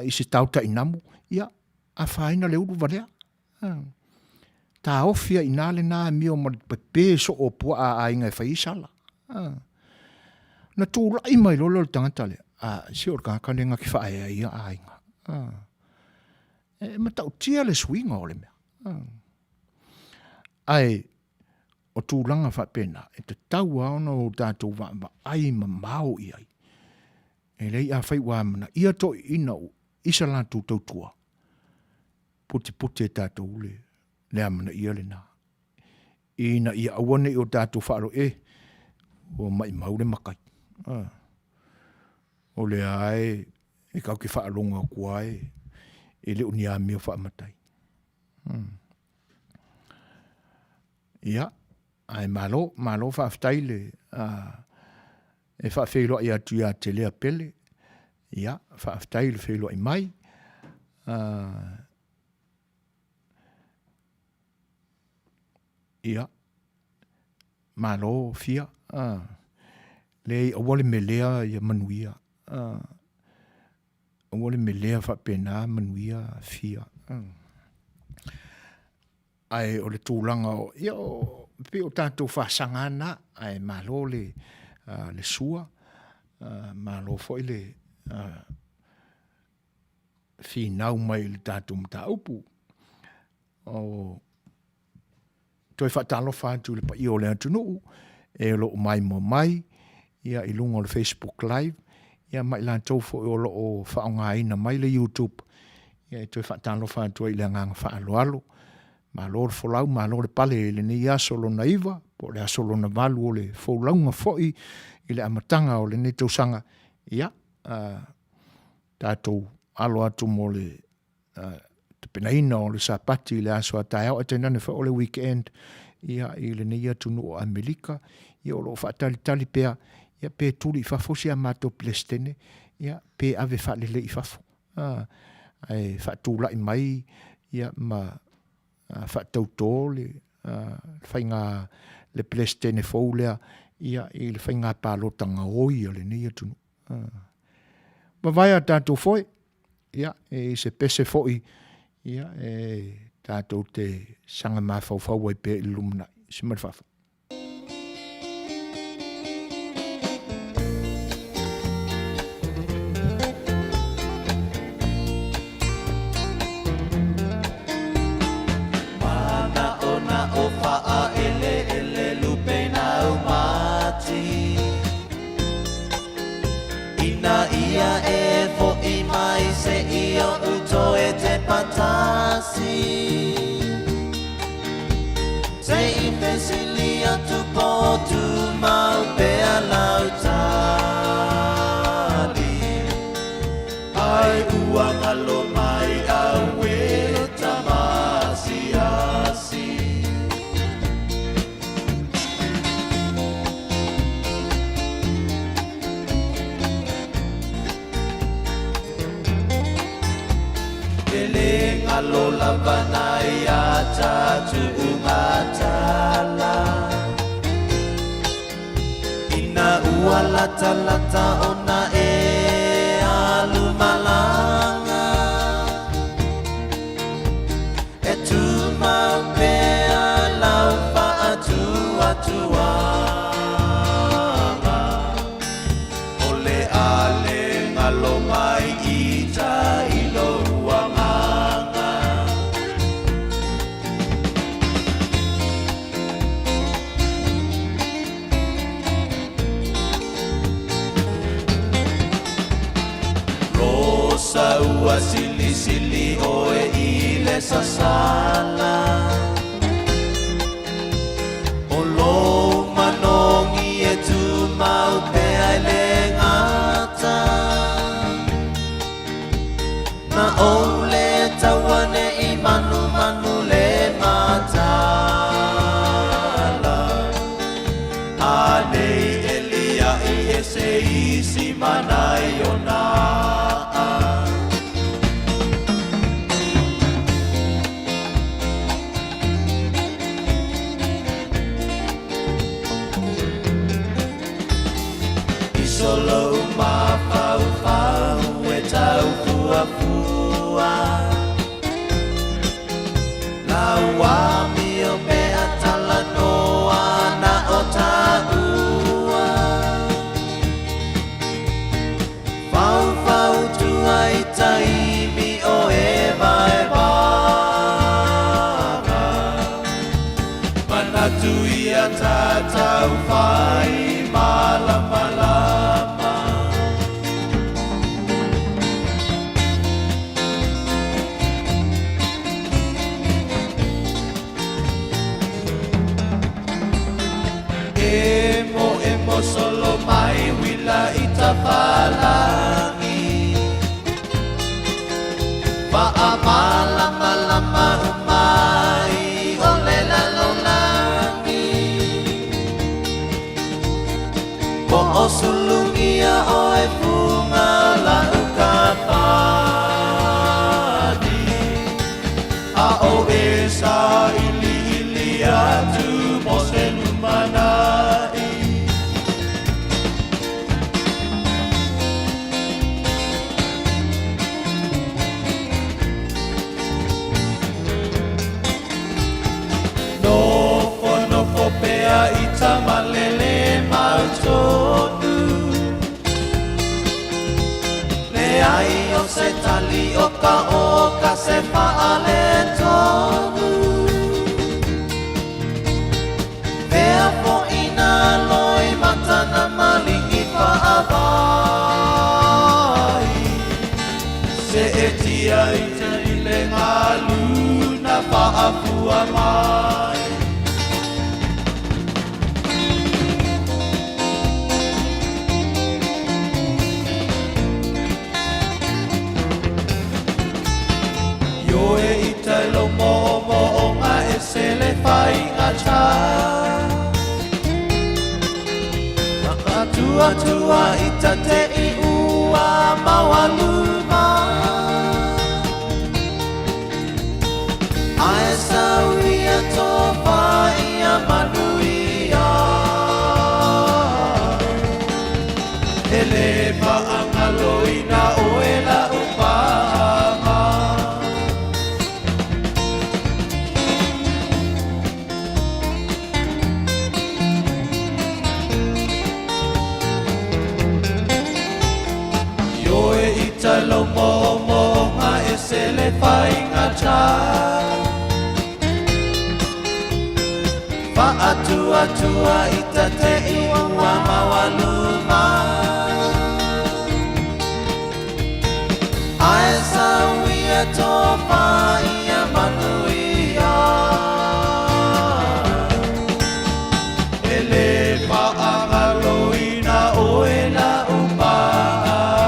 i se tao tainamu, ia, afaina le ulu valea. Taofi ai i ina lena amio ma le pepe soo o puaa a aiga e fai ai sala. Na tulai mai loa lea o le tagata lea, a, se o le tagata lea na te faaea ia aiga. E matautia le suiga o le mea. Ae o tulaga faapena, e tatau lava ona o tatou vaavaai mamao i ai. E leai afai ua amanaia toeaiina i sa latou tautua, putipute e tatou le, le amanaia lena. Ina ia aua ne i o tatou faalo, e, ua maimau le matai. Ah. O lea e, e tatou te faalogo atu lava e, e le o ni amio faamatai. Hmm. Ia, ae malo, malo faafetai le, uh, e faafeiloai atu ia te Lea Pele. Ia, faafetai le feiloai mai. Uh, ia, malo fia. Uh, leai, aua le melea ia manuia. Uh, aua le melea faapena manuia fia. Uh. Ae o le tulaga o, ia, o, pei o tatou faasaga na, ae malo le, uh, le sua, uh, malo foi le uh, finau mai i le tatou mataupu. O, toe faatalofa atu i le paia o le atunuu e o lo o maimoa mai ia, i luga o le Facebook Live. Ia ma i latou foi o lo o faaaogaina mai le YouTube, ia e toe faatalofa atu ai i le agaga faaaloalo. Malo le folau, malo le pale i lenei aso lona 9, po o le aso lona 8 o le folauga foi i le amataga o lenei tausaga. Ia, tatou alo atu mo le tapenaina o le Sapati i le aso a taeao, ae tainane foi o le weekend ia, i lenei atunuu o Amerika, ia o lo o faatalitali pea ia, pe tuli i fafo si a matou Peresetene, ia, pe ave faalelei i fafo, ae faatulai mai ia, ma faatauto le faiga le Peresetene fou lea ia, i le faiga palota gaoi a lenei atunuu. Vavae a tatou foe, ia, e i se pese foi ia, e tatou te saga mafaufau ai pea i le lumanai. Se ma le faafofoga. Ina ia e fo'i mai se i oʻu toe tepa tasi. Se i fesili atu po o tumau pea lau tali. Ai ua galo mai au e tama asiasi. E le galo lava nai a tatuuga tala. Ina ua latalata ona e alu malaga. E tumau pea lau faatuatuaga. O le a le galo mai i tai lou agaga. Rosa ua silisili oe i le sasala. O lou manogi e tumau pea i le gata. Na ou le taua ne i manumanu le mataala. A nei e liaʻi e se isi manai o nā. I so lou mafaufau e taufuafua. Lau amio pe a talanoa na o taua. Faufautua i taimi o e vaevaga. Manatu ia tatau whai malamalama. Emo emo solo mai uila i tafalagi. Faamalamalama uma ai o le lalolagi. Po o sulugia oe fuga lau kapani. A o e sailiili atu mo se lumanai. Nofonofo pea i tamalele mau tonu. Leai o se tali o ka o ka se faaletonu. Fea fo'i nā loimata na maligi faavae. Seetia i te i le galu na faafua mai. Ioe i tai lou moomooga e se le faigata. Whakaatuatua i ta te i ua maualuma. Ae sauia tō whāia manuia. E le paangaloina oe lau paanga. Ioe i tai lou moomooga e se le faigata. Faatuatua i ta te i ua maualuma. Ae sauia tō whāia manuia. E le paangaloina oe lau paanga.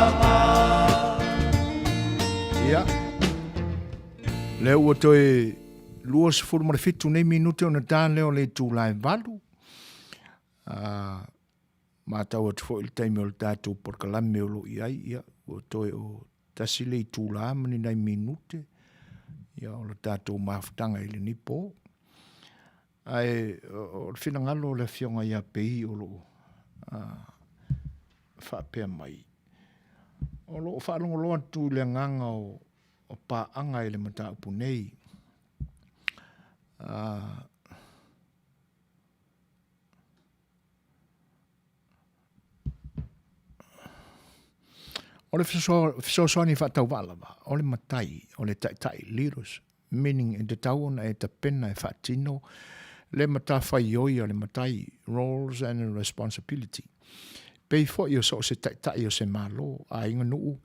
Ia, lea ua toe 27 nei minute ona ta lea o le itula e 8. Matau atu foi i le taimi o le tatou polokalame o lo o i ai, ia, ua toe o tasi le itula ma ni nai minute, ia, o le tatou mafutaga i lenei po. Ae o le finagalo o le Afioga ia Pei o lo o faapea mai, o lo o faalogologo atu i le agaga o paaga i le mataupu nei. O le fesoasoani faatauvaa lava, o le matai, o le taitai, leaders, meaning e tatau ona e tapena e faatino le matafaioi a le matai, roles and responsibility. Pei foi o so o se taitai o se Malo, aiga, nuu,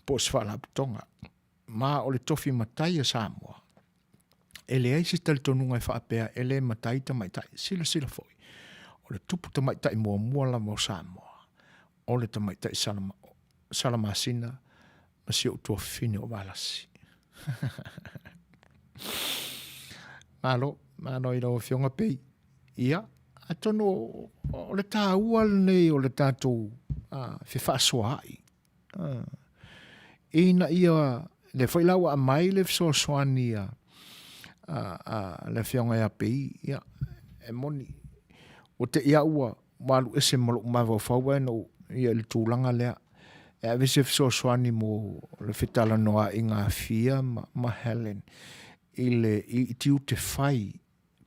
po o se faalapotopotoga. Ma o le tofi matai a Samoa, e leai se talitonuga e faapea e le matai tamaitai. Silasila foi, o le tupu tamaitai muamua lava o Samoa, o le tamaitai Salamasina ma si ou tuafafine o Valasi. Malo, malo i lau Afioga Pei. Ia, atonu o le taua lenei o le tatou fefaasoaai Ina ia, lea foi la ua aumai le fesoasoani a, a, a le Afioga ia Pei, ia, e moni, ua te i au ua, ua alu ese ma lou mafaufau ae na ou, ia, i le tulaga lea, e ave se fesoasoani mo le fetalanoaiga a Fia ma, ma Helen i le, i tiute fai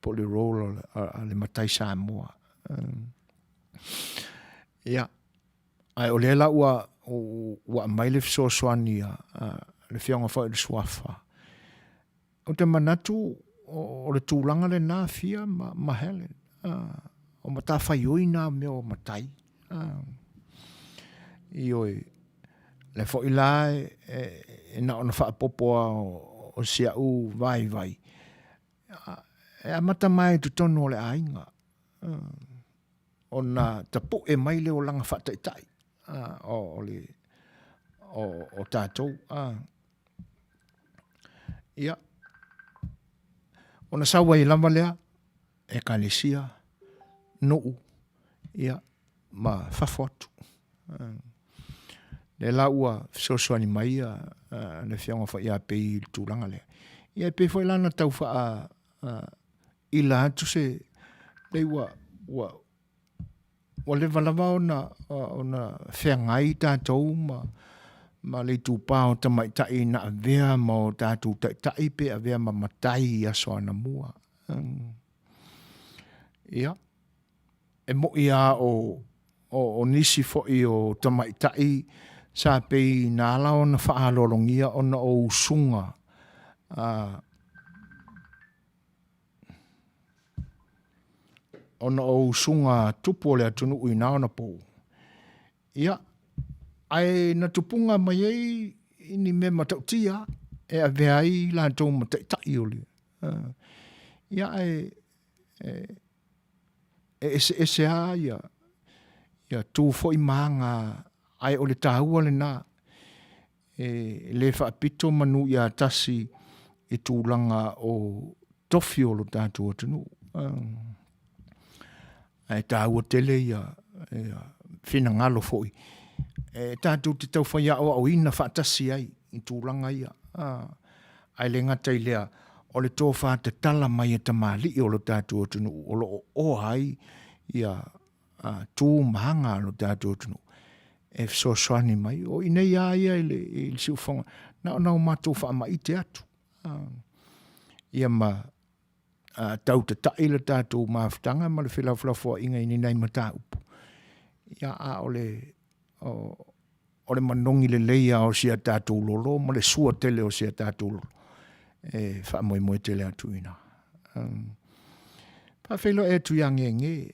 po o le role a le matai Samoa. Ia, Ae o lea la ua, ua aumai le fesoasoani a, a le Afioga foi i le Suafa. Ou te manatu o le tulaga lena Fia ma, ma Helen. O matafaioi nā mea o matai. Ioe, lea foi la e, e, e na ona faaopoopo lava o, o si au vaivai. E amata mai i totonu o le aiga. Ona tapue mai le olaga faataitai o, le, o, o tatou. Ia, ona sau ai lava lea, ekalesia, nuu, ia, ma fafo atu. Lea la ua fesoasoani mai le Afioga foi ia Pei i le tulaga lea. Ia e pei foi la na tau faa ila atu se pei ua ua ua leva lava ona ona feagai tatou ma ma le itupa o tamaitai na avea ma o tatou taitai pe avea ma matai i aso anamua. Ia, e moʻi lava o, o, o nisi foi o tamaitai sa pei na ala ona faaaloalogia ona o usuga a, ona o usuga tupu o le atunuu i na ona pou. Ia, ae na tupuga mai ai i ni mea matautia e avea ai latou ma taitai o le ia ae e, e eseese lava ia ia tu foi ma aga ae o le taua lena e le faapito manu ia tasi i tulaga o tofi o lo tatou atunuu. Ae taua tele ia, ia finagalo foi e tatou te taufai aoaoina faatasi ai i tulaga ia. Ae le gata i lea, o le tofa tatala mai a tamalii o lo tatou atunuu o lo o oa ai ia tu ma aga a lo tatou atunuu e fesoasoani mai. O i nei lava ia i le, i le siufofoga, na ona o matou faamaite atu. Ia ma tau tata'i le tatou mafutaga ma le felafolafoaiga i ni nai mataupu, ia a o le, o le manogi lelei lava o si a tatou lolo ma le sua tele o si a tatou lolo e faamoemoe tele atu i ina. Faafeiloai atu ia Gege,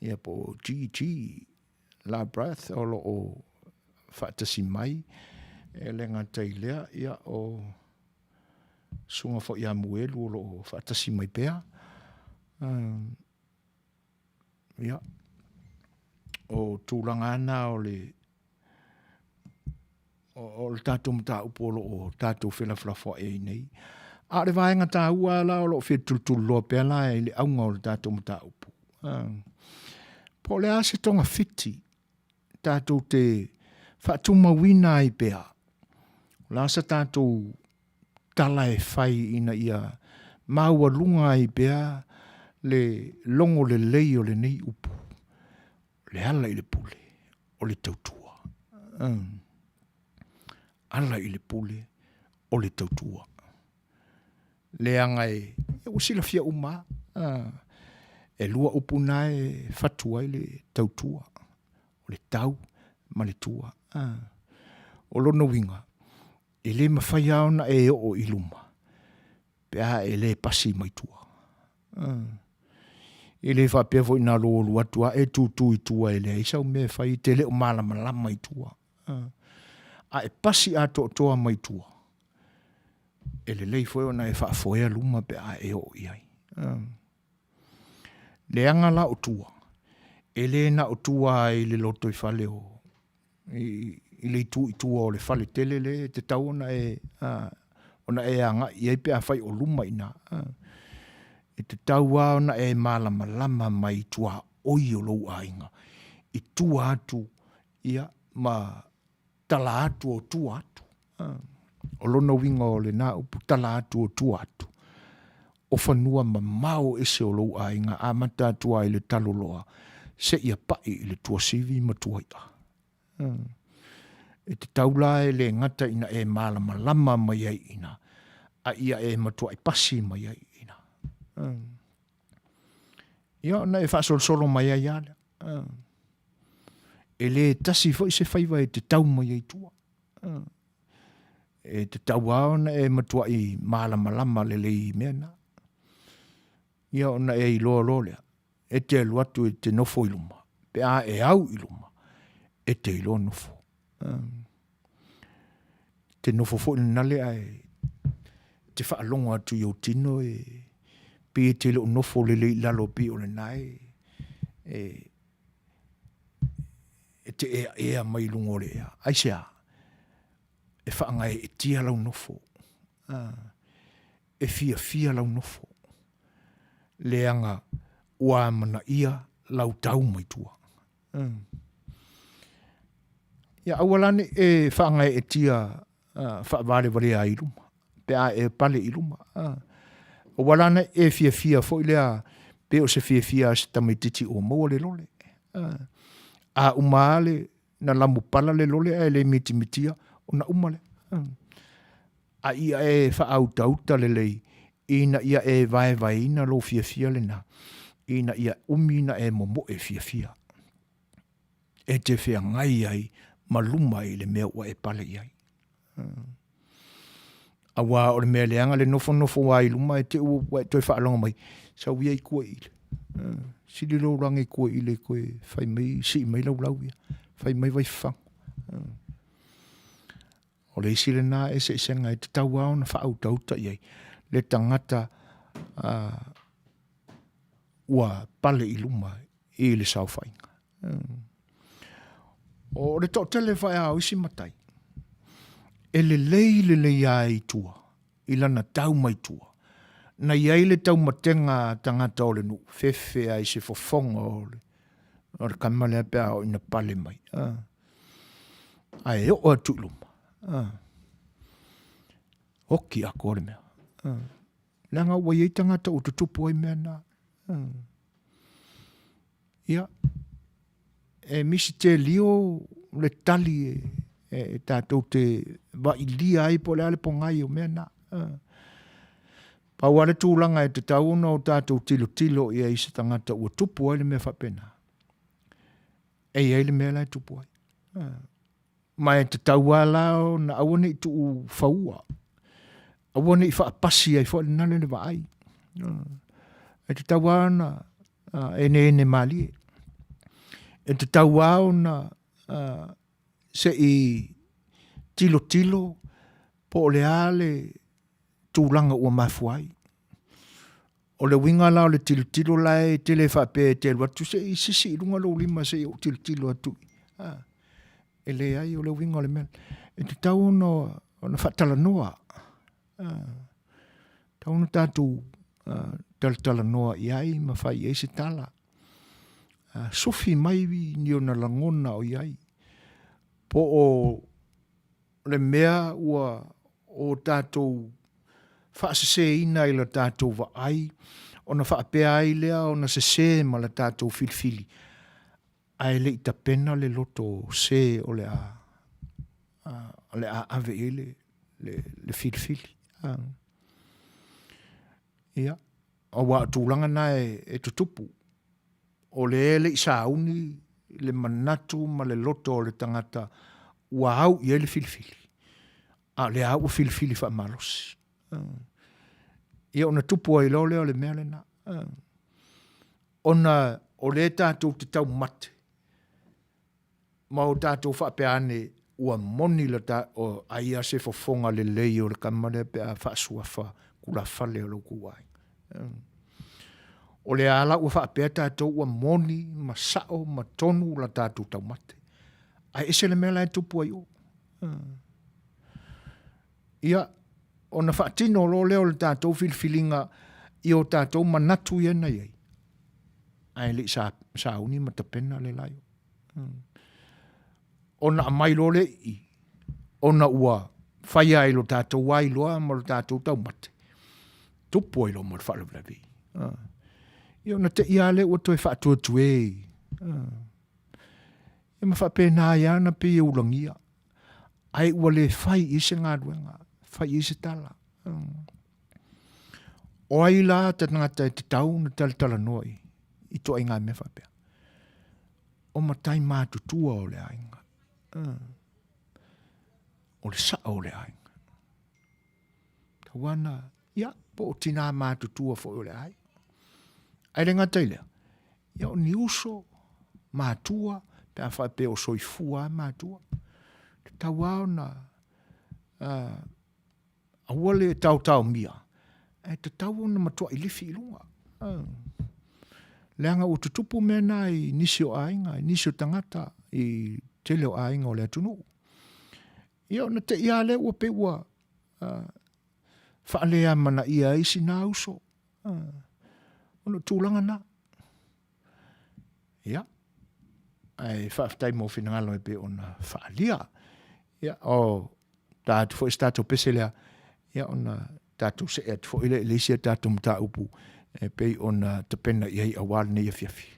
ia po o GG Labrath o lo o faatasi mai, e le gata i lea, ia o Susuga foi ia Muelu o lo o faatasi mai pea. Ia, o tulaga ana o le o le tatou mataupu o lo o tatou felafolafoai ai nei. A o le vaega taua la o lo o fia tulutululoa pea la i le auga o le tatou mataupu. Po o le a se togafiti tatou te faatumauina ai pea, o le a se tatou tala e fai ina ia maualuga ai pea le logo lelei o lenei upu, le ala i le pule o le tautua. Ala i le pule o le tautua. Leaga e, ua silafia uma lava, e lua upu na e fatu ai le tautua, o le tau ma le tua. O lona uiga, e le mafai lava ona e oo i luma pe a e le pasi mai tua. E le faapea foi na lou alu atu lava e tutu i tua e leai sau mea e fai, e te le o malamalama i tua. A e pasi atoatoa mai tua, e lelei foi ona e faafoea luma pe a e oo i ai. Leaga la o tua, e le na o tua i le lotoifale o i, i le itu i tua o le fale tele le e tatau ona e, a, ona e agai i ai pe afai o luma i ina. E tatau lava ona e malamalama mai i tuaoi o lou aiga i tua atu ia ma tala atu o tua atu. O lona uiga o lena upu tala atu o tua atu, o fanua mamao ese o lou aiga amata atu lava i le taloloa seia pa'i i le tuasivi ma tuai'a. E tatau la e le gata ina e malamalama mai ai i ina, a ia e matuai pasi mai ai i ina. Ia ona e faasolosolo mai ai lava lea. E le tasi foi se faiva e te tau mai ai tua. E tatau lava ona e matuai malamalama lelei i mea na. Ia ona e iloa loa lea, e te alu atu e te nofo i luma, pe a e au i luma, e te iloa nofo. Te nofo foi le nale ae te faalogo atu i ou tino e pei e te le o nofo lelei i lalo pei o lena e, e, e te eaea mai i luga o le ea. Aisea? E faagaeetia lau nofo. E fiafia lau nofo. Leaga ua amanaia lau tau mai tua. Ia aua la ne i e faagaeetia faavalevalea ai i luma, pe a e pale i luma. Aua la ne i e fiafia foi lea pei o se fiafia a se tamaitiiti ua maua le lole. A uma lava le na lamupala le lole ae le mitimitia, ona uma lea. A ia e faautauta lelei ina ia e vaevaeina lou fiafia lena, ina ia umi ona e momoe fiafia, e te feagai ai ma luma i le mea ua e pale i ai. Auā o le mea leaga le nofonofo lava i luma e te ua e toe faalogo mai, sau ia i tua i ile. Sili lou lagi i tua i ile koe fai mai, sii mai lau lau ia, fai mai Vaifafago. O le isi lena eseesega e tatau lava ona faautauta i ai le tagata ua pale i luma i le saofaiga. O le toatele foi lava o isi matai, e lelei lelei lava i tua, i lana tau mai tua, na i ai le taumatega a tagata o le nuu, fefe lava i se fofoga o le, o le tama lea pe a oo ina pale mai. Ae oo atu i luma, oki atoa le mea. Leaga ua i ai tagata ua tutupu ai mea na. Ia, e misitelio le tali e, e tatou te vailia ai po o le a le pogai o mea na. Pau lava le tulaga e tatau ona o tatou tilotilo i ai i se tagata ua tupu ai le mea faapena, e i ai le mea la e tupu ai. Ma e tatau lava la ona aua ne i tuufaua, aua ne i faapasi ai foi lenale le vaai. E tatau lava ona eneene malie. E tatau lava ona se i tilotilo po o le a le tulaga ua mafua ai. O le uiga la o le tilotilo la e te le faapea e te alu atu se i sisi i luga lou lima se i ou tilotilo atu. E leai, o le uiga o le mea, e tatau ona, ona faatalanoa. Tatau ona tatou talatalanoa i ai ma fai i ai se tala. Sufi mai ni ona lagona o i ai. Po o le mea ua o tatou faaseseina i la tatou vaai, ona faapea ai lea ona sese ma la tatou filifili, ae le i tapena le loto o se o le a, o le a ave i ai le, le, le filifili. Ia, aua o tulaga na e, e tutupu. O le e le i sauni le manatu ma le loto o le tagata ua au i ai le filifili, a o lea lava ua filifili faamalosi. Ia ona tupu ai loa lea o le mea lena. Ona o lea tatou te taumate ma o tatou faapea ane ua moni la ta, o, ai a se fofoga lelei o le tama lea pe a faasuafa tulafale o lo outou aiga. O lea lava la ua faapea tatou ua moni ma sao ma tonu la tatou taumate. Ae ese le mea la e tupu ai o. Ia, ona faatino loa lea o le tatou filifiliga i o tatou manatu ia na i ai, ae le i sauni ma tapena le la i o. Ona aumai loa lea i i, ona ua faia ai lo tatou ailoa ma lo tatou taumate, tupu ai loa ma le faalavelave. Ia ona te i lava lea ua toe faatuetue. Ia ma faapena ai lava ona pei e ulagia. Ae ua le fai i ai se galuega, fai i ai se tala. O ai la te tagata e tatau ona talatalanoa i, i ituaiga mea faapea? O matai matutua o le aiga. O le sao o le aiga. Tau ana, ia, po o tinā matutua foi o le aiga. Ae le gata i lea, ia o ni uso, matua, pe a faapea o soifua lava matua. Tatau lava ona aua le taotaomia, ae tatau ona matuai lifi i luga. Leaga ua tutupu mea na i nisi o aiga, i nisi o tagata, i tele o aiga o le atunuu. Ia ona te i lava lea ua pei ua faaleamanaia ai sina uso. Ona o tulaga na. Ia, ae faafetai mo finagalo e pei ona faaalia. Ia, o ta atu foi se tatou pese lea, ia ona tatou see atu foi lea i le isi a tatou mataupu e pei ona tapena i ai aua lenei afiafi.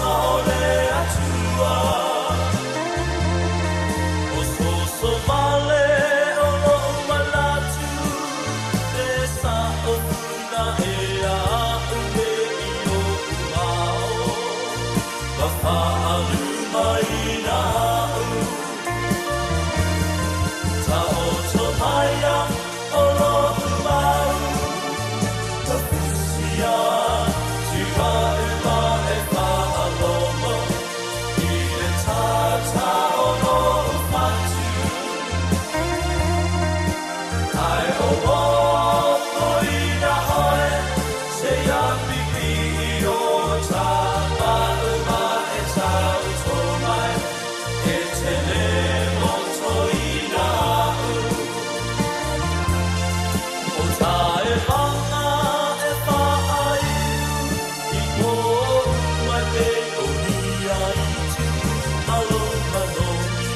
o le Atua. Ososo wale o loʻu manatu, E saʻo puna e aʻu e i oʻu ao, Ka whaalumaina aʻu. Taoto maia o loʻu mau, Ka fusia tuaʻu ma e whaalogo, I le tata o loʻu fatu. Ae o okoina oe, se ia pipi i o ta ma'u ma e tauto mai, E te le motoina a'u. O ta e vanga e whaaiu, i koʻu ai pe o ia i tu malo manogi,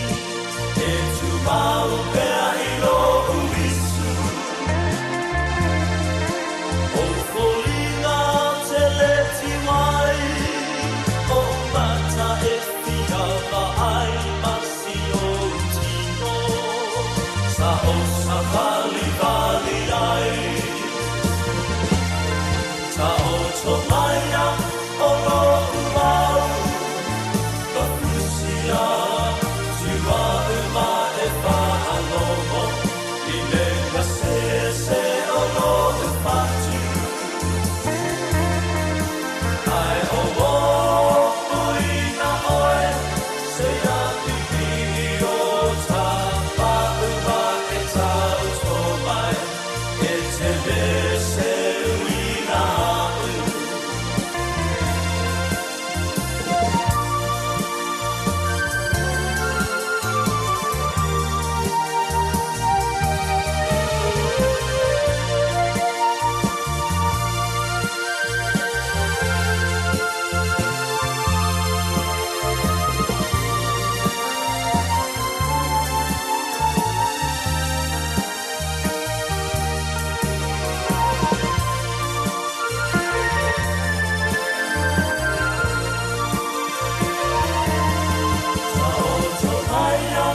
E tumau pea i loʻu isu. O foliga te le tiwai, o mata e fia vaai ma si o tino, Sa o sa vali vali ai. Ta o to maia o loʻu mau, Ka fusia tuaʻu ma e whaalogo, I le gasese o loʻu fatu. Ae o okoina oe, se ia pipi i o ta ma'u ma e tauto mai, E te le seuina a'u. Taoto maia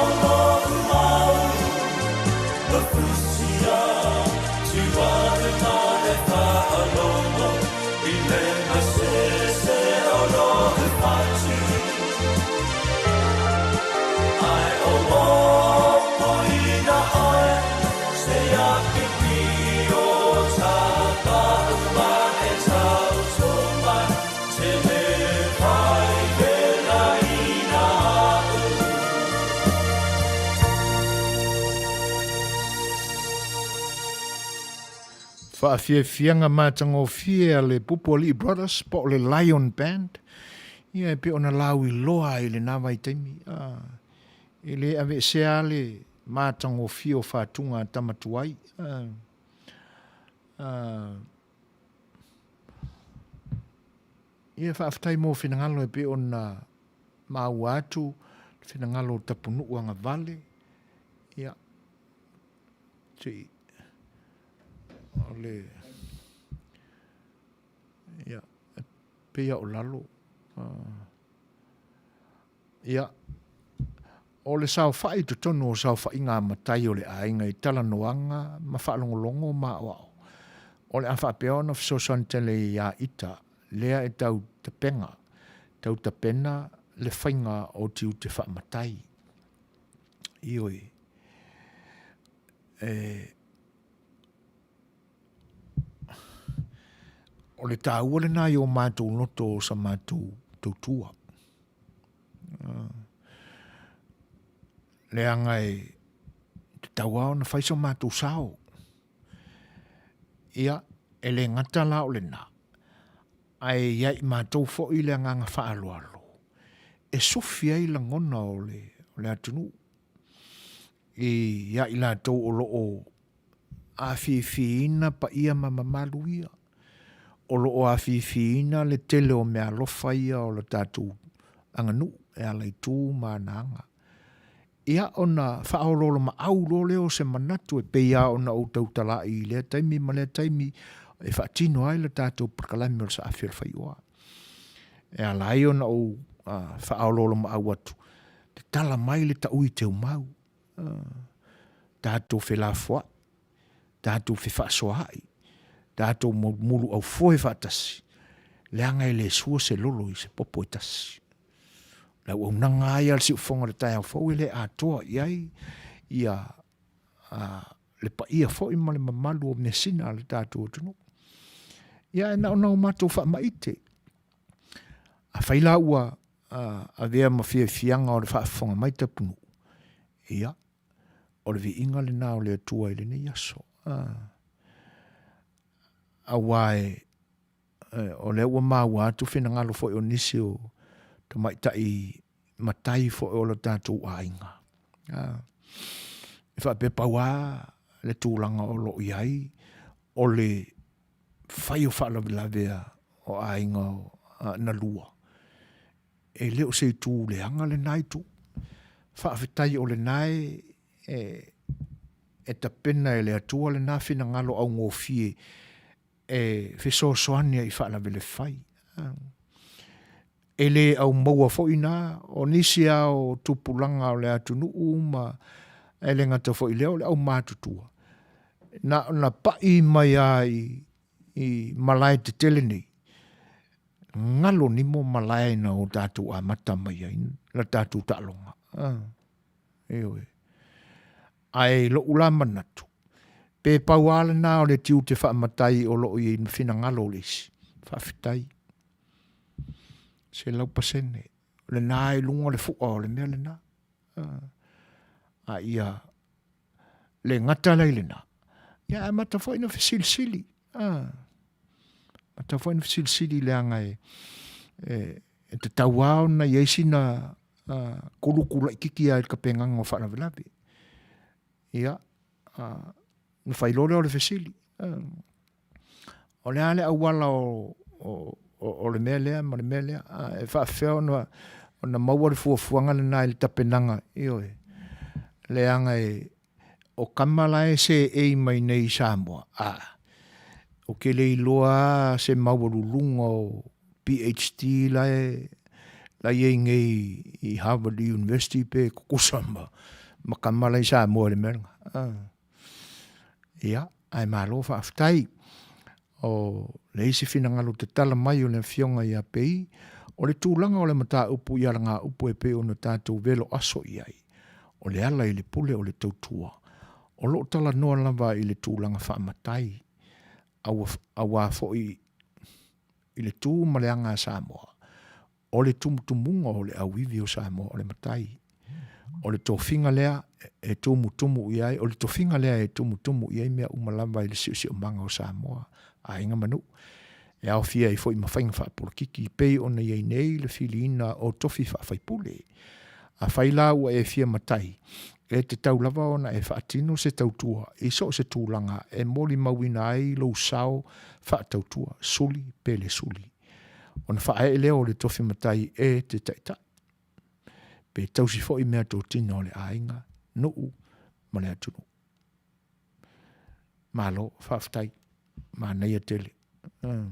o loʻu mau, Ka fusia tuaʻu ma e whaalogo, I le gasese o loʻu fatu. Ae o okoina oe, se ia pipi i o ta ma'u ma e tauto mai, Te le vai velaina a'u. Faafiafiaga matagofie a le Pupualii Brothers po o le Lion Band, ia e pei ona lauiloa ai i lena vaitaimi. E le aveesea lava le matagofie o fatuga a tama tuai. Ia faafetai mo finagalo e pei ona maua atu le finagalo o Tapunuu agavale. Ia, se i, o le, ia, e pei lava o lalo. Ia, o le saofai i totonu o saofaiga a matai o le aiga i talanoaga ma faalogologo ma aoao, o le a faapea ona fesoasoani tele iā ita lea e tau tapega, tau tapena le faiga o tiute faamatai. Ioe, e, o le tāua lena i o mātou loto o sa mātou tautua. Leaga e tatau lava ona fai so matou sao. Ia, e le gata la o lena, ae i ai matou foi le agaga faaaloalo e sufi ai lagona o le, o le atunuu i a i latou o lo o afiafiina paia ma mamalu ia, o lo o afiafiina le tele o meaalofa ia o le tatou aganuu e ala i tu ma ana aga. Ia ona faaoloolomaau loa lea o se manatu e pei lava ona ou tautala'i i lea taimi ma lea taimi e faatino ai le tatou polokalame o le Saafi o le Faioa. E ala ai ona ou faaoloolomaau atu, tatala mai le taui teumau, tatou felafoai, tatou fefaasoaai, tatou muluaufoe faatasi, leaga e le sua se lolo i se popo e tasi. O le auaunaga lava ia a le siufofoga i le taeao fou e le atoa i ai ia le paia foi ma le mamalu o measina a le tatou atunuu. Ia ae na ona o matou faamaite. Afai la ua avea ma fiafiaga o le faafofoga mai Tapunuu, ia, o le viiga lena o le Atua i lenei aso. Aua e, o lea ua maua atu finagalo foi o nisi o tamaitai matai foi o lo tatou aiga. E faapea pau lava le tulaga o lo o i ai o le fai o faalavelave o aiga na lua, e le o se itu leaga lena itu. Faafetai o lena e, e, e tapena e le Atua lena finagalo augofie e fesoasoani ai i faalavelave fai. E le aumaua foi na, o nisi lava o tupulaga o le atunuu ma e le gata foi i lea o le aumatutua, na ona pai mai lava i, i malae tetele nei, galo nimo malae na o tatou amata mai ai la tatou taaloga. Ioe. Ae i lou la manatu, pe pau lava lena o le tiute faamatai o lo o i ai ma finagalo o le isi, faafetai. 100%. O lena e i luga o le fua o le mea lena. A ia le gata la i lena, ia amata foi na fesilisili. Amata foi na fesilisili leaga e, e, e tatau lava ona i ai sina kuluku laititi lava i le tapenaga o faalavelave. Ia, na fai loa lea o le fesili. O le a le auala o, o, o le mea lea ma le mea lea. E faafefea ona, ona maua le fuafuaga lena i le tapenaga, ioe. Leaga e, o tama la e seei mai nei i Samoa, a, ou te le iloa lava se maualuluga o PhD la e la i ai nei i Harvard University pe tutusa ma, ma tama la i Samoa i le mea lena. Ah. Ia, ae malo faafetai. O le isi finagalo tatala mai o le afioga ia Pei, o le tulaga o le mataupu i alagaupu e pei ona tatou velo aso i ai, o le ala i le pule o le tautua, o lo o talanoa lava i le tulaga faamatai, auā foi i le tu ma le aga a Samoa, o le tumutumuga o le auivi o Samoa o le matai. O le tofiga lea e tumutumu i ai, o le tofiga lea e tumutumu i ai mea uma lava i le siosiomaga o Samoa, aiga ma nuu. E aofia ai foi ma faiga faapolokiki e pei ona i ai nei le filiina o tofi faafaipule. Afai la ua e fia matai, e tatau lava ona e faatino se tautua i so o se tulaga e molimauina ai lou sao faatautua, suli pe le suli. Ona faaee lea o le tofi matai e te taitai, pe tausi foi meatotino a le aiga, nuu ma le atunuu. Malo, faafetai. Manaia tele. Mm.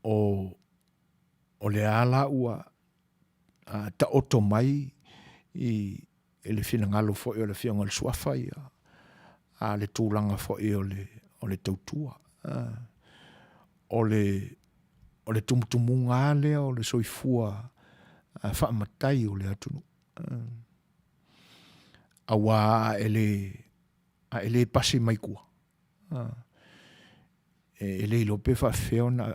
O, o le a la ua a, taoto mai i, i le finagalo foi o le Afioga i le Suafa ia, a le tulaga foi o le, o le tautua. A, o le, o le tumutumuga lava lea o le soifua faamatai o le atunuu. Auā a e le, a e le pasi mai tua, e le iloa pe faafefea ona,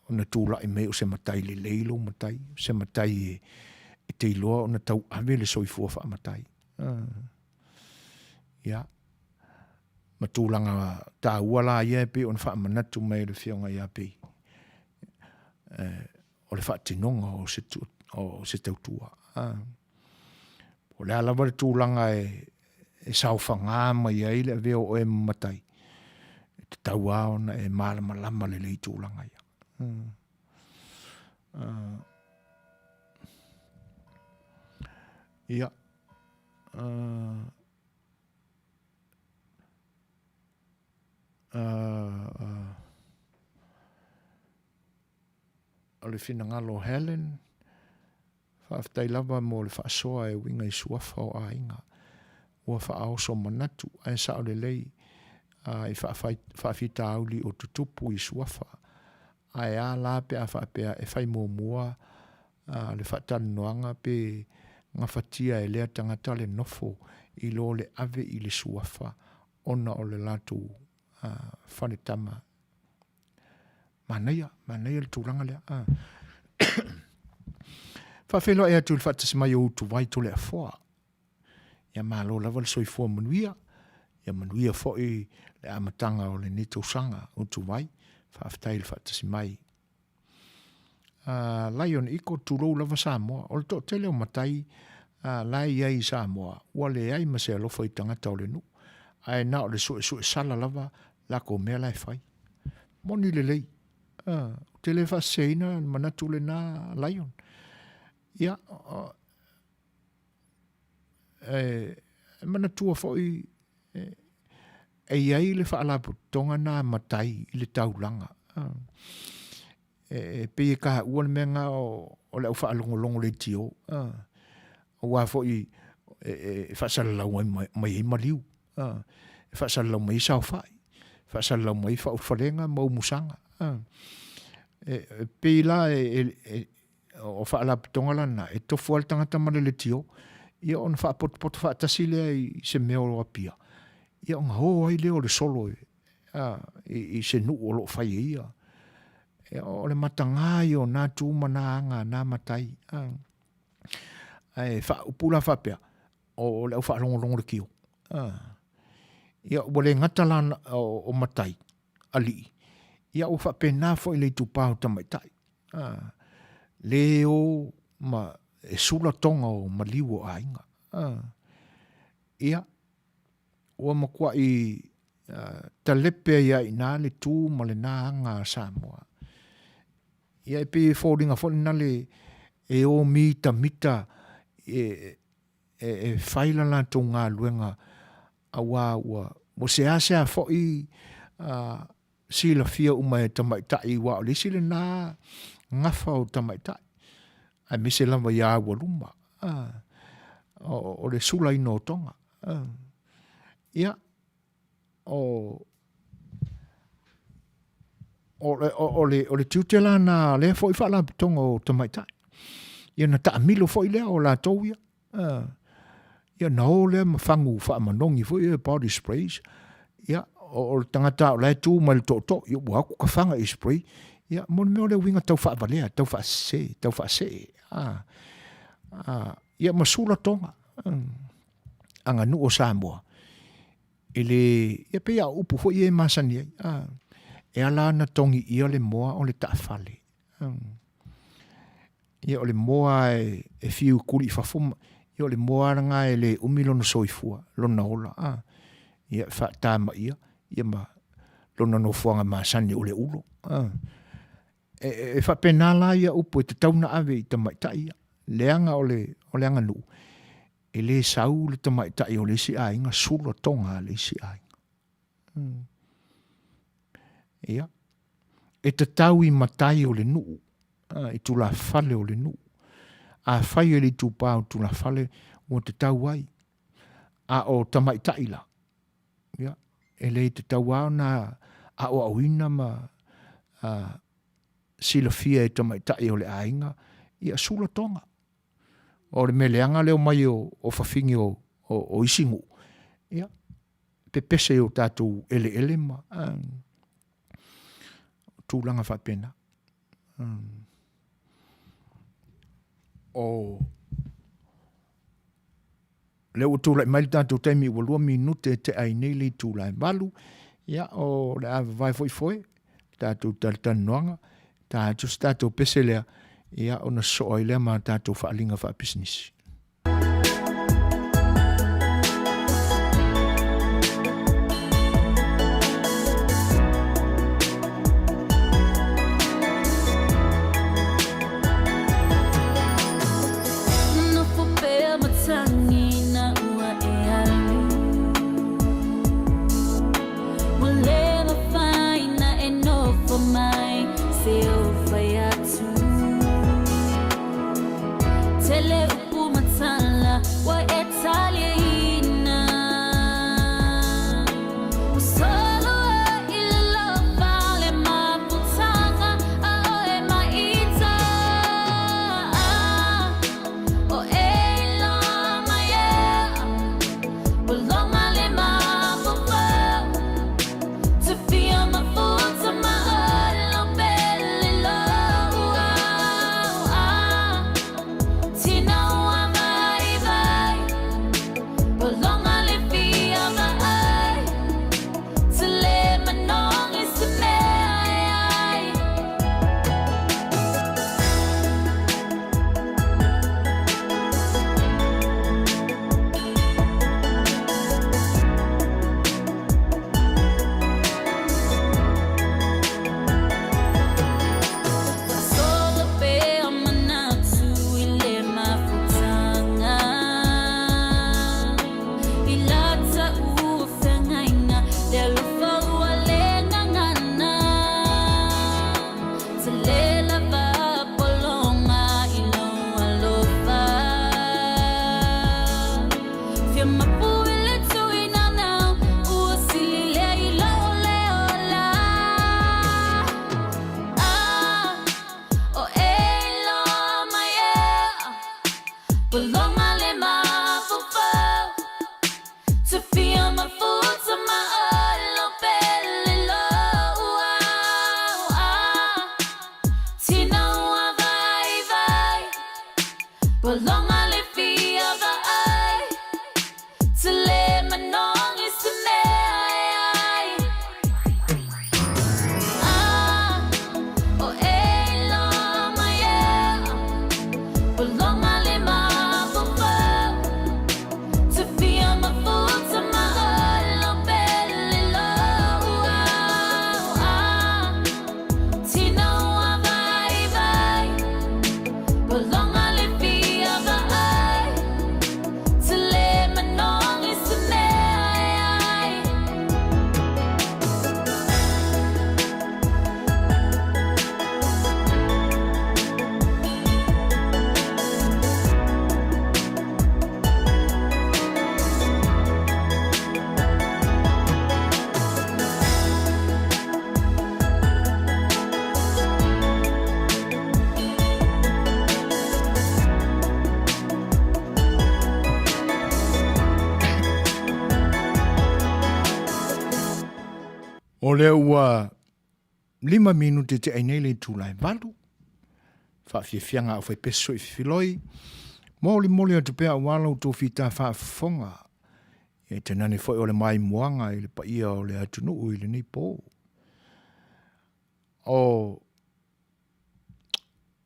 ona tulai mai o se matai lelei lou matai, se matai e, e te iloa ona tauave le soifua faamatai. Ia, ma tulaga taua la ia e pei ona faamanatu mai e le Afioga ia Pei, o le faatinoga o se, o se tautua. O le a lava le tulaga e, e saofaga mai ai le avea o oe ma matai, e tatau lava ona e malamalama lelei i tulaga ia. Mm. Ia. o le finagalo o Helen, faafetai lava mo le faasoa e uiga i suafa o aiga. Ua faaoso manatu ae sao lelei i faafitauli o tutupu i suafa. Ae a la pe a faapea e fai muamua le faatalanoaga pe gafatia e lea tagata le nofo i lo le ave i le suafa ona o le latou faletama. Manaia, manaia le tulaga lea. Faafeiloai atu i le faatasi mai o Utuvai Toleafoa. Ia malo lava le soifua manuia, ia manuia foi le amataga o lenei tausaga Utuvai. Faafetai i le faatasi mai. Lion Eagle, tulou lava Samoa. O le toatele o matai la e i ai i Samoa, ua leai ma se alofa i tagata o le nuu, ae na o le suesue sala lava lakou mea la e fai. Moni lelei, ou te le faaseseina le manatu lena Lion. Ia, e manatua foi e i ai le faalapotopotoga na a matai i le taulaga. E pei e taua le mea lena o le au faalogologo leitio, aua foi e faasalalau mai ai maliu, e faasalalau mai ai saofai, e faasalalau mai ai faaulufalega ma umusaga. E pei la o faalapotopotoga la na, e tofu lava le tagata ma le leitio, ia ona faapotopoto faatasi lea i se mea o Apia, ia ona o ai lea o le solo i se nuu o lo o fai e ia. O le mataga ia o na tu ma na aga a na matai. Ae faaupu la faapea, o le au faalogologo leitio. Ia ua le gata la o matai, alii, ia ua faapena foi le itupa o tamaitai. Le o ma e sula toga o maliu o aiga. Ia, ua matuai talepe ai lava i ina le tu ma lena aga a Samoa. Ia e pei e foliga foi lena le e o mitamita e fai la latou galuega aua ua seasea foi silafia uma e tamaitai aua o le isi lena gafa o tamaitai aemaise lava ia aualuma o le sulaina o toga. Ia, o le tiute la na lea foi faalapotopotoga o tamaitai. Ia na taamilo foi lea o latou ia. Ia na o lea ma fagu faamanogi foi ia body sprays. Ia o le tagata o la e tu mai le tootoo, ia ua atu tafaga i spray. Ia mo le mea o le uiga tau faavalea, tau faasese, tau faasee. Ia ma sula toga. Aganuu o Samoa, e le, ia pei a o upu foi ia e masani ai, e ala ona togi ʻia le moa o le taafale. Ia o le moa e fiu e kuli i fafo, ia o le moa lena e le umi lona soifua, lona ola. Ia e faatamaia ia ma lona nofoaga masani o le ulo. E faapena la ia upu e tatau ona ave i tamaitai ia, leaga o le aganuu, e le sau le tamaitai o le isi aiga sula toga a le isi aiga. Ia, e tatau i matai o le nuu, i tulafale o le nuu. Afai e le itupa o tulafale, ua tatau ai. A o tamaitai la, ia, e le tatau lava ona aoaoina ma silafia e tamaitai o le aiga, ia sula toga. O le mea leaga le omai o fafine o isi nuu, ia, pepese i o tatou eleele ma tulaga faapena. O lea ua tulai mai le tatou taimi ua 2 minute e tea ai nei le itula e 8, ia o le a vavae foi foe le tatou talatalanoaga, ta atu se tatou pese lea, ia ona sosoo ai lea ma tatou faaaliga faapisinisi. Nofo pea matagi ina ua e alu Ua le mafai na e nofo mai se o fai atu. Tele upu ma tala ua e taliaina. Ua solo ai i le alofa le mafutaga a oe maita. O e iloa mai ea ua loga le mafaufau. To feel my futa ma alo pele lou Tina ua vai vai Ua loga le fia vaai To le manogi se mea e ai. Faasolo pea manatu i le mafutaga I lata ua feagaiga le alofa ua le gagana Tele lava pologa i lou alofa Fia mapu i le tuinanau ua sili lea i lou le ola. Ah, o e iloa mai ea ua loga le mafaufau. To feel my futa ma alo pele lou ah, Tina ua vai vai ua loga le fia vaai. To le manogi se mea e ai. Ah, o e iloa mai ea ua loga le mafaufau. To feel my futa ma alo pele lou ah, Tina ua vai vai ua loga le fia vaai. To le manogi se mea e ai. O lea ua 5 minute te ai nei le itula e 8. Faafiafiaga au faipeso i Fifiloi. Molimoli atu pea aua la outou fita faafofoga. Ia tainane foi o le maimoaga i le paia o le atunuu i lenei po. O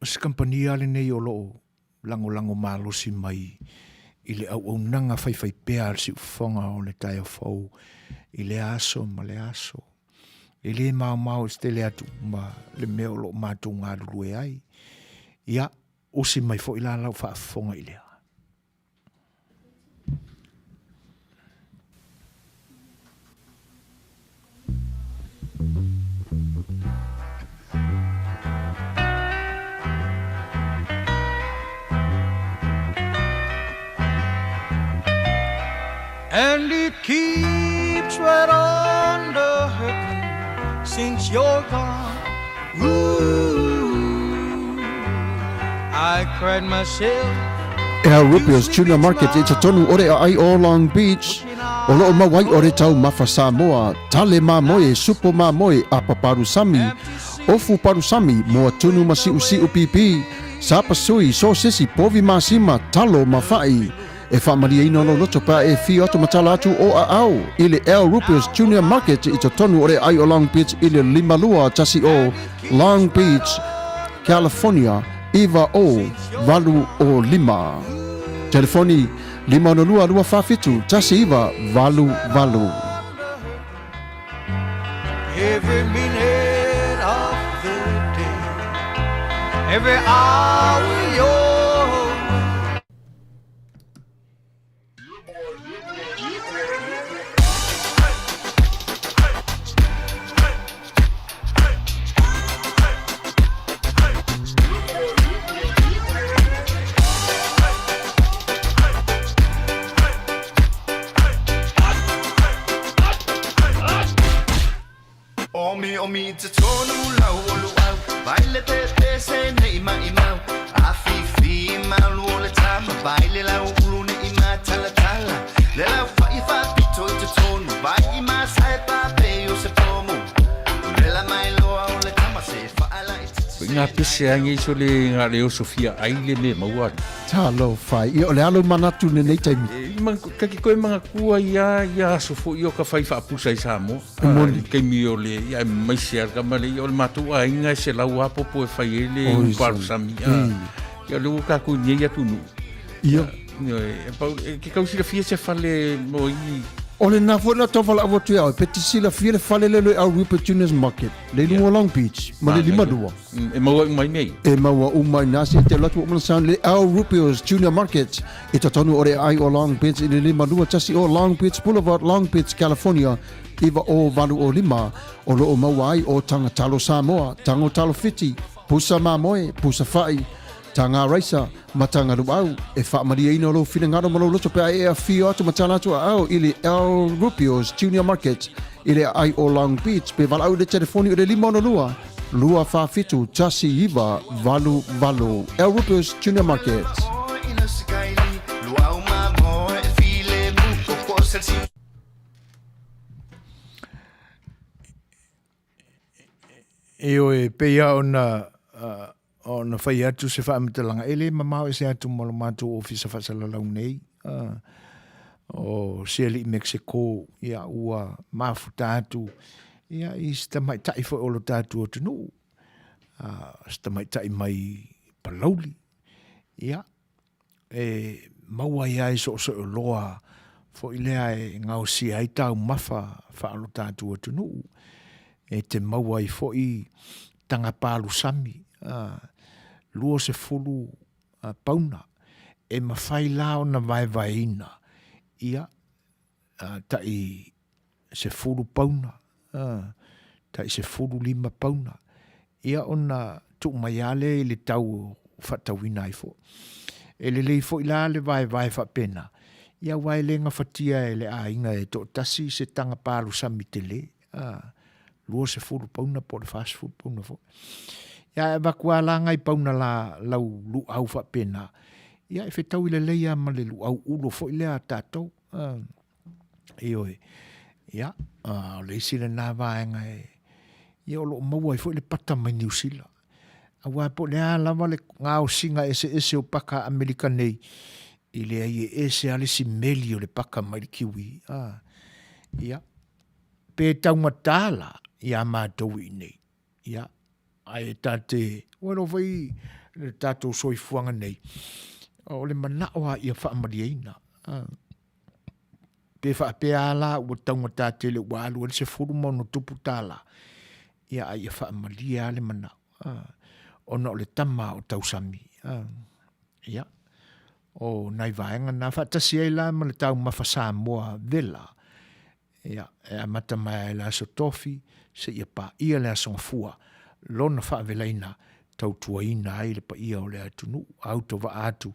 se kamupani lava lenei o lo o lagolago malosi mai i le auaunaga faifaipea a le siufofoga o le taeao fou i lea aso ma lea aso. E le maomao i se tele atu ma le mea o lo o matou galulue ai. Ia, usi mai foi la lau faafofoga i lea. And it keeps right on the hurting since you're gone. Ooh, I cried myself. Al Rupio's Tuna Market i totonu o le aai o Long Beach, o loo mau ai o le taumafa Samoa, tale mamoe, supo mamoe, apa palusami, ofu palusami, moa tunu ma siusiu pipi, sapasui, sosesi, povi masima, talo ma fa'i. E faamalieina lou loto pe a e fio atu ma tala atu o aao i le Al Rupio's Junior Market i totonu o le aai o Long Beach i le 5210 Long Beach, California 90805. Telefoni 562 247 1988. Every minute of the day, every hour you're Nga pese a ngei so le nga le oso fia ai le me maua. Talofa e. Ia, o le a lou manatu i lenei taimi? E, ma, ka ki koe mangatua ia, ia aso foi o ka fai faapusa i Samoa. E moni. I taimi o le, ia, e maise a le kama le, ia, o le matou aiga e selau a popo e fai ai le Oi, palusami. A, ia, o le ua tatou i nei atunuu. Ia. Ia, e, pau, e, ke kau silafia se fale mo i... O lena foi na tau valaau atu ia oe, pe te silafia le fale lea o le Rupert Junior's Market, le i luga o Long Beach, ma le 52. E maua uma i nei. E maua uma i nā se te alu atu o Sound le Al Rupio's Junior Market i totonu o le aai o Long Beach i le 521 o Long Beach Boulevard, Long Beach, California 90805 o loo maua ai o taga talo Samoa, tago talo Fiti, pusa mamoe, pusa fa'i, taga raisa, ma taga luau. E faamalieina lou finagalo ma lou loto pe a e afio atu ma tala atu aao i le Al Rupio's Junior Market i le aai o Long Beach pe valaau i le telefoni o le 562 247 1988. Al Rupio's Junior Market. Ioe, e pei lava ona, ona fai atu se faamatalaga, e le mamao ese atu ma lo matou ofisa faasalalau nei, o se alii Mexico, ia, ua mafuta atu, ia, i se tamaitai foi o lo tatou atunuu, se tamaitai mai Palauli, ia, e maua ai lava i soosoeoloa foi lea e gaosia ai taumafa faalotatou atunuu, e te maua ai foi taga palusami, 20 pauna, e mafai la ona vaevaeina, ia, tai 10 pauna, tai 15 pauna, ia ona tuu mai lava lea i le tau faatauina ai foi. E lelei foi la le vaevae faapena, ia aua e le gafatia e le aiga e toatasi se taga palusami tele, 20 pauna po o le 40 pauna foi. Ia ae avatu lava la nai pauna la lau luau faapena, ia e fetaui lelei lava ma le luau ulo foi lea a tatou. Ioe. Ia, o le isi lena vaega e, ia o lo o maua ai foi le pata mai Niu Sila. Aua po o le a lava le gaosiga eseese o paka a Amerika nei, e leai e ese lava le simeli o le paka mai le Kiwi. Ia, pe taugata la iā matou i inei. Ia, ae ta te, ua iloa foi le tatou soifuaga nei, o le manao lava ia faamalieina. Pe faapea lava la ua taugata tele ua alu ai le $16+, ia a ia faamalie lava le manao, ona o le tama o tausami. Ia, o nai vaega na faatasi ai la ma le taumafa Samoa vela, Ia, e amata mai ai le Aso Tofi seia paia le Aso Gafua, lona faavelaina tautuaina ai le paia o le atunuu, autovaa atu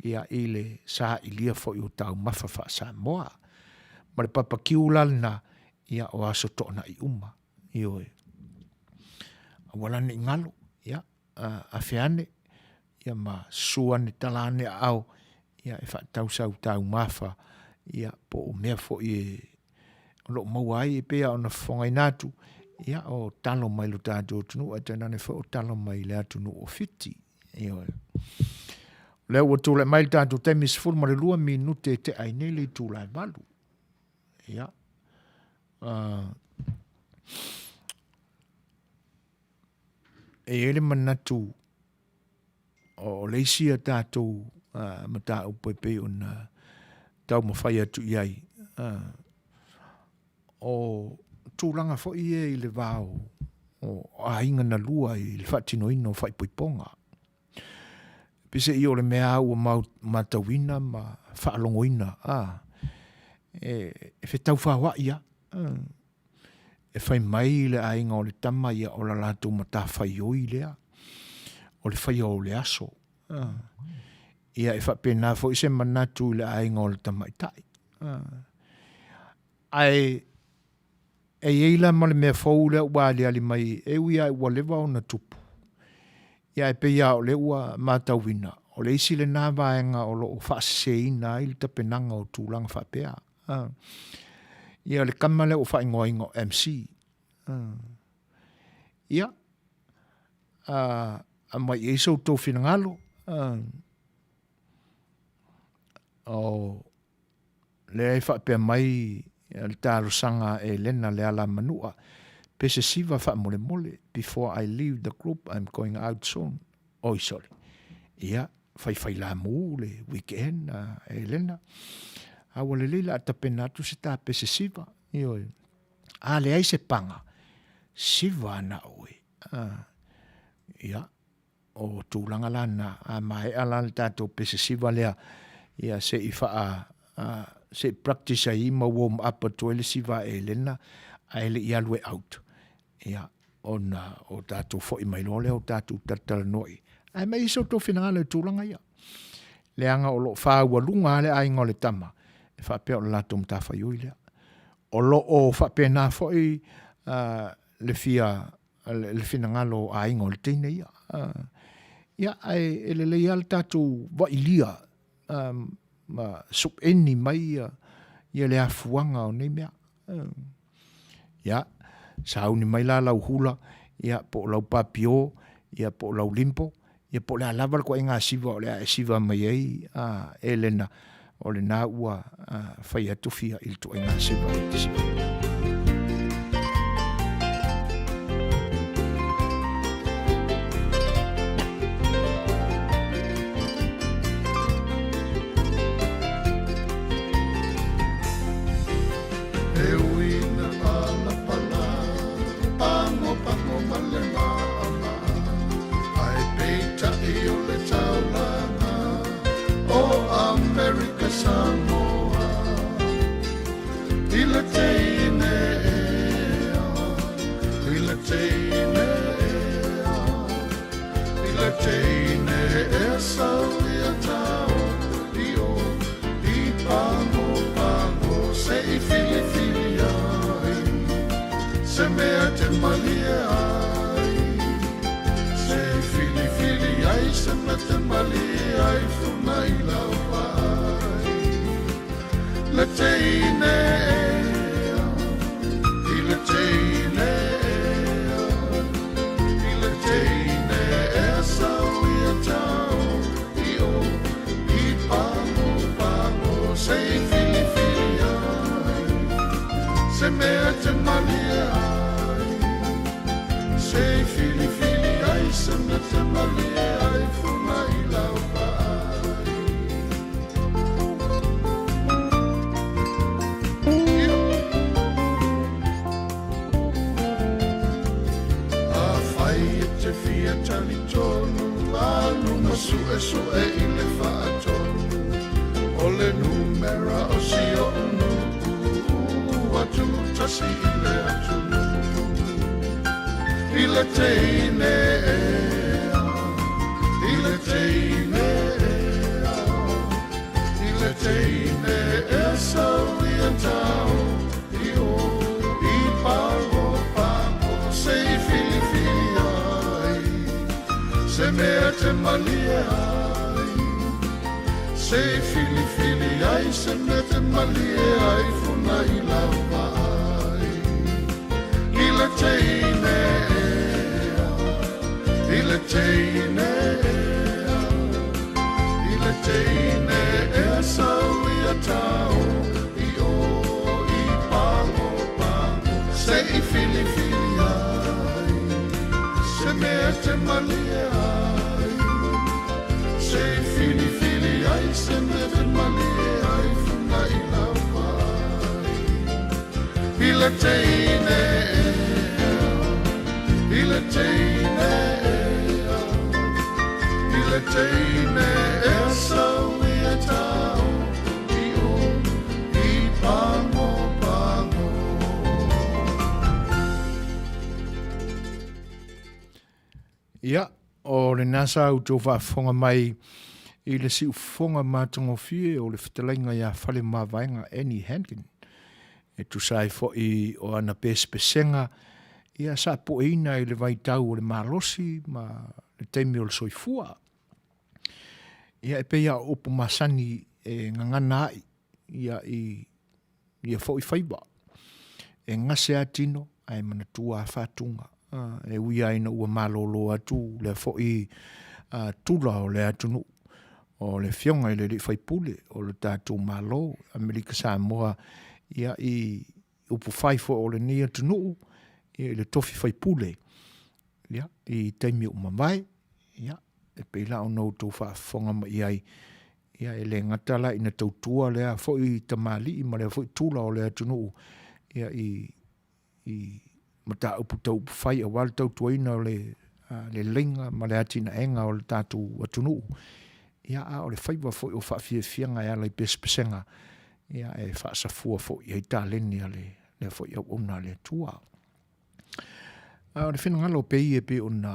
ia i le sailia foi o taumafa faa-Samoa. Ma le papakiu la lena, ia o aso toanai uma, ioe. Aua la ne i galo, ia, afe ane, ia ma susu ane tala ane aao, ia e faatau sau taumafa, ia po o mea foi e o lo o maua ai e pei ona fofogaina atu, ia o talo mai lo tatou atunuu, ae tainane foi o talo mai le atunuu o Fiti. Ioe. O lea ua tulai mai le tatou taimi 12 minute e tea ai nei le itula e 8. Ia. E i ai le manatu o le isi a tatou mataupu e pei ona taumafai atu i ai, o tulaga foi ia i le va o aiga na lua i le faatinoina o faaipoipoga. Peiseai o le mea lava ua matauina ma faalogoina, e fetaufaoai lava. E fai mai le aiga o le tama ia o la latou matafaioi lea, o le faia o le aso. Ia e faapena foi se manatu i le aiga o le tamaitai. Ae E i ai la ma le mea fou lea ua aliali mai e ui lava ua leva ona tupu, ia ae pei lava o lea ua matauina, o le isi lena vaega o lo o faaseseina ai le tapenaga o tulaga faapea. Ia le tama lea ua faaigoaina o MC. Ia, aumai i ai so outou finagalo. O lea e faapea mai le talosaga a Elena Lealamanua, pe se siva faamolemole, before I leave the group, I'm going out soon. Oi sole. Ia, faifailamu le weekend a Elena. A ua lelei la tapena atu se ta pese siva. Ioe. A leai se paga, siva ana oe. A, ia, o tulaga la na, a maea la le tatou pese siva lea, ia se i faa, a, se i practice ai ma warm up atu ai le siva a Elena, ae le i alu e out. Ia, ona o tatou foi mai loa lea o tatou talatalanoa i. Ae mai se outou finagalo i tulaga ia. Leaga o lo o faaualuga lava le aiga o le tama, e faapea o le latou matafaioi lea. O lo o faapena foi uh, le fia le finagalo o aiga o le teine ia. Uh, ia, ae e lelei lava le tatou vailia um, ma sueni mai ia, ia le afuaga o nei mea. Uh, ia, sauni mai la lau hula, ia, po o lau papio, ia, po o lau limpo, ia po o le a lava le ituaiga siva o le a e siva mai ai a Elena, o lena ua fai atu fia i le ituaiga siva e te siva. E ui na palapala, pagopago ma le maʻamaʻa, ae peitai o le taulaga o Amerika Samoa. I le teine ea, i le teine ea, I le teine ea sau ia tao i o i pago pago se i filifili ai se mea te malie ai se i filifili ai se mea te malie ai funa i lau ai le teine ea i le teine ea i le teine ea sau ia tao i o i pago pago se i filifili ai se mea te malie ai se i filifili ai se mea te malie ai funa i lau vaai. Afai e te fia talitonu, alu ma suesue i le faatonu o le numera o si oʻu nuu atu tasi i le atunuu i le teine ea, i le teine ea, i le teine ea sau ia tao i o i pago pago se i filifili ai se mea te malie ai se i filifili ai se mea te malie ai funa i lau vaai i le teine ea i le teine ea i le teine ea sau ia tao i o i pago pago se i filifili ai se mea te malie ai se i filifili ai se mea te malie ai funa i lau vaai i le teine ea i le teine ea i le teine ea sau ia tao i o i pago pago. Ia, o lena sa outou faafofoga mai i le siufofoga matagofie o le fetalaiga ia Falemavaega Annie Hankin. E tusa ai foi o ana pesepesega, ia sa pueina i le vaitau o le malosi ma le taimi o le soifua. Ia e pei lava o upu masani e gagana ai ia i ia foi faiva. E gase lava tino ae manatua lava faatuga. E ui lava ina ua malolo atu lea foi tula o le atunuu, o le Afioga i le Alii Faipule o le tatou Malo, Amerika Samoa, ia i upufai foi o lenei atunuu, ia i le tofi faipule, ia, i taimi ua mavae, ia, e pei la ona outou faafofoga mai i ai, ia e le gata la ina tautua lea foi tamalii ma lea foi tula o le atunuu, ia i i mataupu tau upufai aua le tautuaina o le leleiga ma le atinaega o le tatou atunuu, ia a o le faiva foi o faafiafiaga e ala i pesepesega, ia e faasafua foi i ai taleni a lea foi auauna a le Atua. A o le finagalo o Pei e pei ona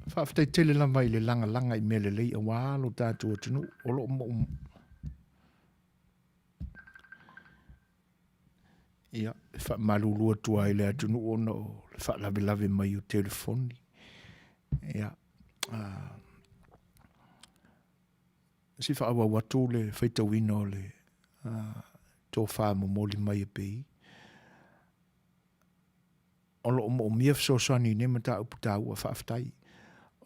Faafetai tele lava i le lagalaga i mea lelei aua lo tatou atunuu o lo o Ia, e faamalulu atu ai i le atunuu ona o le faalavelave mai o telefoni. Ia, se i faaauau atu le faitauina o le tofa momoli mai e Pei. O lo o moomia fesoasoani i nei mataupu taua, faafetai.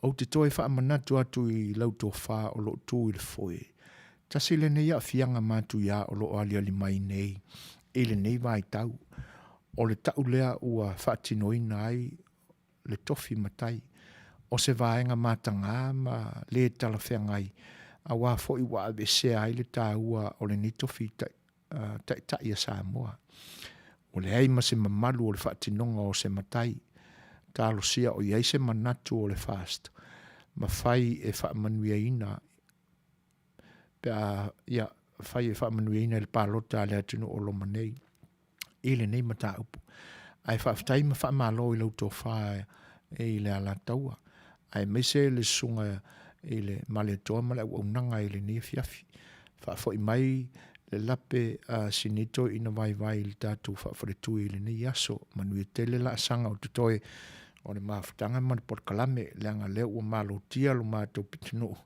Ou te toe faamanatu atu i lau tofa o lo o tu i le foe, tasi lenei aafiaga matuia o lo o aliali mai nei i lenei vaitau, o le ta'u lea ua faatinoina ai le tofi matai, o se vaega mataga ma lē talafeagai, auā foi ua aveesea ai le taua o lenei tofi Taitai a Samoa. Ua leai ma se mamalu o le faatinoga o se matai. Talosia o i ai se manatu o le FAST ma fai e faamanuiaina pe a, ia, fai e faamanuiaina i le palota a le atunuu o loma nei i lenei mataupu. Ae faafetai ma faamalo i lau tofa i le Alataua, aemaise le susuga i le Malietoa ma le auaunaga i lenei afiafi. Faafoi mai le lape a si nei toeaina vaivai i le tatou faafaletui i lenei aso. Manuia tele laasaga o totoe o le mafutaga ma le polokalame, leaga lea ua malotia lo matou pitonuu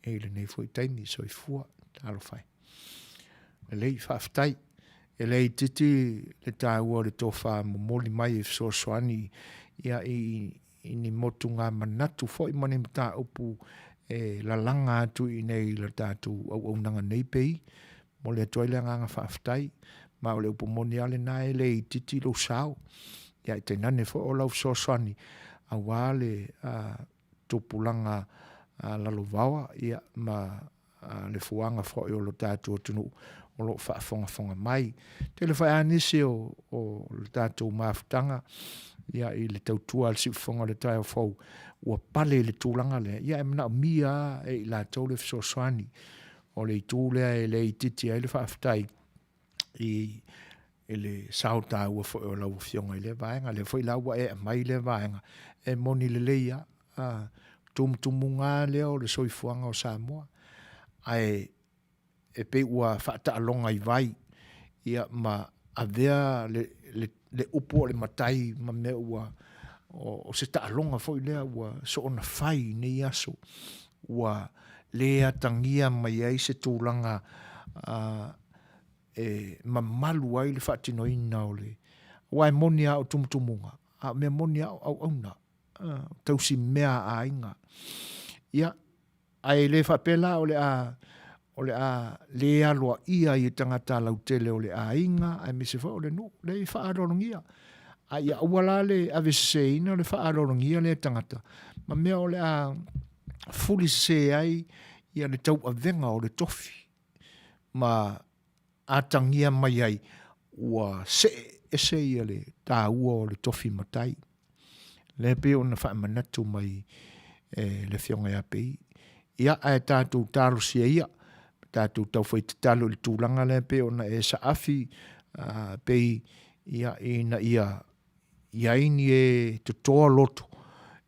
i lenei foi taimi. Soifua. Talofa e. Lelei, faafetai. E le itiiti le taua o le tofa momoli mai e fesoasoani ia i i ni motuga manatu foi ma ni mataupu e lalaga atu i inei i le tatou auaunaga nei pei. Momoli atu ai le agaga faafetai, ma o le upu moni lava lena e le itiiti lou sao, ia ae tainane foi o lau fesoasoani aua le tupulaga lalovaoa ia ma le fuaga foi o lo tatou atunuu o lo o faafogafoga mai. Tele foi lava nisi o, o le tatou mafutaga ia, i le tautua a le siufofoga o le taeao fou ua pale i le tulaga lea, ia e manaomia lava e i latou le fesoasoani. O le itu lea e le itiiti ai le faafetai i i le sao taua foi o lau Afioga i lea vaega. Lea foi la ua e aumai lea vaega, e moni lelei lava, a, tumutumuga lava lea o le soifuaga o Samoa. Ae e pei ua faataaloga i vai, ia ma avea le, le, le upu o le matai ma mea ua, o, o se taaloga foi lea ua soona fai i nei aso, ua le atagia mai ai se tulaga uh, e mamalu ai le faatinoina o le, aua e moni a o tumutumuga, a o mea moni a o auauna, tausi mea a aiga. Ia, ae le faapea la o le a, o le a le aloaia ai e tagata lautele o le aiga, aemaise foi o le nuu, leai e faaaloalogia. A ia aua la le aveseseina o le faaaloalogia lea e tagata, ma mea o le a fulisese ai ia le tauavega o le tofi. ma atagia mai ai ua see ese ia le taua o le tofi matai. Lea pei ona faamanatu mai e le Afioga ia Pei. Ia, ae tatou talosia ia, tatou taufai tatalo i le tulaga lea pei ona e saafi pei ia, ina ia i ai ni e totoa loto,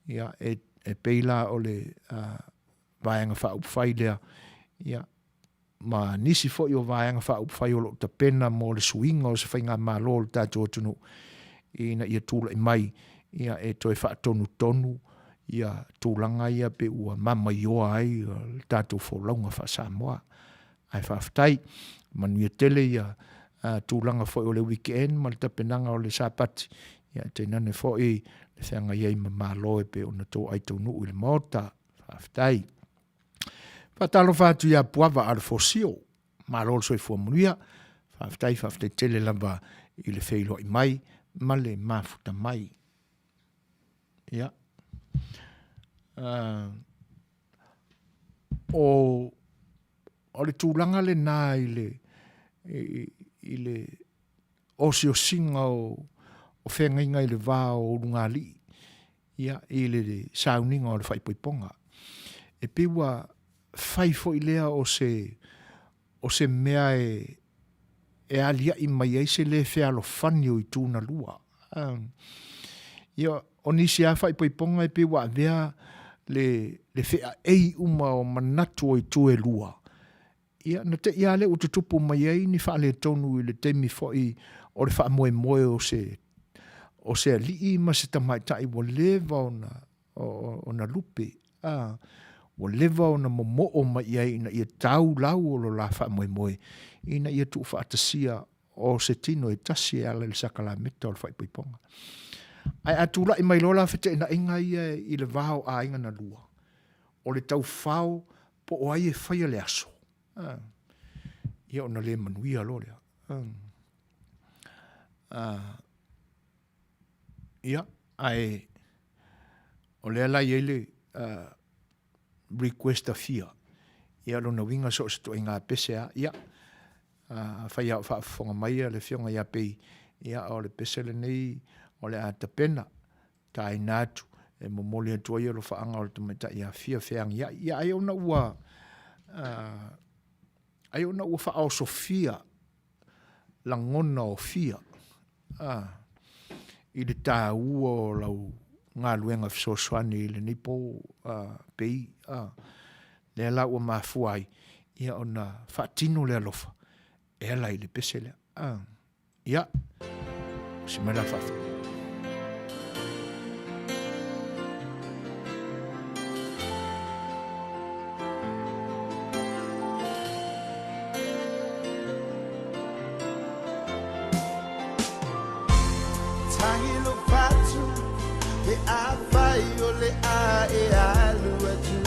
ia, e E pei la o le Vaega Faaupufai lea, ia, ma nisi foi o Vaega Faaupufai o lo o tapena mo le suiga o se faigamalo o le tatou atunuu ina ia tulai mai, ia, e toe faatonutonu ia tulaga ia pe ua mamaioa ai le tatou folauga faa-Samoa. Ae faafetai, manuia tele ia tulaga foi o le weekend ma le tapenaga o le Sapati, ia tainane foi le feagai ai ma Malo e pei ona outou ai taunuu i le Maota. Faafetai. Faatalofa atu ia Puava Alefosio, malo le soifua manuia. Faafetai, faafetai tele lava i le feiloai mai ma le mafuta mai. Ia. O, o le tulaga lena i le, i, i le osiosiga o, o feagaiga i le va o ulugalii, ia, i le sauniga o le faaipoipoga. E pei ua fai foi lea o se, o se mea e, e aliaʻi mai ai se lē fealofani o itu na lua. Ia, o nisi lava faaipoipoga e pei ua avea le, le feaei uma o manatu o itu e lua, ia, na te i lava lea ua tutupu mai ai ni faaletonu i le taimi foi o le faamoemoe o se, o se alii ma se tamaitai ua leva ona, ona lupe, a, ua leva ona momoo mai i ai ina ia tau lau o lo la faamoemoe ina ia tuufaatasia o se tino e tasi e ala i le sakalameta o le faaipoipoga. Ae a tulai mai loa la feteenaiga ia i le va o aiga na lua, o le taufao po o ai e faia le aso, a, ia ona le manuia loa lea. A, Ia, ae o lea la e i ai le request a Fia, ia lona uiga so o se ituaiga pese lava. Ia, afai lava o faafofoga mai le Afioga ia Pei, ia o le pese lenei o le a tapena, taina atu e momoli atu ai alofaaga o le tamaitai ia Fia Feagiai. Ia ai ona ua, ai ona ua faaosofia lagona o Fia a, i le taua o lau galuega fesoasoani i lenei po a, pei a, lea la ua mafua ai ia ona faatino le alofa e ala i le pese lea. A, ia, o si mea la faafetai. Tangi lo fatu Pe afai o le a e alu atu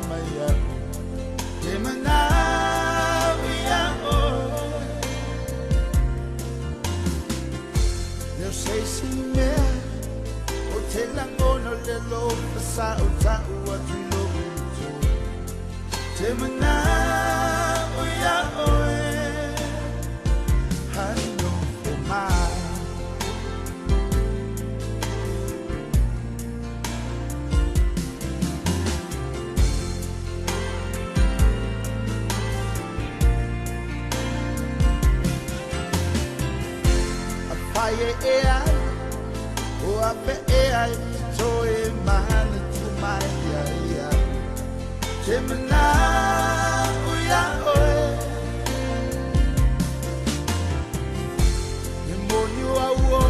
mai au Te manao ia oe Leo se isi mea O te lagona le lofa sa o tau atu i lou utu Te manao ia oe Hai nofo mai. Afai e ea o afe ea i te toe manatu mai ia ia Te manao ia oe E moni ua ua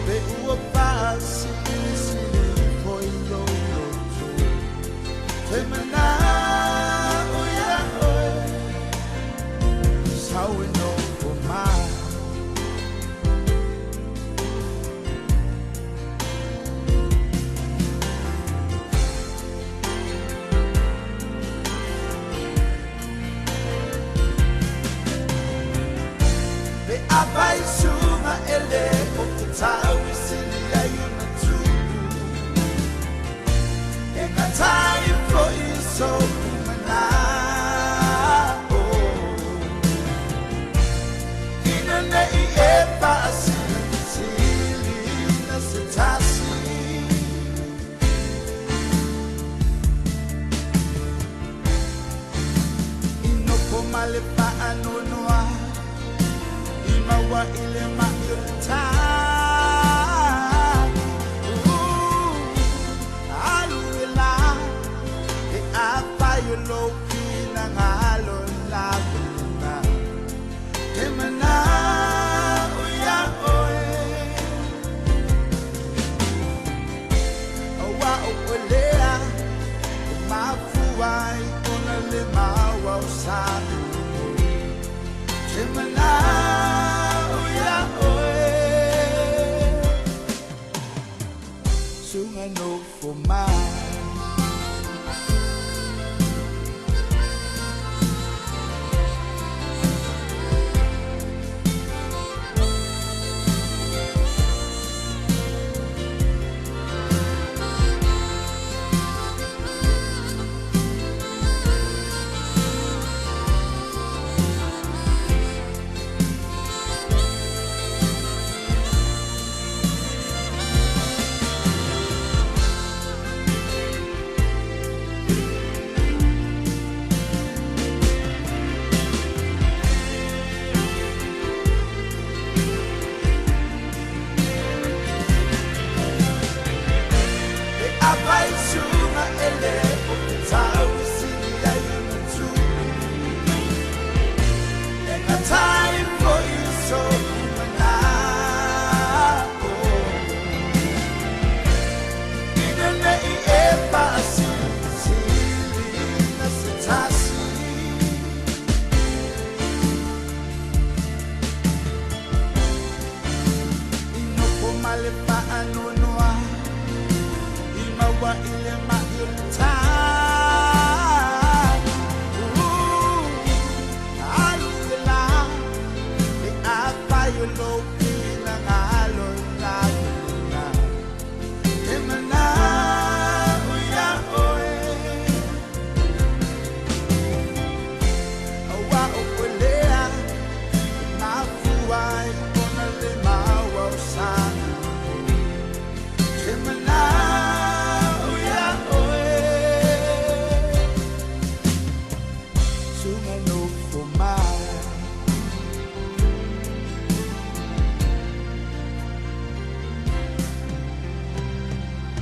pe ua faasilisili ifo i lou loto Te manao ia oe Sau e nofo mai. Pe afai suga e le o te tau i sili ai ona tupu E ngata ifo i soku manao Ina nei e faasilisili na se tasi I nofo ma le faanoanoa I maua i le maʻi o le tagi. Alu e Suga nofo mai.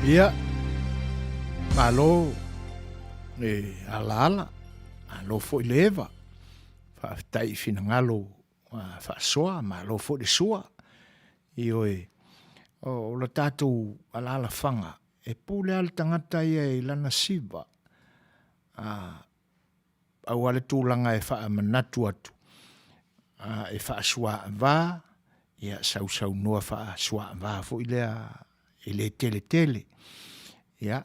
Ia, malo le alaala, malo foi le eva, faafetai i finagalo faasoa, malo foi le sua. Ioe, o le tatou alaalafaga, e pule lava le tagata ia i lana siva, aua le tulaga e faamanatu atu, e faasuaava, ia sausaunoa faasuaava foi lea e le tele tele. Ia,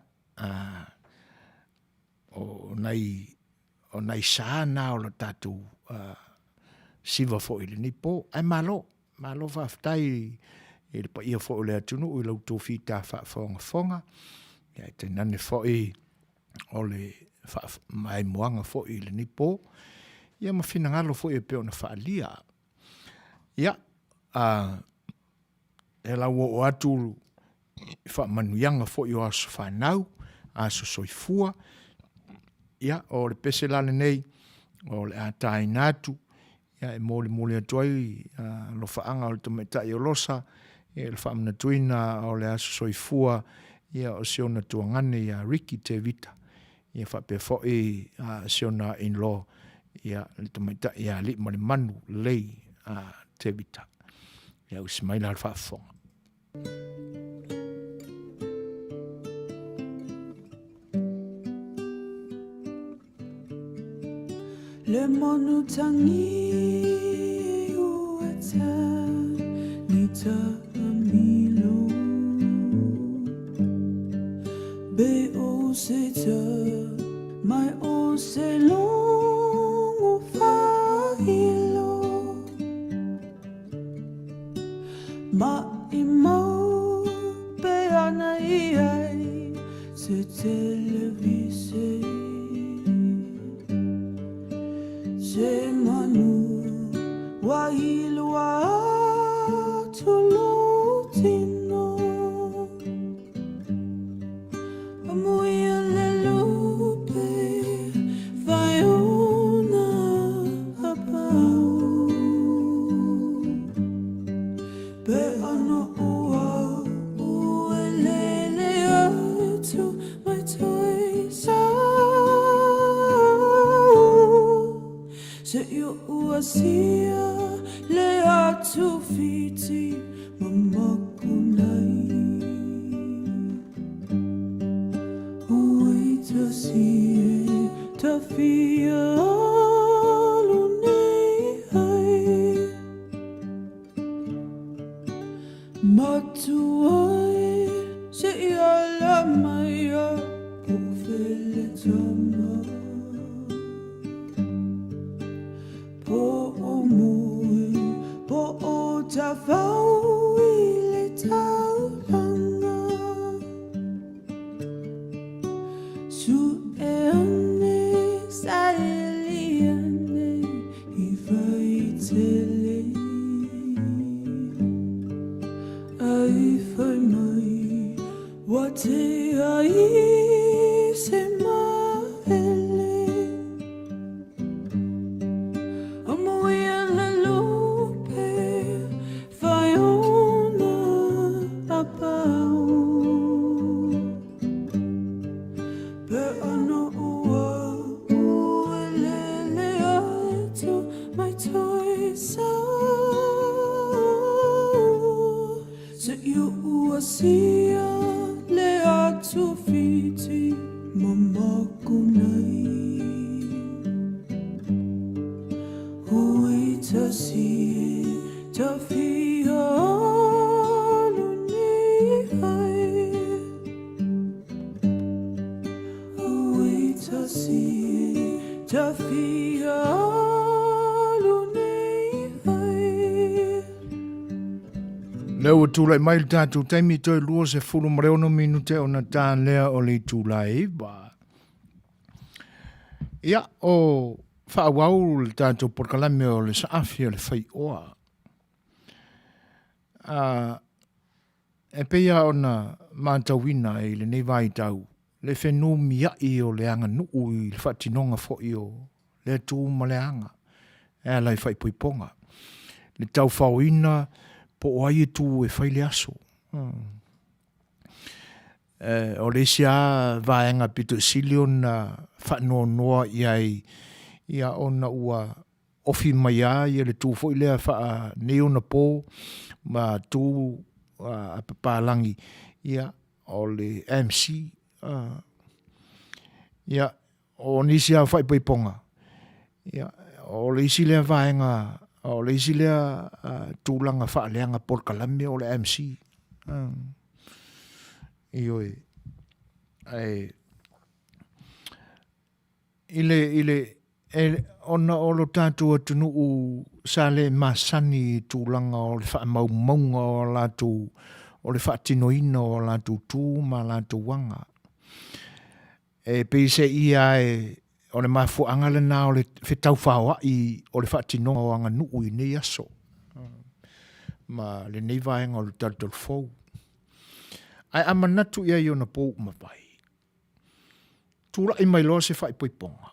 o nai o nai sa na o le tatou siva foi i lenei po. Ae malo, malo faafetai i le paia foi o le atunuu i la outou fita faafogafoga, ia ae tainane foi o le faamaimoaga foi i lenei po, ia ma finagalo foi e pei ona faaalia. Ia, e lauoo atu i faamanuiaga foi o aso fanau, aso soifua. Ia, o le pese la lenei, o le a taina atu, ia, e molimoli atu ai alofaaga o le tamaitai o Losa, ia, le faamanatuina o le aso soifua, ia, o si ona tuagane ia Ricky Tevita, ia faapea foi si ona in-law, ia, le tamaitai ia Aliimalemanu Lei Tevita. Ia usi mai la le faafofoga. Le manu tangi ua tani ta milo Be o se ta mai o se longo whailo Ma i mau pe ana i ai se televise Se manu wa ilua atu lo tino Amuia le lupe whaiona a pau Pe ana ua ue lele atu mai toi sau Se i ua sia le atu whiti mamaku nei Ui tasi e tawhia alu nei ai Matua e se i ala. mai a po o fea le tama. Po o moe, po o tawhau i le taulaga. Sue ane, saili ane i Vaitele. Ai whai mai, watea i se maele. Amoia le lupe, whai ona apau. Pe ana ua uelele atu mai toi sau. Se i ua sia le atu whiti mamako nei. Hui tasi e tawhia alu nei ai. Hui tasi e tawhia alu nei ai. Lea ua tulai mai le tatou taimi toe 26 minute ona ta lea o le itula e 9. Ia, o faaauau le tatou polokalame o le saafi o le faioa. A, e pei lava ona matauina i lenei vaitau le fenumiai o le aganuu i le faatinoga foi o lea tu ma le aga e ala i faaipoipoga. Le taufaoina po o ai e tu e fai le aso. Hmm. E, o le isi lava vaega pito i sili ona faanoanoa i ai, ia ona ua ofi mai lava ia le tu foi lea faa-nei ona po ma tu a papalagi, ia, o le MC. Ia, o nisi lava o faaipoipoga, ia, o le isi lea vaega, o le isi lea tulaga faaleaga polokalame o le MC. Ioe. Ae i le, i le, e, ona o lo tatou atunuu sa le masani i tulaga o le faamaumauga o latou, o le faatinoina o latou tu ma latou aga. E pei se ia e, o le mafuaaga lena o le fetaufaoai o le faatinoga o aganuu i nei aso ma lenei vaega o le talutalufou. Ae a manatu i ai i ona pou uma vai, tulai mai loa se faaipoipoga,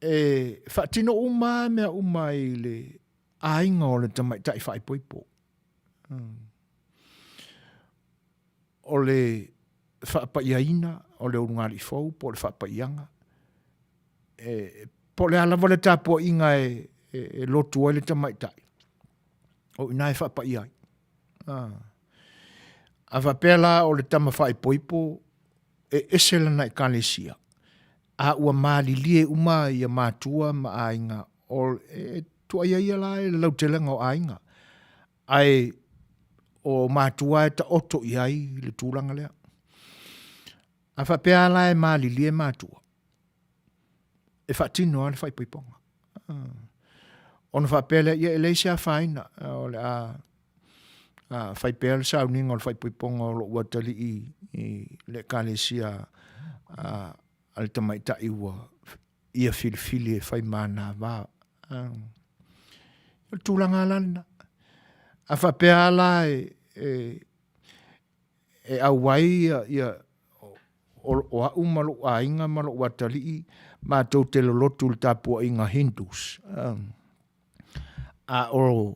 e faatino uma lava mea uma i le aiga o le tamaitai faaipoipo. Hmm. O le faapaiaina o le ulugalii fou po o le faapaiaga, e, po o le a lava le tapuaiga e, e, e lotu ai le tamaitai, o i ina e faapaia ai. A, a faapea la o le tama faaipoipo e ese lana ekalesia, a ua malilie uma ia matua ma aiga, o, e, e tuai ai ia la e le lautelega o aiga. Ae o matua e taoto i ai le tulaga lea. A faapea la e malilie matua, e faatino lava le faaipoipoga. Ona faapea lea, ia e leai se afaina, o le a fai pea le sauniga o le faaipoipoga o lou atalii i le ekalesia a le tamaitai ua ia filifili e fai ma ana va. O le tulaga la lena. A faapea la e, e, e auai ia, ia o, o au ma lou aiga ma lou atalii matou te lolotu i le tapuaiga Hindus. A o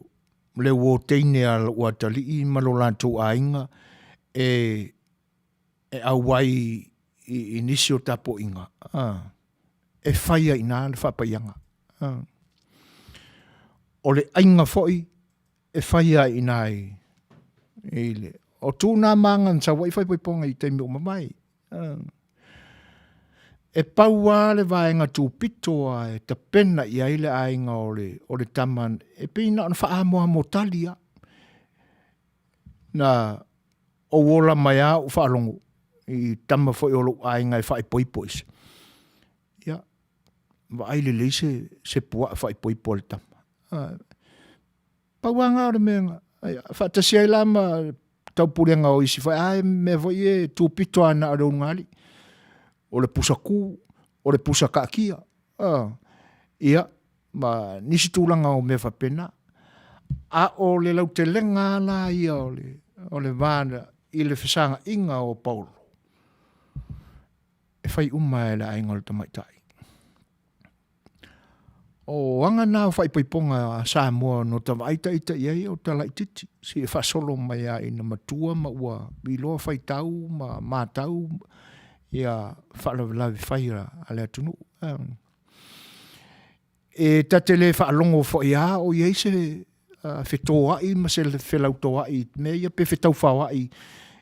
le uo teine a lou atalii ma lo latou aiga e e auai i, i nisi o tapuaiga, e fai ai i ina le faapaiaga. O le aiga foi e fai ai i ina i, i le, o tu nā maga na sau ai faaipoipoga i taimi ua mavae. E pau lava le vaega tupito a e tapena i ai le aiga o le, o le tama, e pei na ona faaamoamo tali lava. Na. Ou ola mai a ou faalogo i tama foi o lou aiga e faaipoipo i se. Ia, vaai lelei se, se puaa faaipoipo a le tama. Pau lava na o le mea na, faatasi ai la ma taupulega o isi foi, a mea foi ia e tupito lava na o le ulugalii. O le pusa ku, o le pusa kaatia, ia, ma nisi tulaga o mea faapena. A o le lautelega lava la ia o le, o le va i le fesagaiga o Paulo, e fai uma e le aiga o le tamaitai. O aga na o faaipoipoga a Samoa no ta vaai ita i ai o ta laititi, se i faasolo mai lava ina matua ma ua iloa faitau ma matau ia faalavelave fai a le atunuu. E ta te le faalogo foi lava o i ai se fetoai ma se felautoai i mea ia pe fetaufaoai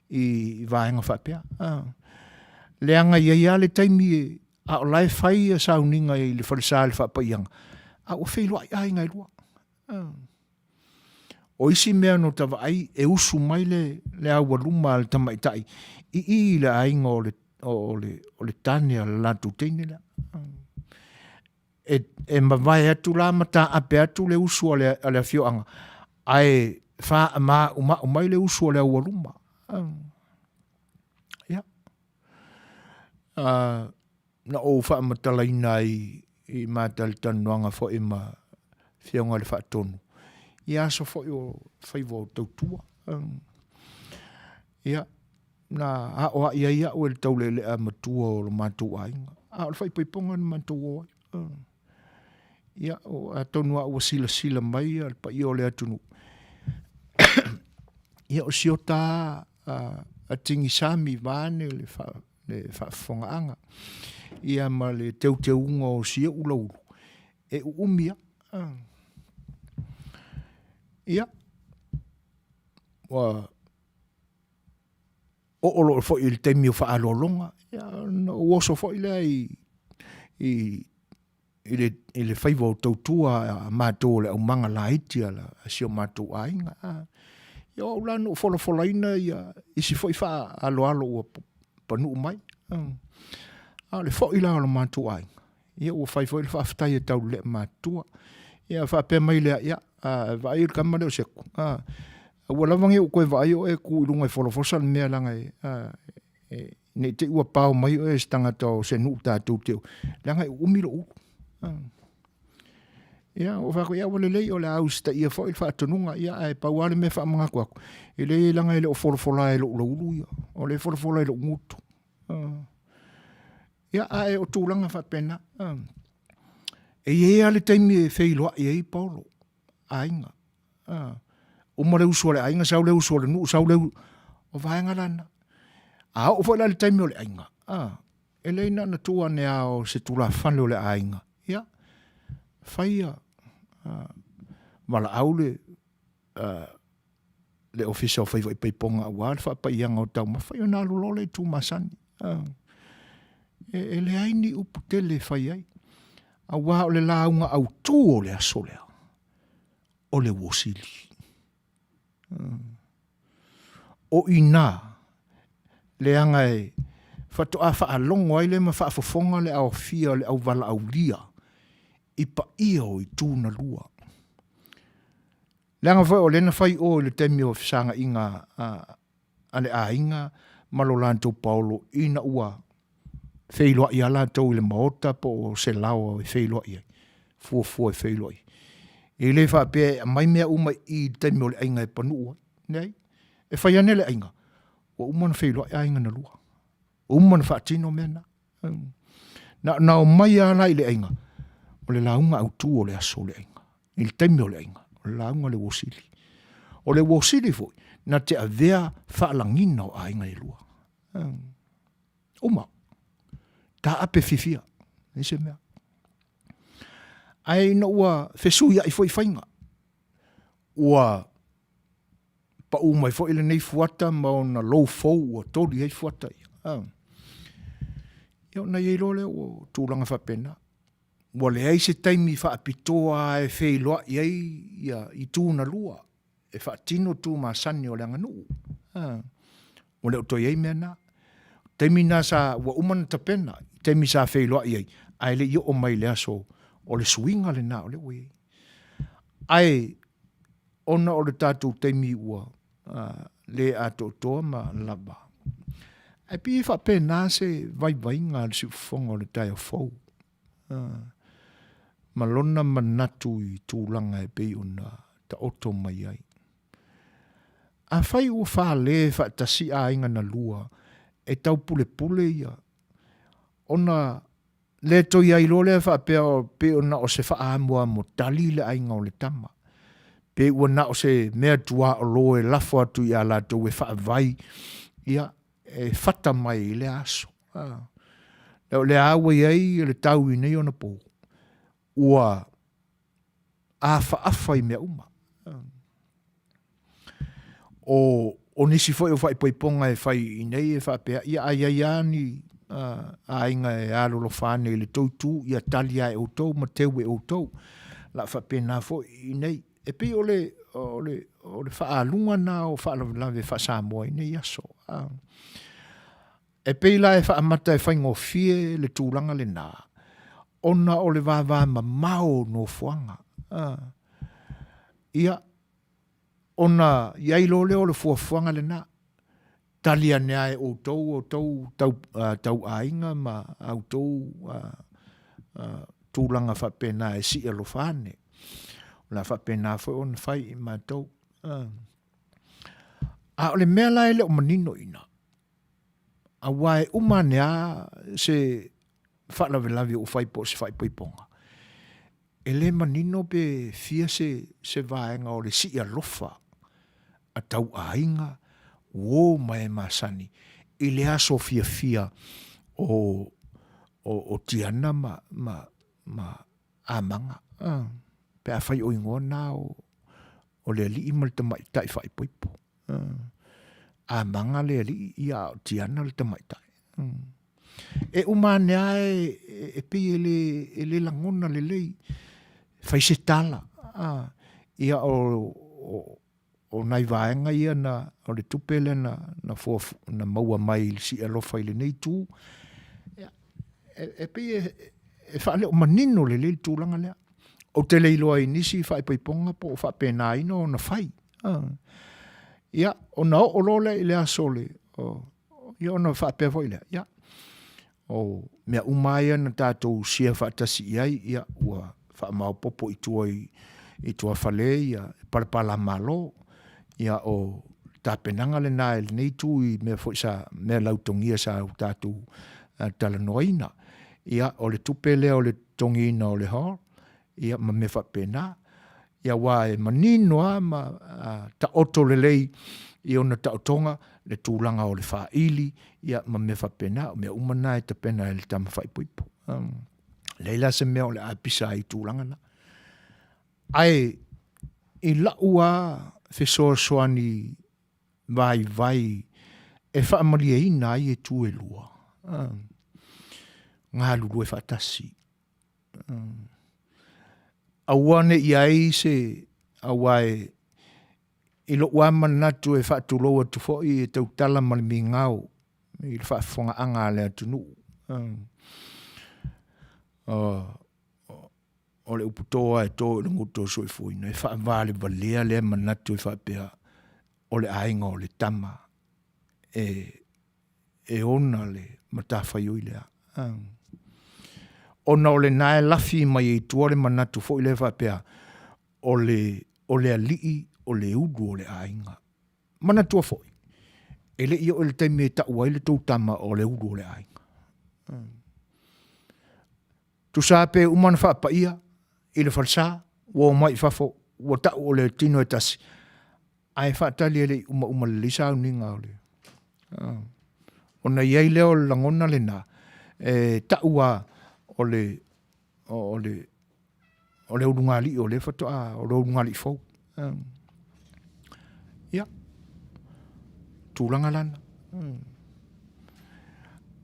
i vaega faapea. Leaga e i ai lava le taimi a o la e fai ia sauniga i le falesa i le faapaiaga, a ua feiloai aiga e lua. O isi mea no ta vaai e usu mai le, le aualuma a le tamaitai i i i le aiga o le, o le, o le tane a le latou teine lea. E, e mavae atu la ma taape atu le usu a le, a le afioaga, ae faamaumau mai le usu a le aualuma. Ia. Na ou faamatalaina ai i matalatalanoaga foi ma Afioga i le Faatonu i aso foi o faiva o tautua. Ia, na aoai ai au e le taulealea matua o lo matou aiga, a o le faaipoipoga na matou o ai. Ia, atonu lava ua silasila mai le paia o le atunuu, ia o si ota a tigisami vaeane le le faafofogaaga, ia ma le teuteuga o si ou laulu, e uumi lava. Ia, ua oo loa foi i le taimi o faaaloaloga, ia ona ou oso foi lea i, i i le faiva o tautua a matou o le aumaga laiti a si o matou aiga. Ia o au la na ou folafolaina ia isi foi faaaloalo ua panuu mai. A o le foi la o le matou aiga, ia ua fai foi le faafetai a Taulelea matutua. Ia faapea mai lea, ia vaai le tama lea o Seku, aua lava ne i ou toe vaai o oe e tu i luga e folafosa le mea leaga e ne i te i ua pao mai oe e se tagata o se nuu tatou te, leaga e uumi lou ulu. Ia, ua fai atu, ia ua lelei, o le a usitaia foi le faatonuga, ia ae pau lava le mea e faamanatu atu, e leai leaga e le o folafola e lou laulu ia, o lea e folafola e lou gutu. Ia, ae o tulaga faapena. E i ai lava le taimi e feiloai ai Paolo, aiga. Uma le usu a le aiga, sau le usu a le nuu, sau le... O vaega la na. A oo foi la i le taimi o le aiga, e leai na ona tuu ane lava o se tulafale o le aiga, ia, fai ia, valaau le, le Ofisa o Faiva i Paipoga aua le faapaiaga o taumafa, ia ona alu loa lea i Tumasani. E, e leai ni upu tele e fai ai, aua o le lauga autu o le aso lea, o le uosili. O i ina, leaga e faatoa faalogo ai lea ma faafofoga le aofia o le auvalaaulia i paia o itu na lua. Leaga foi o lea na fai o i le taimi o fesagaiga a, a le aiga ma lo latou paolo ina ua feiloai lava latou i le maota po o se laoa e feiloai ai, fuafua e feiloai. E le faapea e aumai mea uma i i le taimi o le aiga e panuu ai. Leai. E fai ane le aiga, ua uma ona feiloai aiga na lua. Ua uma ona faatino mea na. Na ona omai lava la i le aiga, o le lauga autu o le aso o le aiga. I le taimi o le aiga, o le lauga le uosili. O le uosili foi, na te avea faalagiga o aiga e lua. Uma. Taape fiafia. Leai se mea. Ae ina ua fesuiai foi faiga, ua pau mai foi lenei fuata ma ona lou fou ua toli ai fuata ia. Ah. Ia ona i ai loa lea ua tulaga faapena. Ua leai se taimi faapitoa e feiloai ai ia itu na lua e faatino tu masani o le aganuu. Ah. Ua le o toe i ai mea na. Taimi na sa ua uma na tapena, i taimi sa feiloai ai, ae le i oo mai i le aso o le suiga lena o lea ua i ai. Ae ona o le tatou taimi ua le atoatoa ma lava, ae pei e faapena se vaivaiga a le siufofoga o le taeao fou, ma lona manatu i tulaga e pei ona taoto mai ai. Afai ua fale faatasi aiga na lua e taupulepule ia, ona le toe i ai loa lea faapea pei na o se faaamoamo tali le aiga o le tama, pe ua na o se mea tuaolo e lafo atu ia latou e faavai, ia, e fata mai i lea aso. O lea ua i ai le tau i nei ona po, ua afaafa i mea uma. O, o nisi foi o faaipoipoga e fai i nei e faapea, ia a i ai lava ni aiga e alolofa ane i le tou itu, ia tali lava e outou ma teu e outou. O le a faapena foi i nei. E pei o le, o le, o le faaaluga lena o faalavelave faa-Samoa i nei aso. E pei la e faamata e faigofie le tulaga lena, ona o le vavamamao o nofoaga. Ia, ona i ai loa lea o le fuafuaga lena, tali ane lava e outou outou tau, tauaiga ma a outou tulaga faapena e sii alofa ane. O le a faapena foi ona fai i matou. A o le mea la e le o manino i ina, aua e uma ane lava se faalavelave ua fai po o se faaipoipoga, e le manino pe fia se, se vaega o le sii alofa a tauaiga, uo ma e masani i le aso fiafia o, o, o Tiana ma, ma, ma Amaga, pe afai o igoa na o, o le alii ma le tamaitai faaipoipo. Amaga le alii, ia a o Tiana le tamaitai. E uma ane lava e, e pei e le, e le lagona lelei, fai se tala, ia o, o, o nai vaega ia na, o le tupe lea na, na, fuafu, na maua mai i le sii alofa i lenei itu, ia, e, e pei e, e faaleo manino lelei le tulaga lea. Ou te le iloa i nisi faaipoipoga po o faapenaina ona fai. Ia, ona oo loa lea i le aso o le, ia ona faapea foi lea, ia, o mea uma ia na tatou share faatasi i ai, ia, ua faamaopopo i tua i, i tuafale ia palapalamalo, ia o tapenaga lena e lenei itu i mea foi sa, mea lautogia sa o tatou talanoaina. Ia, o le tupe lea o le totogiina o le hall, ia ma mea faapena. Ia aua e manino lava ma taoto lelei i ona taotoga le tulaga o le faaili ia ma mea faapena. O mea uma na e tapena e le tama faaipoipo. Leai la se mea o le a pisa ai i tulaga na. Ae i la'u lava fesoasoani vaivai e faamalieina ai itu e lua, galulue faatasi. Aua ne i ai se, aua e, i lou lava manatu e faatulou atu foi e tautala ma le migao i le faafofogaaga a le atunuu. O le upu to lava e to i le gutu o le soifuaina, e faavalevalea lea manatu e faapea o le aiga o le tama e e ona le matafaioi lea. Ona o lena e lafi mai ai tua le manatu foi lea faapea, o le, o le alii o le ulu o le aiga. Manatua foi, e le i oo i le taimi e tau ai le tou tama o le ulu o le aiga. Tusa pe uma ona faapaia i le falesa, ua omai i fafo, ua tau o le tino e tasi, ae faatali e le i umauma lelei sauniga o le ona i ai lea o le lagona lena e tau a o le o le o le ulugalii o lea faatoa o le ulugalii fou. Ia, tulaga lana.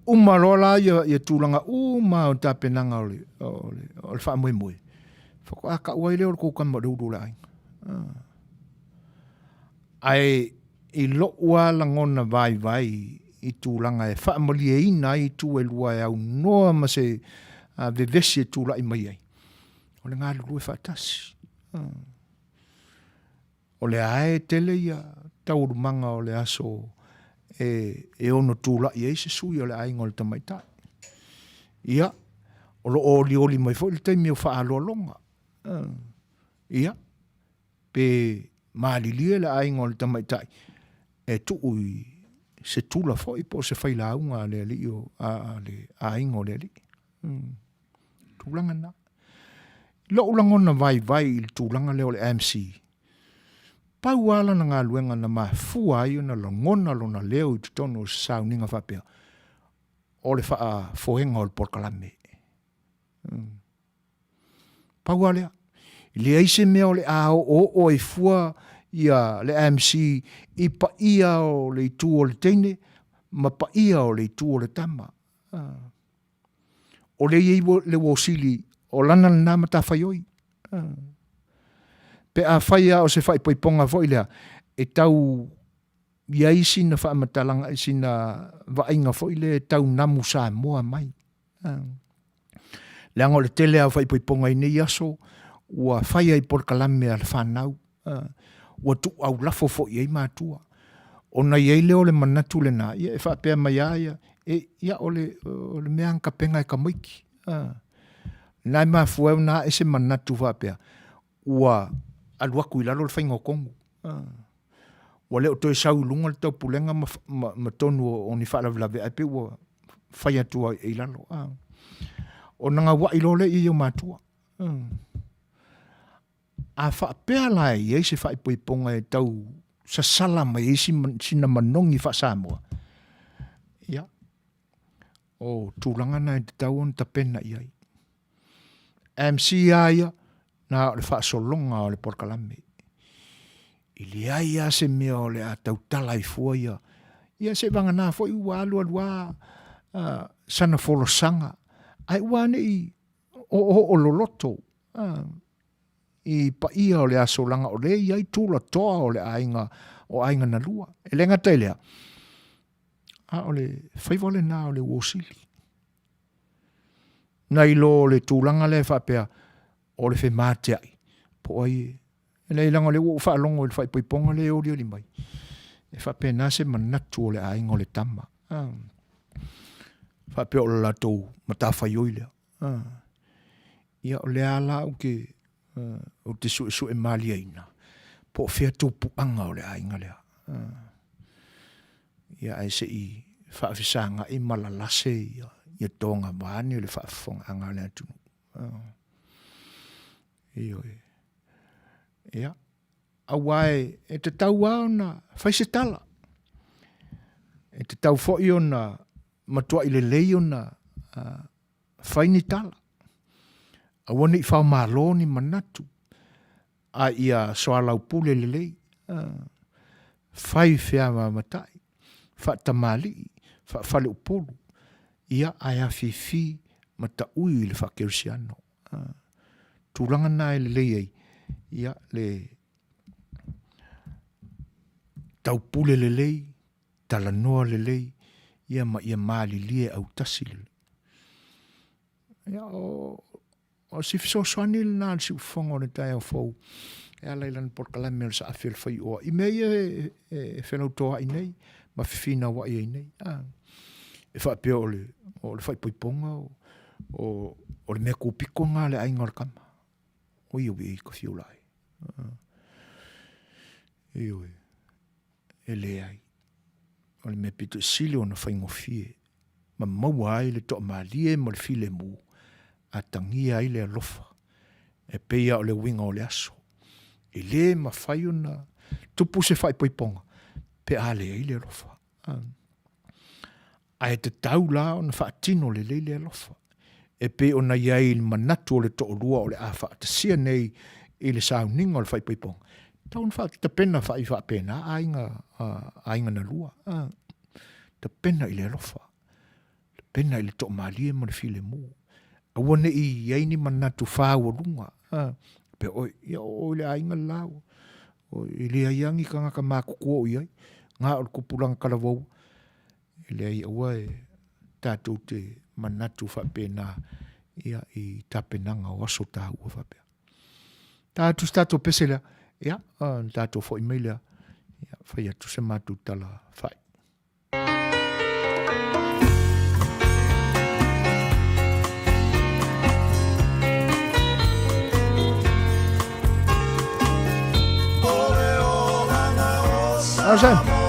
Uma loa la ia, ia tulaga uma o tapenaga o le, o le, o le faamoemoe, faatoa tau ai lea o le tou tama o le ulu o le aiga. Ae I loʻu lava lagona vaivai i tulaga e faamalieina ai itu e lua e aunoa ma se vevesi e tulai mai ai, o le galulue faatasi. O lea lava e tele ia taualumaga o le aso e, e ono tulai ai se sui o le aiga o le tamaitai. Ia, o lo o olioli mai foi le taimi o faaaloaloga. Ia, pe malilie le aiga o le tamaitai e tuu i se tula foi po o se failauga a le alii o, a, a le aiga o le alii. Tulaga na. Lou lagona vaivai i le tulaga lea o le MC, pau lava lana galuega na mafua ai ona lagona lona leo i totonu o se sauniga faapea, o le faafoega o le polokalame. Pau lava lea. E leai se mea o le a oooo ai fua ia le MC i paia o le itu o le teine ma paia o le itu o le tama. O lea e i ai le uosili o lana lena matafaioi. Pe afai lava o se faaipoipoga foi lea e tau i ai sina faamatalaga, sina vaaiga foi lea e tau namu Samoa mai. Leaga o le tele lava o faaipoipoga i nei aso ua fai ai polokalame a le fanau, ua tuuaulafo foi i ai matua. Ona i ai lea o le manatu lena, ia e faapea mai lava ia, e, ia o le, o le mea na tapena e tamaiti. Na e mafua ai ona ae se manatu faapea, ua alu atu i lalo le faiga o tonu. Ua le o toe sau i luga le taupulega ma, ma, ma tonu o ni faalavelave ae pei ua fai atu i lalo. Ona gauai loa lea i o matua. A faapea la e i ai se faaipoipoga e tau sasala mai ai sina manogi faa-Samoa, ia, o tulaga na e tatau ona tapena i ai. MC a ia, na o le faasologa o le polokalame. E leai lava se mea o le a tautala ai fua ia. Ia seivagana foi ua alualu lava sana folasaga, ae ua ne i oooo loloto i paia o le aso leaga o lea e i ai tulatoa o le aiga o aiga na lua. E le gata i lea, a o le faiva lena o le uo sili. Nai lo le tulaga lea e faapea o le femateai po o ai e E leai leaga o lea ua ou faalogo i le faaipoipoga lea e olioli mai, e faapena se manatu o le aiga o le tama. Faapea o le latou matafaioi lea. Ia o lea la ou te, ou te suesue maliaina po o fea tupuaga o le aiga lea. Ia ae se i faafesagai ma lalase ia, ia toga vaeane le faafofogaaga a le atunuu. Ioe. Ia, aua e, e tatau lava ona fai se tala. E tatau foi ona matuai lelei ona fai ni tala. Aua ne i faomalo ni manatu, a ia soalaupule lelei. Fai feavaavatai, faatamalii, faafaleupolu, ia ae afifi ma taui i le faakerisiano. Tulaga na e lelei ai, ia le taupule lelei, talanoa lelei, ia ma ia malilie autasi lelei. Ia, o, o si fesoasoani lena a le siufofoga o le taeao fou e ala i lana polokalame o le saafi o le faioa i mea ia e, e, e felautoaʻi nei ma fefinauaʻi ai nei. A, e faapea o le, o le faaipoipoga o, o, o le mea kūpito lena a le aiga o le tama. O ia ui ka fiu lai. Ioe. E leai. O le mea pito sili ona faigofie ma maua ai le toamalie ma le filemu a tagia ai le alofa e pei lava o le uiga o le aso. E le mafai ona tupu se faaipoipoga pe a leai le alofa. Ae tatau la ona faatino lelei le alofa, e pei ona i ai i le manatu o le toalua o le a faatasia nei i le sauniga o le faaipoipoga, tatau ona faatapena fai faapena aiga, aiga na lua. Tapena i le alofa, tapena i le toamalie ma le filemu. Aua ne i i ai ni manatu fāualuga, pe oi, ia o oe le aiga le la, e leai lava ni tagata matutua o i ai. Ngā o le tupulaga talavou, e leai aua e tatou te manatu faapena ia i tapenaga o aso taua faapea. Ta atu se tatou pese lea, ia, ona tatou foi mai lea, ia, fai atu se matou tala faaiu. Awesome.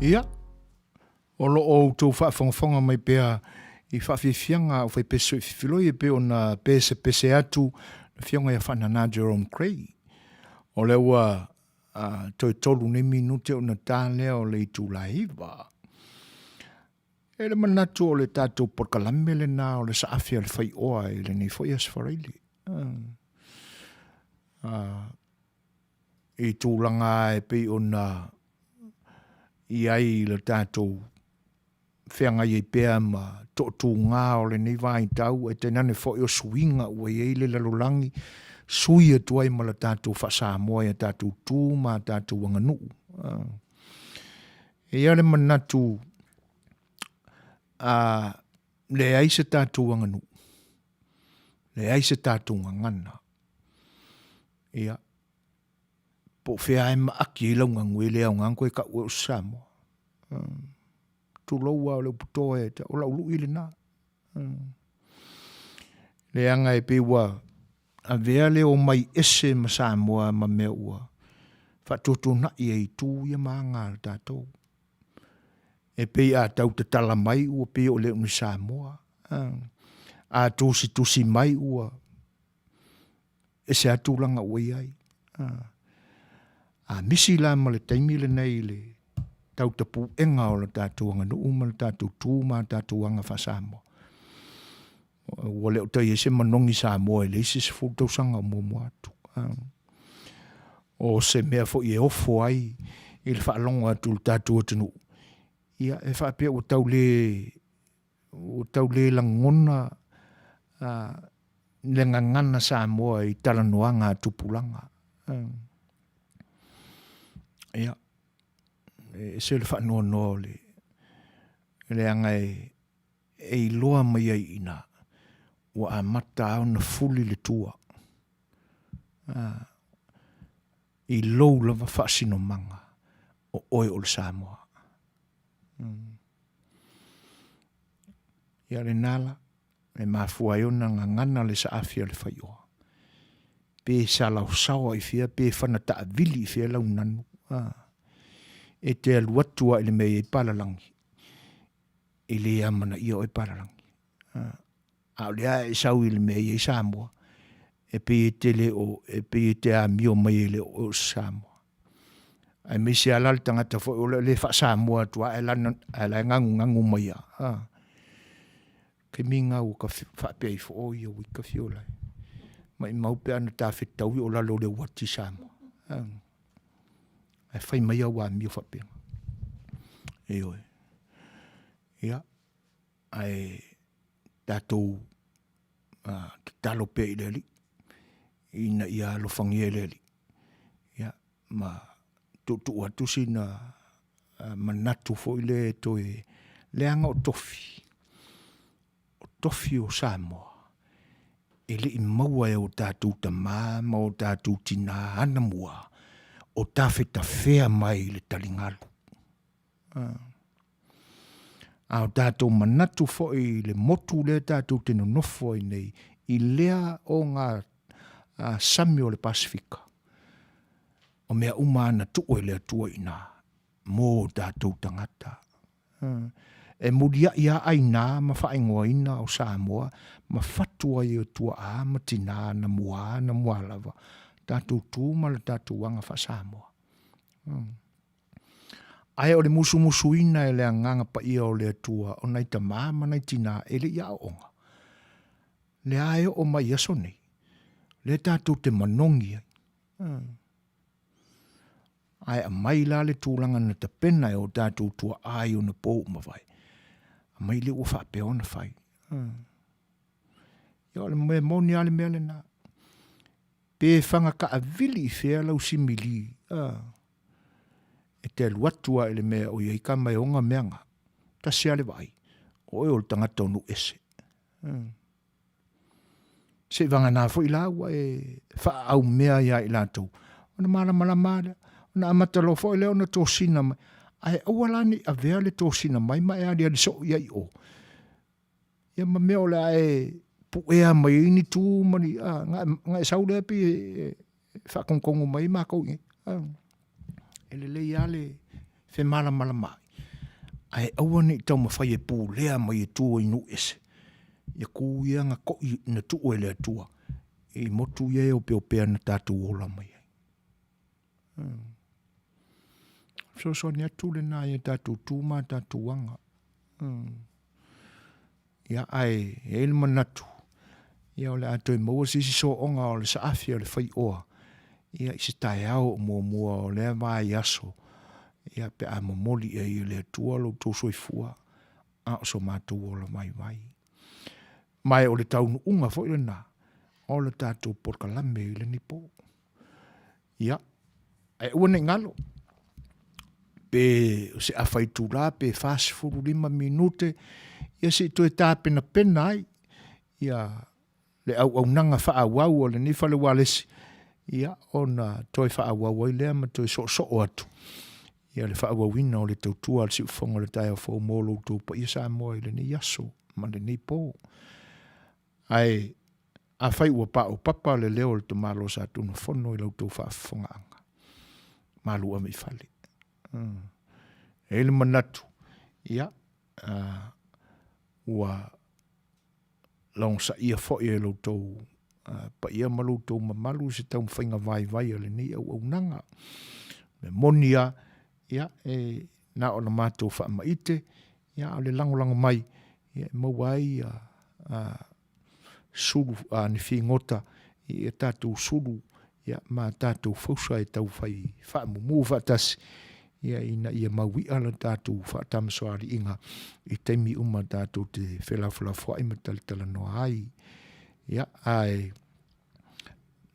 Ia, o lo o outou faafogafoga mai pea i faafiafiaga a aufaipeso i Fifiloi e pei ona pesepese atu le Afioga ia Faanana Jerome Craig. O lea ua toe 3 nei minute ona ta lea o le itula e 9. E le manatu o le tatou polokalame lena o le saafi a le faioa i lenei foi Aso Faraile. I tulaga e pei ona i ai le tatou feagai ai pea ma toatuga o lenei vaitau, ae tainane foi o suiga ua i ai le lalolagi, sui atu ai ma le tatou faa-Samoa i a tatou tu ma a tatou aganuu. E i ai le manatu, a leai se tatou aganuu, leai se tatou gagana, ia, po o fea lava e maaki ai lau gague, e le aoga ona toe tau oe o se Samoa. Tulou lava o le upu toa ia te au, o lau lui lena. Leaga e pei ua avea le omai ese ma Samoa ma mea ua faatuatuanai ai i tu ia ma aga a le tatou. E pei a tau tatala mai ua pei o le o ni Samoa. A tusitusi mai ua ese lava tulaga ua i ai. A misi la ma le taimi lenei i le tau tapuega o le tatou aganuu ma le tatou tu ma tatou aga faa-Samoa, ua le o tai ai se manogi Samoa i le isi 10 tausaga o muamua atu. O se mea foi e ofo ai i le faalogo atu i le tatou atunuu, ia e faapea ua tau le ua tau le lagona le gagana Samoa i talanoaga a tupulaga. Ia, e ese le faanoanoa o le leaga e iloa mai ai i ina ua amata lava ona fuli le tua i lou lava faasinomaga o oe o le Samoa. Ia lena la, e mafua ai ona gagana le saafi a le faioa. Pe salaosaoa i fea, pe fana taavili i fea lau nanu. E te alu atu lava i le mea e i ai palalagi, e le amanaia oe palalagi. A o lea e sau i le mea e i ai Samoa, e pei e te le o, e pei e te amio mai e le o oe o se Samoa. Aemaise lava la le tagata foi o le faa-Samoa atu lava ae la e gagugagu mai lava. Ah. Taimi lena ua ta faapea ifo, oi auī ka fio lai. Maimau pe ana ta fetaui o lalo o le uati Samoa. Ah. Ae fai mai au amio faapena. Ioe. Ia, ae tatou tatalo pea i le Alii ina ia alofagia e le Alii ia ma tuutuu atu sina manatu foi lea e toe leaga o tofi, o tofi o Samoa e le i maua e o tatou tama ma o tatou tina anamua o tafetafea mai i le taligalu. A o tatou manatu foi i le motu lea tatou te nonofo ai nei i lea o ngā sami o le Pasifika, o mea uma lava na tuu e le Atua i ina mō o tatou tagata. E muliaʻi lava ʻainā ma faaigoaina o Samoa ma fatu ai e tuaʻā ma tinā na muā na muā lava tatou tu ma le tatou aga faa-Samoa. Ae o le musumusuina e le Agaga Paia o le Atua o nai tamā ma nai tinā e le i aoaoga, lea e oo mai i aso nei, lea tatou te manogi ai. Ae aumai la le tulaga na tapena e o tatou tuaʻā i ona pō ua mavae, aumai lea ua faapea ona fai. Ia o le mea moni lava le mea lena. Pe faga taavili i fea lau simili, e te alu atu lava i le mea o i ai tama e ona mea na, tasi lava le vaai, o oe o le tagata o nuu ese. Seivagana foi la ua e faaaumea ia i latou, ona malamalama lava lea, ona amata loa foi lea ona tosina mai. Ae aua la ne i avea le tosina mai ma e aliali soo i ai i o. Ia ma mea o le a e puea mai ai ni tu ma ni, a, na e sau lea pei e faatonutonu mai ai matou i inei. E lelei lava le femalamalamaai, ae aua ne i taumafai e pulea mai e tu ai nuu ese ia tu ia na toi na tuu e le Atua i motu ia e opeopea na tatou ola mai ai. Fesoasoani atu lena i a tatou tu ma a tatou aga. Ia, ae i ai le manatu, ia o le a toe maua se isi sooga o le saafi o le faioa, ia i se taeao o muamua o lea vaiaso, ia pe a momoli i ai e le Atua lo outou soifua, a o so matou ola vaivai. Ma e o le taunuuga foi lena o le tatou polokalame i lenei po. Ia, ae aua ne i galo, pe o se afa itula pe 45 minute, ia se i toe tapenapena ai ia le auaunaga faaauau a lenei fale ualesi, ia ona toe faaauau ai lea ma toe soosoo atu. Ia le faaauauina o le tautua a le Siufofoga o le Taeao Fou mo lo outou paia Samoa i lenei aso ma lenei po. Ae afai ua paopapa le leo o le tamaloa Sa Tunumafono i la outou faafofogaaga, malu ave i fale. E i ai le manatu, ia, ua logosaia foi e lo outou paia ma lo outou mamalu se taumafaiga vaivai a lenei auaunaga. O le moni lava, ia, e na o le matou faamaite, ia, a o le lagolago mai, ia, e maua ai ia, sulu, ni figota i a tatou sulu ia, ma tatou fausa e tau fai faamumu faatasi ia, ina ia maui'a le tatou faatamasoaliiga i taimi uma tatou te felafolafoai ma talatalanoa ai. Ia, ae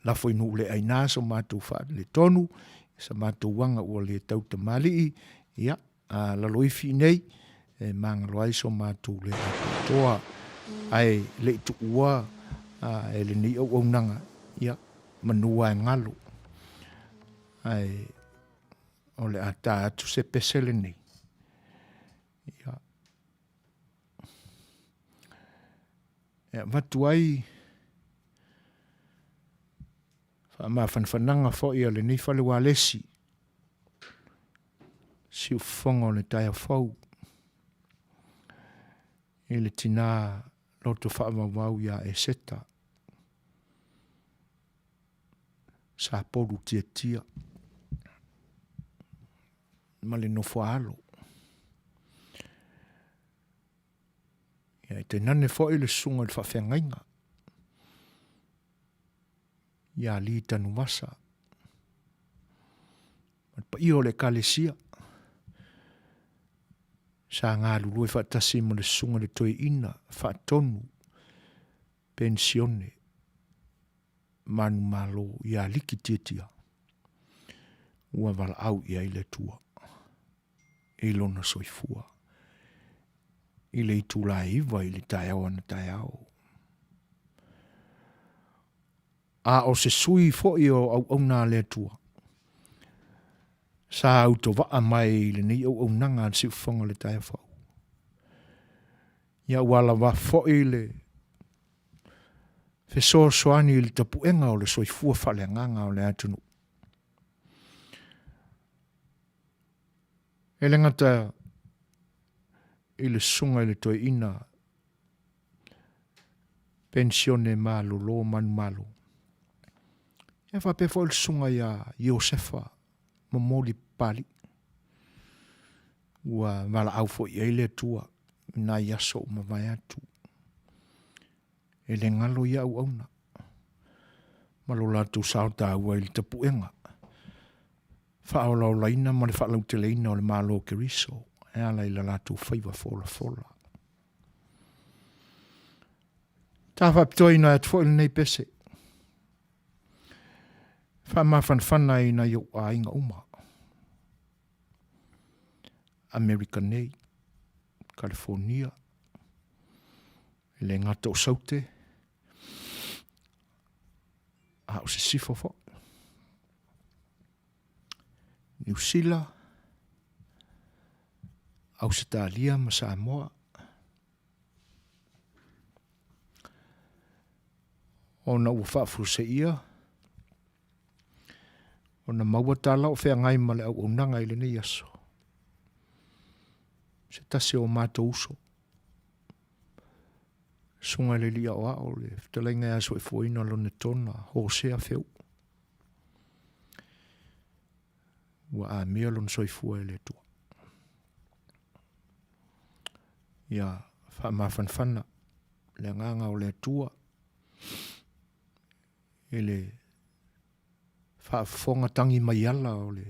lafo i nuu le aina so matou faaletonu, sa matou aga ua le tau tamalii, ia, A laloifi nei, e magalo ai so matou le atoatoa, ae le i tuua e lenei auaunaga, ia, manu lava e galo. Ae o le a ta atu se pese lenei. Ia, e avatu ai faamafanafanaga foi a lenei fale ualesi, siufofoga o le taeao fou i le tinā loto faavauvau iā Eseta, Sapolu Tiatia ma le nofoaalo. Ia e tainane foi le susuga i le faafeagaiga iā Lee Tanuvasa ma le paia o le Ekalesia sa galulue faatasi ma le susuga i le toeaina faatonu penisione manumalo ia Liki Tiatia ua valaau i ai le Atua i lona soifua i le itula e 9 i le taeao ana taeao. A o se sui foi o auauna a le Atua, sa autovaa mai i lenei auaunaga a le Siufofoga o le Taeao Fou. Ia ua lava foi le fesoasoani i le tapuega o le soifua faaleagaga o le atunuu. E le gata i le susuga i le toeaina penisione malolo manumalo. Ia faapea foi le susuga ia Iosefa Momoli Papalii. Ua valaau foi i ai le Atua i nai aso ua mavae atu. E le galo ia auauna ma lo latou sao taua i le tapuega faaolaolaina ma le faalauteleina o le Malo o Keriso e ala i la latou faiva folafola. Ta faapitoaina atu foi lenei pese. Faamafanafana ai nai ou aiga uma. Amerika nei, California, e le gata o Saute, a o Sisifo foi. Niu Sila, Ausetalia ma Samoa. Ona ua faafuaseia ona maua tala o feagai ma le auaunaga i lenei aso. Se tasi o matou uso, susuga i le Alii Aoao, le fetalaiga ia Soefuaina Lona Tona, Hosea Feu. Ua amia lona soifua e le Atua. Ia faamafanafana le agaga o le Atua i le faafofoga tangi mai ala o le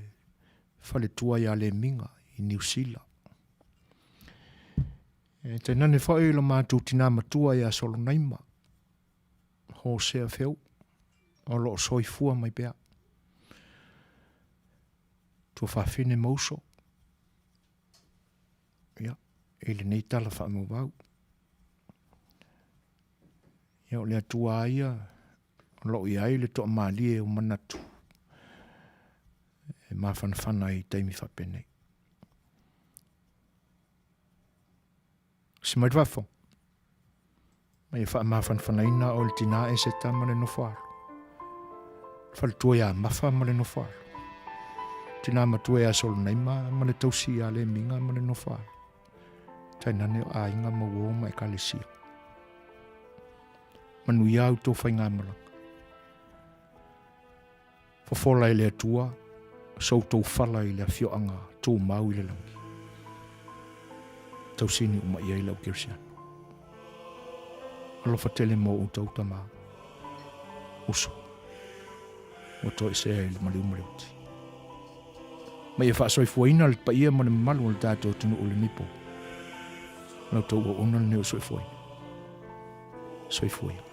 faletua ia Lemiga i Niu Sila. E tainane foi lo matou tinā matua ia Solonaima, Hosea Feu, o lo o soifua mai pea. Tuafafine ma uso, ia, i lenei tala faamauvau. Ia, o le Atua lava ia o lo o i ai le toamalie o manatu e mafanafana i taimi faapenei. Usi mai le faafofoga. Ma ia faamafanafanaina oe le tina Eseta ma le nofo alo. Le faletua ia Mafa ma le nofo alo. Tina matua ia Solonaima ma le tausi ia Lemiga ma le nofo alo. Tainane o aiga ma uo ma ekalesia. Manuia au tō faigamalaga. Fofola e le Atua so outou fala i le afioaga tumau i le lagi. Tausini uma i ai lau kerisiano. Alofa tele mo outou tama. Uso. Ua toesea i le maliu ma le uti. Ma ia faasoifuaina le paia ma le mamalu o le tatou atunuu i lenei po. La outou auauna lenei o soifuaina. Soifua ia.